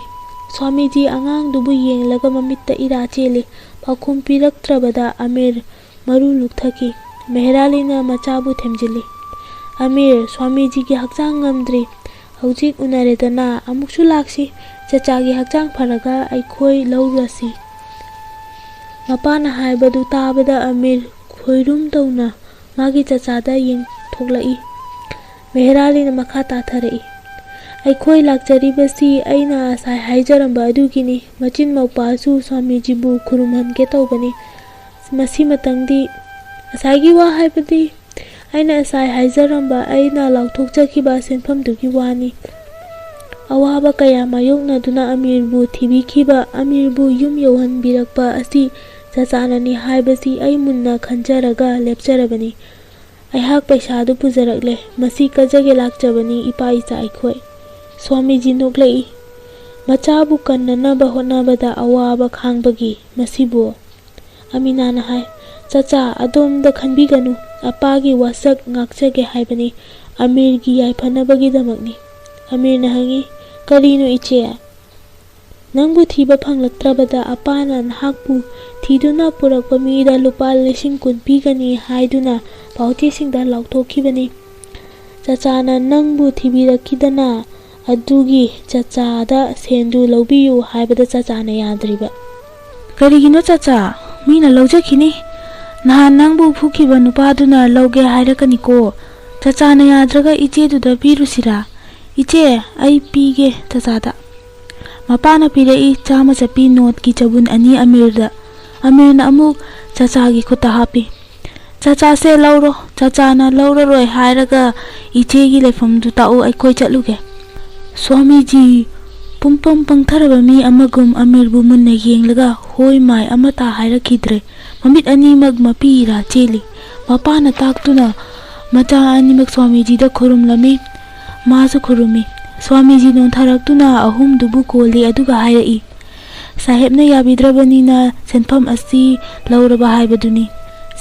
ꯁ꯭ꯋꯥꯃꯤꯖꯤ ꯑꯉꯥꯡꯗꯨꯕꯨ ꯌꯦꯡꯂꯒ ꯃꯃꯤꯠꯇ ꯏꯔꯥ ꯆꯦꯜꯂꯤ꯫ ꯄꯥꯎꯈꯨꯝ ꯄꯤꯔꯛꯇ꯭ꯔꯕꯗ ꯑꯃꯤꯔ ꯃꯔꯨ ꯂꯨꯛꯊꯈꯤ꯫ ꯃꯦꯍꯔꯥꯂꯤꯅ ꯃꯆꯥꯕꯨ ꯊꯦꯝꯖꯤꯜꯂꯤ꯫ "ꯑꯃꯤꯔ, ꯁ꯭ꯋꯥꯃꯤꯖꯤꯒꯤ ꯍꯛꯆꯥꯡ ꯉꯝꯗ꯭ꯔꯤ꯫ ꯍꯧꯖꯤꯛ ꯎꯅꯔꯦꯗꯅ, ꯑꯃꯨꯛꯁꯨ ꯂꯥꯛꯁꯤ꯫ ꯆꯆꯥꯒꯤ ꯍꯛꯆꯥꯡ ꯐꯔꯒ ꯑꯩꯈꯣꯏ ꯂꯧꯔꯁꯤ꯫" ꯃꯄꯥꯅ ꯍꯥꯏꯕꯗꯨ ꯇꯥꯕꯗ ꯑꯃꯤꯔ ꯈꯣꯏꯔꯨꯝ ꯇꯧꯅ ꯃꯥꯒꯤ ꯆꯆꯥꯗ ꯌꯦꯡꯊꯣꯛꯂꯛꯏ꯫ ꯃꯦꯍꯔꯥꯂꯤꯅ ꯃꯈꯥ ꯇꯥꯊꯔꯛꯏ꯫ "ꯑꯩꯈꯣꯏ ꯂꯥꯛꯆꯔꯤꯕꯁꯤ ꯑꯩꯅ ꯉꯁꯥꯏ ꯍꯥꯏꯖꯔꯝꯕ ꯑꯗꯨꯒꯤꯅꯤ꯫ ꯃꯆꯤꯟ ꯃꯧꯄꯥꯁꯨ ꯁ꯭ꯋꯥꯃꯤꯖꯤꯕꯨ ꯈꯨꯔꯨꯝꯍꯟꯒꯦ ꯇꯧꯕꯅꯤ꯫ ꯃꯁꯤꯃꯇꯪꯗꯤ, ꯉꯁꯥꯏꯒꯤ ꯋꯥ ꯍꯥꯏꯕꯗꯤ, ꯑꯩꯅ ꯉꯁꯥꯏ ꯍꯥꯏꯖꯔꯝꯕ ꯑꯩꯅ ꯂꯥꯎꯊꯣꯛꯆꯈꯤꯕ ꯁꯦꯟꯐꯝꯗꯨꯒꯤ ꯋꯥꯅꯤ꯫" ꯑꯋꯥꯕ ꯀꯌꯥ ꯃꯥꯌꯣꯛꯅꯗꯨꯅ ꯑꯃꯤꯔꯕꯨ ꯊꯤꯕꯤꯈꯤꯕ, ꯑꯃꯤꯔꯕꯨ ꯌꯨꯝ ꯌꯧꯍꯟꯕꯤꯔꯛꯄ ꯑꯁꯤ ꯆꯆꯥꯅꯅꯤ ꯍꯥꯏꯕꯁꯤ ꯑꯩ ꯃꯨꯟꯅ ꯈꯟꯖꯔꯒ ꯂꯦꯞꯆꯔꯕꯅꯤ꯫ ꯑꯩꯍꯥꯛ ꯄꯩꯁꯥꯗꯨ ꯄꯨꯖꯔꯛꯂꯦ꯫ ꯃꯁꯤ ꯀꯖꯒꯦ ꯂꯥꯛꯆꯕꯅꯤ ꯏꯄꯥ ꯏꯆꯥ ꯑꯩꯈꯣꯏ꯫ ꯁ꯭ꯋꯥꯃꯤꯖꯤ ꯅꯣꯛꯂꯛꯏ꯫ ꯃꯆꯥꯕꯨ ꯀꯟꯅꯅꯕ ꯍꯣꯠꯅꯕꯗ ꯑꯋꯥꯕ ꯈꯥꯡꯕꯒꯤ ꯃꯁꯤꯕꯨ꯫ ꯑꯃꯤꯅꯥꯅ ꯍꯥꯏ, "ꯆꯆꯥ, ꯑꯗꯣꯝꯗ ꯈꯟꯕꯤꯒꯅꯨ꯫ ꯑꯄꯥꯒꯤ ꯋꯥꯁꯛ ꯉꯥꯛꯆꯒꯦ ꯍꯥꯏꯕꯅꯤ꯫ ꯑꯃꯤꯔꯒꯤ ꯌꯥꯏꯐꯅꯕꯒꯤꯗꯃꯛꯅꯤ꯫" ꯑꯃꯤꯔꯅ ꯍꯪꯉꯤ, "ꯀꯔꯤꯅꯣ ꯏꯆꯦ? ꯅꯪꯕꯨ ꯊꯤꯕ ꯐꯪꯂꯛꯇ꯭ꯔꯕꯗ ꯑꯄꯥꯅ ꯅꯍꯥꯛꯄꯨ ꯊꯤꯗꯨꯅ ꯄꯨꯔꯛꯄ ꯃꯤꯗ ꯂꯨꯄꯥ ꯂꯤꯁꯤꯡ ꯀꯨꯟ ꯄꯤꯒꯅꯤ ꯍꯥꯏꯗꯨꯅ ꯄꯥꯎꯆꯦꯁꯤꯡꯗ ꯂꯥꯎꯊꯣꯛꯈꯤꯕꯅꯤ꯫ ꯆꯆꯥꯅ ꯅꯪꯕꯨ ꯊꯤꯕꯤꯔꯛꯈꯤꯗꯅ ꯑꯗꯨꯒꯤ ꯆꯆꯥꯗ ꯁꯦꯟꯗꯨ ꯂꯧꯕꯤꯌꯨ ꯍꯥꯏꯕꯗ ꯆꯆꯥꯅ ꯌꯥꯗ꯭ꯔꯤꯕ꯫" "ꯀꯔꯤꯒꯤꯅꯣ ꯆꯆꯥ? ꯃꯤꯅ ꯂꯧꯖꯈꯤꯅꯤ꯫ ꯅꯍꯥꯟ ꯅꯪꯕꯨ ꯐꯨꯈꯤꯕ ꯅꯨꯄꯥꯗꯨꯅ ꯂꯧꯒꯦ ꯍꯥꯏꯔꯛꯀꯅꯤꯀꯣ꯫ ꯆꯆꯥꯅ ꯌꯥꯗ꯭ꯔꯒ ꯏꯆꯦꯗꯨꯗ ꯄꯤꯔꯨꯁꯤꯔꯥ? ꯏꯆꯦ, ꯑꯩ ꯄꯤꯒꯦ ꯆꯆꯥꯗ꯫" ꯃꯄꯥꯅ ꯄꯤꯔꯛꯏ ꯆꯥꯝꯃ ꯆꯠꯄꯤ ꯅꯣꯠꯀꯤ ꯆꯕꯨꯟ ꯑꯅꯤ ꯑꯃꯤꯔꯗ꯫ ꯑꯃꯤꯔꯅ ꯑꯃꯨꯛ ꯆꯆꯥꯒꯤ ꯈꯨꯠꯇ ꯍꯥꯞꯄꯤ꯫ "ꯆꯆꯥꯁꯦ ꯂꯧꯔꯣ, ꯆꯆꯥꯅ ꯂꯧꯔꯔꯣꯏ ꯍꯥꯏꯔꯒ ꯏꯆꯦꯒꯤ ꯂꯩꯐꯝꯗꯨ ꯇꯥꯛꯎ, ꯑꯩꯈꯣꯏ ꯆꯠꯂꯨꯒꯦ꯫" ꯁ꯭ꯋꯥꯃꯤꯖꯤ ꯄꯨꯝꯄꯝ ꯄꯪꯊꯔꯕ ꯃꯤ ꯑꯃꯒꯨꯝ ꯑꯃꯤꯔꯕꯨ ꯃꯨꯟꯅ ꯌꯦꯡꯂꯒ ꯍꯣꯏ ꯃꯥꯏ ꯑꯃꯇ ꯍꯥꯏꯔꯛꯈꯤꯗ꯭ꯔꯦ꯫ ꯃꯃꯤꯠ ꯑꯅꯤꯃꯛ ꯃꯄꯤ ꯏꯔꯥ ꯆꯦꯜꯂꯤ꯫ ꯃꯄꯥꯅ ꯇꯥꯛꯇꯨꯅ ꯃꯆꯥ ꯑꯅꯤꯃꯛ ꯁ꯭ꯋꯥꯃꯤꯖꯤꯗ ꯈꯨꯔꯨꯝꯂꯝꯃꯤ꯫ ꯃꯥꯁꯨ ꯈꯨꯔꯨꯝꯃꯤ꯫ ꯁ꯭ꯋꯥꯃꯤꯖꯤ ꯅꯣꯟꯊꯔꯛꯇꯨꯅ ꯑꯍꯨꯝꯗꯨꯕꯨ ꯀꯣꯜꯂꯤ ꯑꯗꯨꯒ ꯍꯥꯏꯔꯛꯏ, "ꯁꯥꯍꯦꯕꯅ ꯌꯥꯕꯤꯗ꯭ꯔꯕꯅꯤꯅ ꯁꯦꯟꯐꯝ ꯑꯁꯤ ꯂꯧꯔꯕ ꯍꯥꯏꯕꯗꯨꯅꯤ꯫"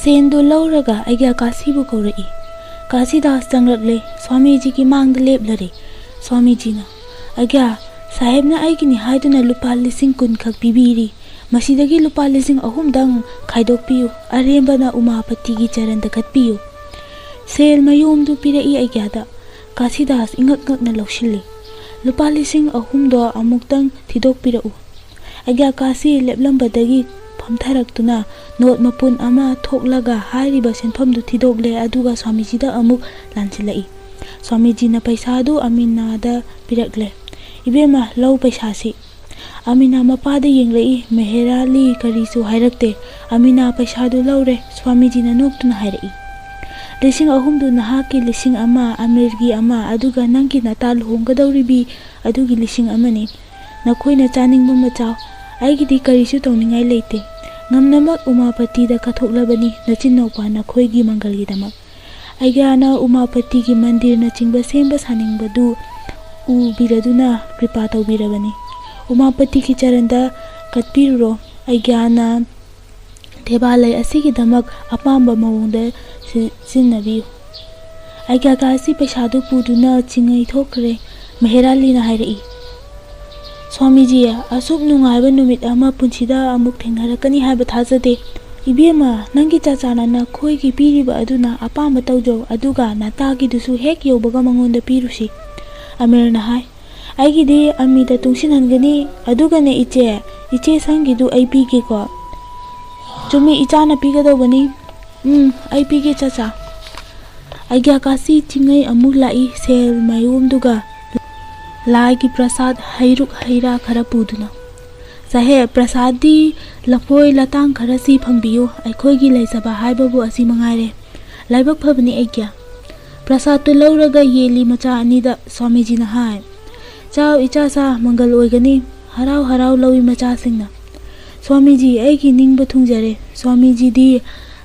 ꯁꯦꯟꯗꯨ ꯂꯧꯔꯒ ꯑꯩꯒ꯭ꯌꯥ ꯀꯥꯁꯤꯕꯨ ꯀꯧꯔꯛꯏ꯫ ꯀꯥꯁꯤꯗꯥꯁ ꯆꯪꯂꯛꯂꯦ꯫ ꯁ꯭ꯋꯥꯃꯤꯖꯤꯒꯤ ꯃꯥꯡꯗ ꯂꯦꯞꯂꯔꯦ꯫ ꯁ꯭ꯋꯥꯃꯤꯖꯤꯅ, "ꯑꯩꯒ꯭ꯌꯥ, ꯁꯥꯍꯦꯕꯅ ꯑꯩꯒꯤꯅꯤ ꯍꯥꯏꯗꯨꯅ ꯂꯨꯄꯥ ꯂꯤꯁꯤꯡ ꯀꯨꯟ ꯈꯛ ꯄꯤꯕꯤꯔꯤ꯫ ꯃꯁꯤꯗꯒꯤ ꯂꯨꯄꯥ ꯂꯤꯁꯤꯡ ꯑꯍꯨꯝꯗꯪ ꯈꯥꯏꯗꯣꯛꯄꯤꯌꯨ꯫ ꯑꯔꯦꯝꯕꯅ ꯎꯃꯥꯄꯇꯤꯒꯤ ꯆꯔꯟꯗ ꯀꯠꯄꯤꯌꯨ꯫" ꯁꯦꯜ ꯃꯌꯣꯝꯗꯨ ꯄꯤꯔꯛꯏ ꯑꯩꯒ꯭ꯌꯥꯗ꯫ ꯀꯥꯁꯤꯗꯥꯁ ꯏꯉꯛ ꯉꯛꯅ ꯂꯧꯁꯤꯜꯂꯤ꯫ "ꯂꯨꯄꯥ ꯂꯤꯁꯤꯡ ꯑꯍꯨꯝꯗꯣ ꯑꯃꯨꯛꯇꯪ ꯊꯤꯗꯣꯛꯄꯤꯔꯛꯎ꯫" ꯑꯩꯒ꯭ꯌꯥ ꯀꯥꯁꯤ ꯂꯦꯞꯂꯝꯕꯗꯒꯤ ꯐꯝꯊꯔꯛꯇꯨꯅ ꯅꯣꯠ ꯃꯄꯨꯟ ꯑꯃ ꯊꯣꯛꯂꯒ ꯍꯥꯏꯔꯤꯕ ꯁꯦꯟꯐꯝꯗꯨ ꯊꯤꯗꯣꯛꯂꯦ, ꯑꯗꯨꯒ ꯁ꯭ꯋꯥꯃꯤꯖꯤꯗ ꯑꯃꯨꯛ ꯂꯥꯟꯁꯤꯜꯂꯛꯏ꯫ ꯁ꯭ꯋꯥꯃꯤꯖꯤꯅ ꯄꯩꯁꯥꯗꯨ ꯑꯃꯤꯅꯥꯗ ꯄꯤꯔꯛꯂꯦ꯫ "ꯏꯕꯦꯝꯃ, ꯂꯧ ꯄꯩꯁꯥꯁꯤ꯫" ꯑꯃꯤꯅꯥ ꯃꯄꯥꯗ ꯌꯦꯡꯂꯛꯏ꯫ ꯃꯦꯍꯦꯔꯥꯂꯤ ꯀꯔꯤꯁꯨ ꯍꯥꯏꯔꯛꯇꯦ꯫ ꯑꯃꯤꯅꯥ ꯄꯩꯁꯥꯗꯨ ꯂꯧꯔꯦ꯫ ꯁ꯭ꯋꯥꯃꯤꯖꯤꯅ ꯅꯣꯛꯇꯨꯅ ꯍꯥꯏꯔꯛꯏ, "ꯂꯤꯁꯤꯡ ꯑꯍꯨꯝꯗꯨ ꯅꯍꯥꯛꯀꯤ, ꯂꯤꯁꯤꯡ ꯑꯃ ꯑꯃꯤꯔꯒꯤ ꯑꯃ, ꯑꯗꯨꯒ ꯅꯪꯒꯤ ꯅꯇꯥ ꯂꯨꯍꯣꯡꯒꯗꯧꯔꯤꯕꯤ ꯑꯗꯨꯒꯤ ꯂꯤꯁꯤꯡ ꯑꯃꯅꯤ꯫ ꯅꯈꯣꯏꯅ ꯆꯥꯅꯤꯡꯕ ꯑꯃ ꯆꯥꯎ꯫ ꯑꯩꯒꯤꯗꯤ ꯀꯔꯤꯁꯨ ꯇꯧꯅꯤꯡꯉꯥꯏ ꯂꯩꯇꯦ꯫ ꯉꯝꯅꯃꯛ ꯎꯃꯥꯄꯇꯤꯗ ꯀꯠꯊꯣꯛꯂꯕꯅꯤ, ꯅꯆꯤꯟꯅꯥꯎꯄꯥ ꯅꯈꯣꯏꯒꯤ ꯃꯪꯒꯜꯒꯤꯗꯃꯛ꯫" ꯑꯩꯒ꯭ꯌꯥꯅ ꯎꯃꯥꯄꯇꯤꯒꯤ ꯃꯟꯗꯤꯔꯅꯆꯤꯡꯕ ꯁꯦꯝꯕ ꯁꯥꯅꯤꯡꯕꯗꯨ ꯎꯕꯤꯔꯗꯨꯅ ꯀ꯭ꯔꯤꯄꯥ ꯇꯧꯕꯤꯔꯕꯅꯤ꯫ "ꯎꯃꯥꯄꯇꯤꯒꯤ ꯆꯔꯟꯗ ꯀꯠꯄꯤꯔꯨꯔꯣ꯫ ꯑꯩꯒ꯭ꯌꯥꯅ ꯗꯦꯕꯥꯂꯩ ꯑꯁꯤꯒꯤꯗꯃꯛ ꯑꯄꯥꯝꯕ ꯃꯑꯣꯡꯗ ꯁꯤꯖꯤꯟꯅꯕꯤꯌꯨ꯫" ꯑꯩꯒ꯭ꯌꯥ ꯀꯥꯁꯤ ꯄꯩꯁꯥꯗꯨ ꯄꯨꯗꯨꯅ ꯆꯤꯡꯉꯩ ꯊꯣꯛꯈ꯭ꯔꯦ꯫ ꯃꯦꯍꯦꯔꯥꯂꯤꯅ ꯍꯥꯏꯔꯛꯏ, "ꯁ꯭ꯋꯥꯃꯤꯖꯤ, ꯑꯁꯨꯛ ꯅꯨꯡꯉꯥꯏꯕ ꯅꯨꯃꯤꯠ ꯑꯃ ꯄꯨꯟꯁꯤꯗ ꯑꯃꯨꯛ ꯊꯦꯡꯅꯔꯛꯀꯅꯤ ꯍꯥꯏꯕ ꯊꯥꯖꯗꯦ꯫ ꯏꯕꯦꯝꯃ, ꯅꯪꯒꯤ ꯆꯥꯆꯥꯅ ꯅꯈꯣꯏꯒꯤ ꯄꯤꯔꯤꯕ ꯑꯗꯨꯅ ꯑꯄꯥꯝꯕ ꯇꯧꯖꯧ, ꯑꯗꯨꯒ ꯅꯇꯥꯒꯤꯗꯨꯁꯨ ꯍꯦꯛ ꯌꯧꯕꯒ ꯃꯉꯣꯟꯗ ꯄꯤꯔꯨꯁꯤ꯫" ꯑꯃꯤꯔꯅ ꯍꯥꯏ, "ꯑꯩꯒꯤꯗꯤ ꯑꯃꯤꯗ ꯇꯨꯡꯁꯤꯟꯍꯟꯒꯅꯤ꯫ ꯑꯗꯨꯒꯅꯦ ꯏꯆꯦ, ꯏꯆꯦ ꯁꯪꯒꯤꯗꯨ ꯑꯩ ꯄꯤꯒꯦꯀꯣ꯫" "ꯆꯨꯝꯃꯤ, ꯏꯆꯥꯅ ꯄꯤꯒꯗꯧꯕꯅꯤ꯫" "ꯎꯝ, ꯑꯩ ꯄꯤꯒꯦ ꯆꯥꯆꯥ꯫" ꯑꯩꯒ꯭ꯌꯥ ꯀꯥꯁꯤ ꯆꯤꯡꯉꯩ ꯑꯃꯨꯛ ꯂꯥꯛꯏ, ꯁꯦꯜ ꯃꯌꯣꯝꯗꯨꯒ ꯂꯥꯏꯒꯤ ꯄ꯭ꯔꯁꯥꯗ, ꯍꯩꯔꯨꯛ ꯍꯩꯔꯥ ꯈꯔ ꯄꯨꯗꯨꯅ꯫ "ꯁꯥꯍꯦꯕ, ꯄ꯭ꯔꯁꯥꯗꯇꯤ ꯂꯐꯣꯏ ꯂꯇꯥꯡ ꯈꯔꯁꯤ ꯐꯪꯕꯤꯌꯨ꯫ ꯑꯩꯈꯣꯏꯒꯤ ꯂꯩꯖꯕ ꯍꯥꯏꯕꯕꯨ ꯑꯁꯤ ꯃꯉꯥꯏꯔꯦ꯫ ꯂꯥꯏꯕꯛ ꯐꯕꯅꯤ ꯑꯩꯒ꯭ꯌꯥ꯫" ꯄ꯭ꯔꯁꯥꯗꯇꯨ ꯂꯧꯔꯒ ꯌꯦꯜꯂꯤ ꯃꯆꯥ ꯑꯅꯤꯗ꯫ ꯁ꯭ꯋꯥꯃꯤꯖꯤꯅ ꯍꯥꯏ, "ꯆꯥꯎ ꯏꯆꯥꯁꯥ, ꯃꯪꯒꯜ ꯑꯣꯏꯒꯅꯤ꯫" ꯍꯔꯥꯎ ꯍꯔꯥꯎ ꯂꯧꯏ ꯃꯆꯥꯁꯤꯡꯅ꯫ "ꯁ꯭ꯋꯥꯃꯤꯖꯤ, ꯑꯩꯒꯤ ꯅꯤꯡꯕ ꯊꯨꯡꯖꯔꯦ꯫ ꯁ꯭ꯋꯥꯃꯤꯖꯤꯗꯤ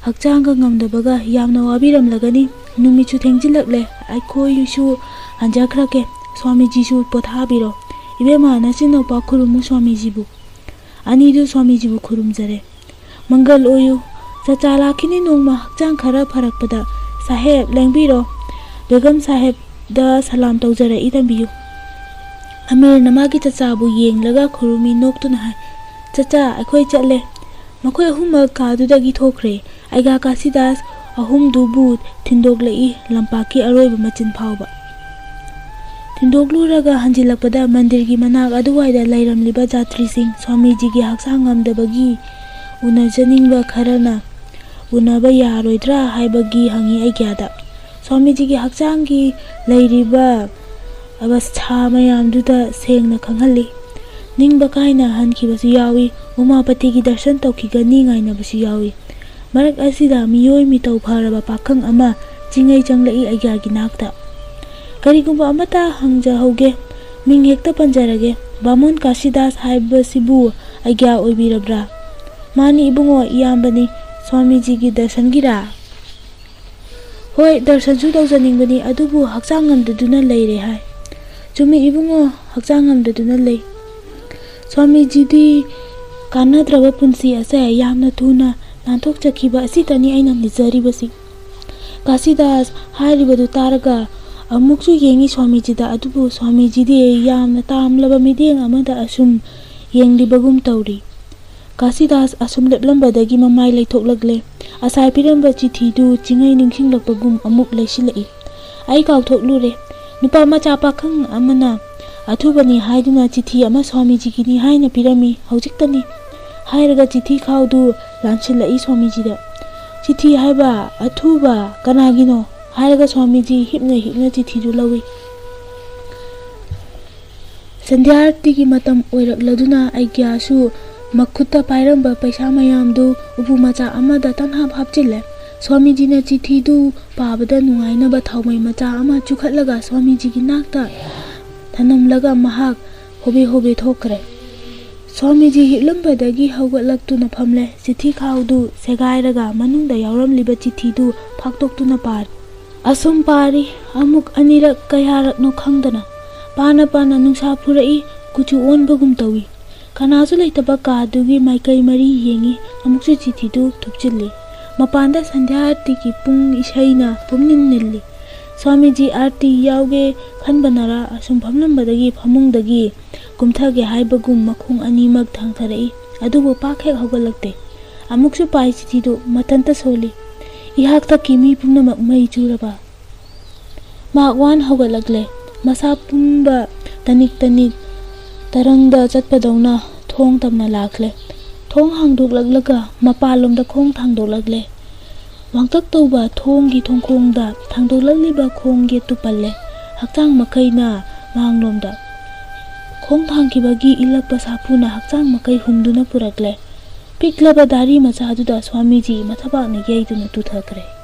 ꯍꯛꯆꯥꯡꯒ ꯉꯝꯗꯕꯒ ꯌꯥꯝꯅ ꯋꯥꯕꯤꯔꯝꯂꯒꯅꯤ꯫ ꯅꯨꯃꯤꯠꯁꯨ ꯊꯦꯡꯖꯤꯜꯂꯛꯂꯦ, ꯑꯩꯈꯣꯏꯁꯨ ꯍꯟꯖꯈ꯭ꯔꯒꯦ꯫ ꯁ꯭ꯋꯥꯃꯤꯖꯤꯁꯨ ꯄꯣꯊꯥꯕꯤꯔꯣ꯫ ꯏꯕꯦꯝꯃ, ꯅꯆꯤꯟꯅꯨꯄꯥ ꯈꯨꯔꯨꯝꯃꯨ ꯁ꯭ꯋꯥꯃꯤꯖꯤꯕꯨ꯫ ꯑꯅꯤꯗꯨ ꯁ꯭ꯋꯥꯃꯤꯖꯤꯕꯨ ꯈꯨꯔꯨꯝꯖꯔꯦ꯫ ꯃꯪꯒꯜ ꯑꯣꯏꯌꯨ꯫ ꯆꯆꯥ ꯂꯥꯛꯈꯤꯅꯤ ꯅꯣꯡꯃ ꯍꯛꯆꯥꯡ ꯈꯔ ꯐꯔꯛꯄꯗ꯫ ꯁꯥꯍꯦꯕ, ꯂꯦꯡꯕꯤꯔꯣ꯫ ꯕꯦꯒꯝ ꯁꯥꯍꯦꯕꯗ ꯁꯂꯥꯝ ꯇꯧꯖꯔꯛꯏ, ꯇꯝꯕꯤꯌꯨ꯫ ꯑꯃꯤꯔꯅ ꯃꯥꯒꯤ ꯆꯆꯥꯕꯨ ꯌꯦꯡꯂꯒ ꯈꯨꯔꯨꯝꯃꯤ, ꯅꯣꯛꯇꯨꯅ ꯍꯥꯏ, "ꯆꯆꯥ, ꯑꯩꯈꯣꯏ ꯆꯠꯂꯦ"꯫ ꯃꯈꯣꯏ ꯑꯍꯨꯝꯃꯛ ꯀꯥꯗꯨꯗꯒꯤ ꯊꯣꯛꯈ꯭ꯔꯦ꯫ ꯑꯩꯒꯥ ꯀꯥꯁꯤꯗꯥꯁ ꯑꯍꯨꯝꯗꯨꯕꯨ ꯊꯤꯟꯗꯣꯛꯂꯛꯏ, ꯂꯝꯄꯥꯛꯀꯤ ꯑꯔꯣꯏꯕ ꯃꯆꯤꯟ ꯐꯥꯎꯕ꯫ ꯊꯤꯟꯗꯣꯛꯂꯨꯔꯒ ꯍꯟꯖꯤꯜꯂꯛꯄꯗ ꯃꯟꯗꯤꯔꯒꯤ ꯃꯅꯥꯛ ꯑꯗꯨꯋꯥꯏꯗ ꯂꯩꯔꯝꯂꯤꯕ ꯖꯥꯇ꯭ꯔꯤꯁꯤꯡ, ꯁ꯭ꯋꯥꯃꯤꯖꯤꯒꯤ ꯍꯛꯆꯥꯡ ꯉꯝꯗꯕꯒꯤ ꯎꯅꯖꯅꯤꯡꯕ ꯈꯔꯅ ꯎꯅꯕ ꯌꯥꯔꯣꯏꯗ꯭ꯔꯥ ꯍꯥꯏꯕꯒꯤ ꯍꯪꯉꯤ ꯑꯩꯒ꯭ꯌꯥꯗ꯫ ꯁ꯭ꯋꯥꯃꯤꯖꯤꯒꯤ ꯍꯛꯆꯥꯡꯒꯤ ꯂꯩꯔꯤꯕ ꯑꯕꯁꯊꯥ ꯃꯌꯥꯝꯗꯨꯗ ꯁꯦꯡꯅ ꯈꯪꯍꯜꯂꯤ꯫ ꯅꯤꯡꯕ ꯀꯥꯏꯅ ꯍꯟꯈꯤꯕꯁꯨ ꯌꯥꯎꯏ, ꯎꯃꯥꯄꯇꯤꯒꯤ ꯗꯔꯁꯟ ꯇꯧꯈꯤꯒꯅꯤ ꯉꯥꯏꯅꯕꯁꯨ ꯌꯥꯎꯏ꯫ ꯃꯔꯛ ꯑꯁꯤꯗ ꯃꯤꯑꯣꯏ ꯃꯤꯇꯧ ꯐꯔꯕ ꯄꯥꯈꯪ ꯑꯃ ꯆꯤꯡꯉꯩ ꯆꯪꯂꯛꯏ ꯑꯩꯒ꯭ꯌꯥꯒꯤ ꯅꯥꯛꯇ꯫ "ꯀꯔꯤꯒꯨꯝꯕ ꯑꯃꯠꯇ ꯍꯪꯖꯍꯧꯒꯦ, ꯃꯤꯡ ꯍꯦꯛꯇ ꯄꯟꯖꯔꯒꯦ, ꯕꯥꯃꯣꯟ ꯀꯥꯁꯤꯗꯥꯁ ꯍꯥꯏꯕꯁꯤꯕꯨ ꯑꯩꯒ꯭ꯌꯥ ꯑꯣꯏꯕꯤꯔꯕ꯭ꯔꯥ?" "ꯃꯥꯅꯤ ꯏꯕꯨꯡꯉꯣ, ꯏꯌꯥꯝꯕꯅꯤ, ꯁ꯭ꯋꯥꯃꯤꯖꯤꯒꯤ ꯗꯔꯁꯟꯒꯤꯔꯥ?" "ꯍꯣꯏ, ꯗꯔꯁꯟꯁꯨ ꯇꯧꯖꯅꯤꯡꯕꯅꯤ, ꯑꯗꯨꯕꯨ ꯍꯛꯆꯥꯡ ꯉꯝꯗꯗꯨꯅ ꯂꯩꯔꯦ ꯍꯥꯏ꯫" "ꯆꯨꯝꯃꯤ ꯏꯕꯨꯡꯉꯣ, ꯍꯛꯆꯥꯡ ꯉꯝꯗꯗꯨꯅ ꯂꯩ꯫" "ꯁ꯭ꯋꯥꯃꯤꯖꯤꯗꯤ ꯀꯥꯟꯅꯗ꯭ꯔꯕ ꯄꯨꯟꯁꯤ ꯑꯁꯦ ꯌꯥꯝꯅ ꯊꯨꯅ ꯅꯥꯟꯊꯣꯛꯆꯈꯤꯕ ꯑꯁꯤꯇꯅꯤ ꯑꯩꯅ ꯅꯤꯖꯔꯤꯕꯁꯤ꯫" ꯀꯥꯁꯤꯗꯥꯁ ꯍꯥꯏꯔꯤꯕꯗꯨ ꯇꯥꯔꯒ ꯑꯃꯨꯛꯁꯨ ꯌꯦꯡꯉꯤ ꯁ꯭ꯋꯥꯃꯤꯖꯤꯗ, ꯑꯗꯨꯕꯨ ꯁ꯭ꯋꯥꯃꯤꯖꯤꯗꯤ ꯌꯥꯝꯅ ꯇꯥꯝꯂꯕ ꯃꯤꯠꯌꯦꯡ ꯑꯃꯗ ꯑꯁꯨꯝ ꯌꯦꯡꯂꯤꯕꯒꯨꯝ ꯇꯧꯔꯤ꯫ ꯀꯥꯁꯤꯗꯥꯁ ꯑꯁꯨꯝ ꯂꯦꯞꯂꯝꯕꯗꯒꯤ ꯃꯃꯥꯏ ꯂꯩꯊꯣꯛꯂꯛꯂꯦ꯫ ꯉꯁꯥꯏ ꯄꯤꯔꯝꯕ ꯆꯤꯊꯤꯗꯨ ꯆꯤꯡꯉꯩ ꯅꯤꯡꯁꯤꯡꯂꯛꯄꯒꯨꯝ ꯑꯃꯨꯛ ꯂꯩꯁꯤꯜꯂꯛꯏ꯫ "ꯑꯩ ꯀꯥꯎꯊꯣꯛꯂꯨꯔꯦ꯫ ꯅꯨꯄꯥ ꯃꯆꯥ ꯄꯥꯈꯪ ꯑꯃꯅ ꯑꯊꯨꯕꯅꯤ ꯍꯥꯏꯗꯨꯅ ꯆꯤꯊꯤ ꯑꯃ ꯁ꯭ꯋꯥꯃꯤꯖꯤꯒꯤꯅꯤ ꯍꯥꯏꯅ ꯄꯤꯔꯝꯃꯤ꯫ ꯍꯧꯖꯤꯛꯇꯅꯤ" ꯍꯥꯏꯔꯒ ꯆꯤꯊꯤ ꯈꯥꯎꯗꯨ ꯂꯥꯟꯁꯤꯜꯂꯛꯏ ꯁ꯭ꯋꯥꯃꯤꯖꯤꯗ꯫ "ꯆꯤꯊꯤ ꯍꯥꯏꯕ? ꯑꯊꯨꯕ? ꯀꯅꯥꯒꯤꯅꯣ?" ꯍꯥꯏꯔꯒ ꯁ꯭ꯋꯥꯃꯤꯖꯤ ꯍꯤꯞꯅ ꯍꯤꯞꯅ ꯆꯤꯊꯤꯗꯨ ꯂꯧꯏ꯫ ꯁꯟꯙ꯭ꯌꯥ ꯑꯥꯔꯇꯤꯒꯤ ꯃꯇꯝ ꯑꯣꯏꯔꯛꯂꯗꯨꯅ ꯑꯩꯒ꯭ꯌꯥꯁꯨ ꯃꯈꯨꯠꯇ ꯄꯥꯏꯔꯝꯕ ꯄꯩꯁꯥ ꯃꯌꯥꯝꯗꯨ ꯎꯄꯨ ꯃꯆꯥ ꯑꯃꯗ ꯇꯪꯍꯥꯞ ꯍꯥꯞꯆꯤꯜꯂꯦ꯫ ꯁ꯭ꯋꯥꯃꯤꯖꯤꯅ ꯆꯤꯊꯤꯗꯨ ꯄꯥꯕꯗ ꯅꯨꯡꯉꯥꯏꯅꯕ ꯊꯥꯎꯃꯩ ꯃꯆꯥ ꯑꯃ ꯆꯨꯈꯠꯂꯒ ꯁ꯭ꯋꯥꯃꯤꯖꯤꯒꯤ ꯅꯥꯛꯇ ꯊꯅꯝꯂꯒ ꯃꯍꯥꯛ ꯍꯣꯕꯦ ꯍꯣꯕꯦ ꯊꯣꯛꯈ꯭ꯔꯦ꯫ ꯁ꯭ꯋꯥꯃꯤꯖꯤ ꯍꯤꯞꯂꯝꯕꯗꯒꯤ ꯍꯧꯒꯠꯂꯛꯇꯨꯅ ꯐꯝꯂꯦ꯫ ꯆꯤꯊꯤ ꯈꯥꯎꯗꯨ ꯁꯦꯒꯥꯏꯔꯒ ꯃꯅꯨꯡꯗ ꯌꯥꯎꯔꯝꯂꯤꯕ ꯆꯤꯊꯤꯗꯨ ꯐꯥꯛꯇꯣꯛꯇꯨꯅ ꯄꯥꯔꯦ꯫ ꯑꯁꯨꯝ ꯄꯥꯔꯤ, ꯑꯃꯨꯛ ꯑꯅꯤꯔꯛ ꯀꯌꯥꯔꯛꯅꯣ ꯈꯪꯗꯅ꯫ ꯄꯥꯅ ꯄꯥꯅ ꯅꯨꯡꯁꯥ ꯐꯨꯔꯛꯏ, ꯀꯨꯆꯨ ꯑꯣꯟꯕꯒꯨꯝ ꯇꯧꯏ꯫ ꯀꯅꯥꯁꯨ ꯂꯩꯇꯕ ꯀꯥꯗꯨꯒꯤ ꯃꯥꯏꯀꯩ ꯃꯔꯤ ꯌꯦꯡꯏ, ꯑꯃꯨꯛꯁꯨ ꯆꯤꯊꯤꯗꯨ ꯊꯨꯞꯆꯤꯜꯂꯤ꯫ ꯃꯄꯥꯟꯗ ꯁꯟꯙ꯭ꯌꯥ ꯑꯥꯔꯇꯤꯒꯤ ꯄꯨꯡ ꯏꯁꯩꯅ ꯄꯨꯝꯅꯤꯜ ꯅꯤꯜꯂꯤ꯫ ꯁ꯭ꯋꯥꯃꯤꯖꯤ ꯑꯥꯔꯇꯤ ꯌꯥꯎꯒꯦ ꯈꯟꯕꯅꯔꯥ ꯑꯁꯨꯝ ꯐꯝꯂꯝꯕꯗꯒꯤ ꯐꯃꯨꯡꯗꯒꯤ ꯀꯨꯝꯊꯒꯦ ꯍꯥꯏꯕꯒꯨꯝ ꯃꯈꯣꯡ ꯑꯅꯤꯃꯛ ꯊꯥꯡꯊꯔꯛꯏ, ꯑꯗꯨꯕꯨ ꯄꯥꯛ ꯍꯦꯛ ꯍꯧꯒꯠꯂꯛꯇꯦ꯫ ꯑꯃꯨꯛꯁꯨ ꯄꯥꯏ ꯆꯤꯊꯤꯗꯨ, ꯃꯊꯟꯇ ꯁꯣꯜꯂꯤ꯫ ꯏꯍꯥꯛ ꯊꯛꯀꯤ ꯃꯤ ꯄꯨꯝꯅꯃꯛ ꯃꯩ ꯆꯨꯔꯕ꯫ ꯃꯍꯥꯛ ꯋꯥꯅ ꯍꯧꯒꯠꯂꯛꯂꯦ꯫ ꯃꯁꯥ ꯄꯨꯝꯕ ꯇꯅꯤꯛ ꯇꯅꯤꯛ ꯇꯔꯪꯗ ꯆꯠꯄꯗꯧꯅ ꯊꯣꯡ ꯇꯝꯅ ꯂꯥꯛꯂꯦ꯫ ꯊꯣꯡ ꯍꯥꯡꯗꯣꯛꯂꯛꯂꯒ ꯃꯄꯥꯟꯂꯣꯝꯗ ꯈꯣꯡ ꯊꯥꯡꯗꯣꯛꯂꯛꯂꯦ꯫ ꯋꯥꯡꯇꯛ ꯇꯧꯕ ꯊꯣꯡꯒꯤ ꯊꯣꯡꯈꯣꯡꯗ ꯊꯥꯡꯗꯣꯛꯂꯛꯂꯤꯕ ꯈꯣꯡ ꯌꯦꯠꯇꯨ ꯄꯜꯂꯦ꯫ ꯍꯛꯆꯥꯡ ꯃꯈꯩꯅ ꯃꯥꯡꯂꯣꯝꯗ꯫ ꯈꯣꯡ ꯊꯥꯡꯈꯤꯕꯒꯤ ꯏꯜꯂꯛꯄ ꯁꯥꯐꯨꯅ ꯍꯛꯆꯥꯡ ꯃꯈꯩ ꯍꯨꯝꯗꯨꯅ ꯄꯨꯔꯛꯂꯦ꯫ ꯄꯤꯛꯂꯕ ꯗꯥꯔꯤ ꯃꯆꯥꯗꯨꯗ ꯁ꯭ꯋꯥꯃꯤꯖꯤ ꯃꯊꯕꯥꯛꯅ ꯌꯩꯗꯨꯅ ꯇꯨꯊꯈ꯭ꯔꯦ꯫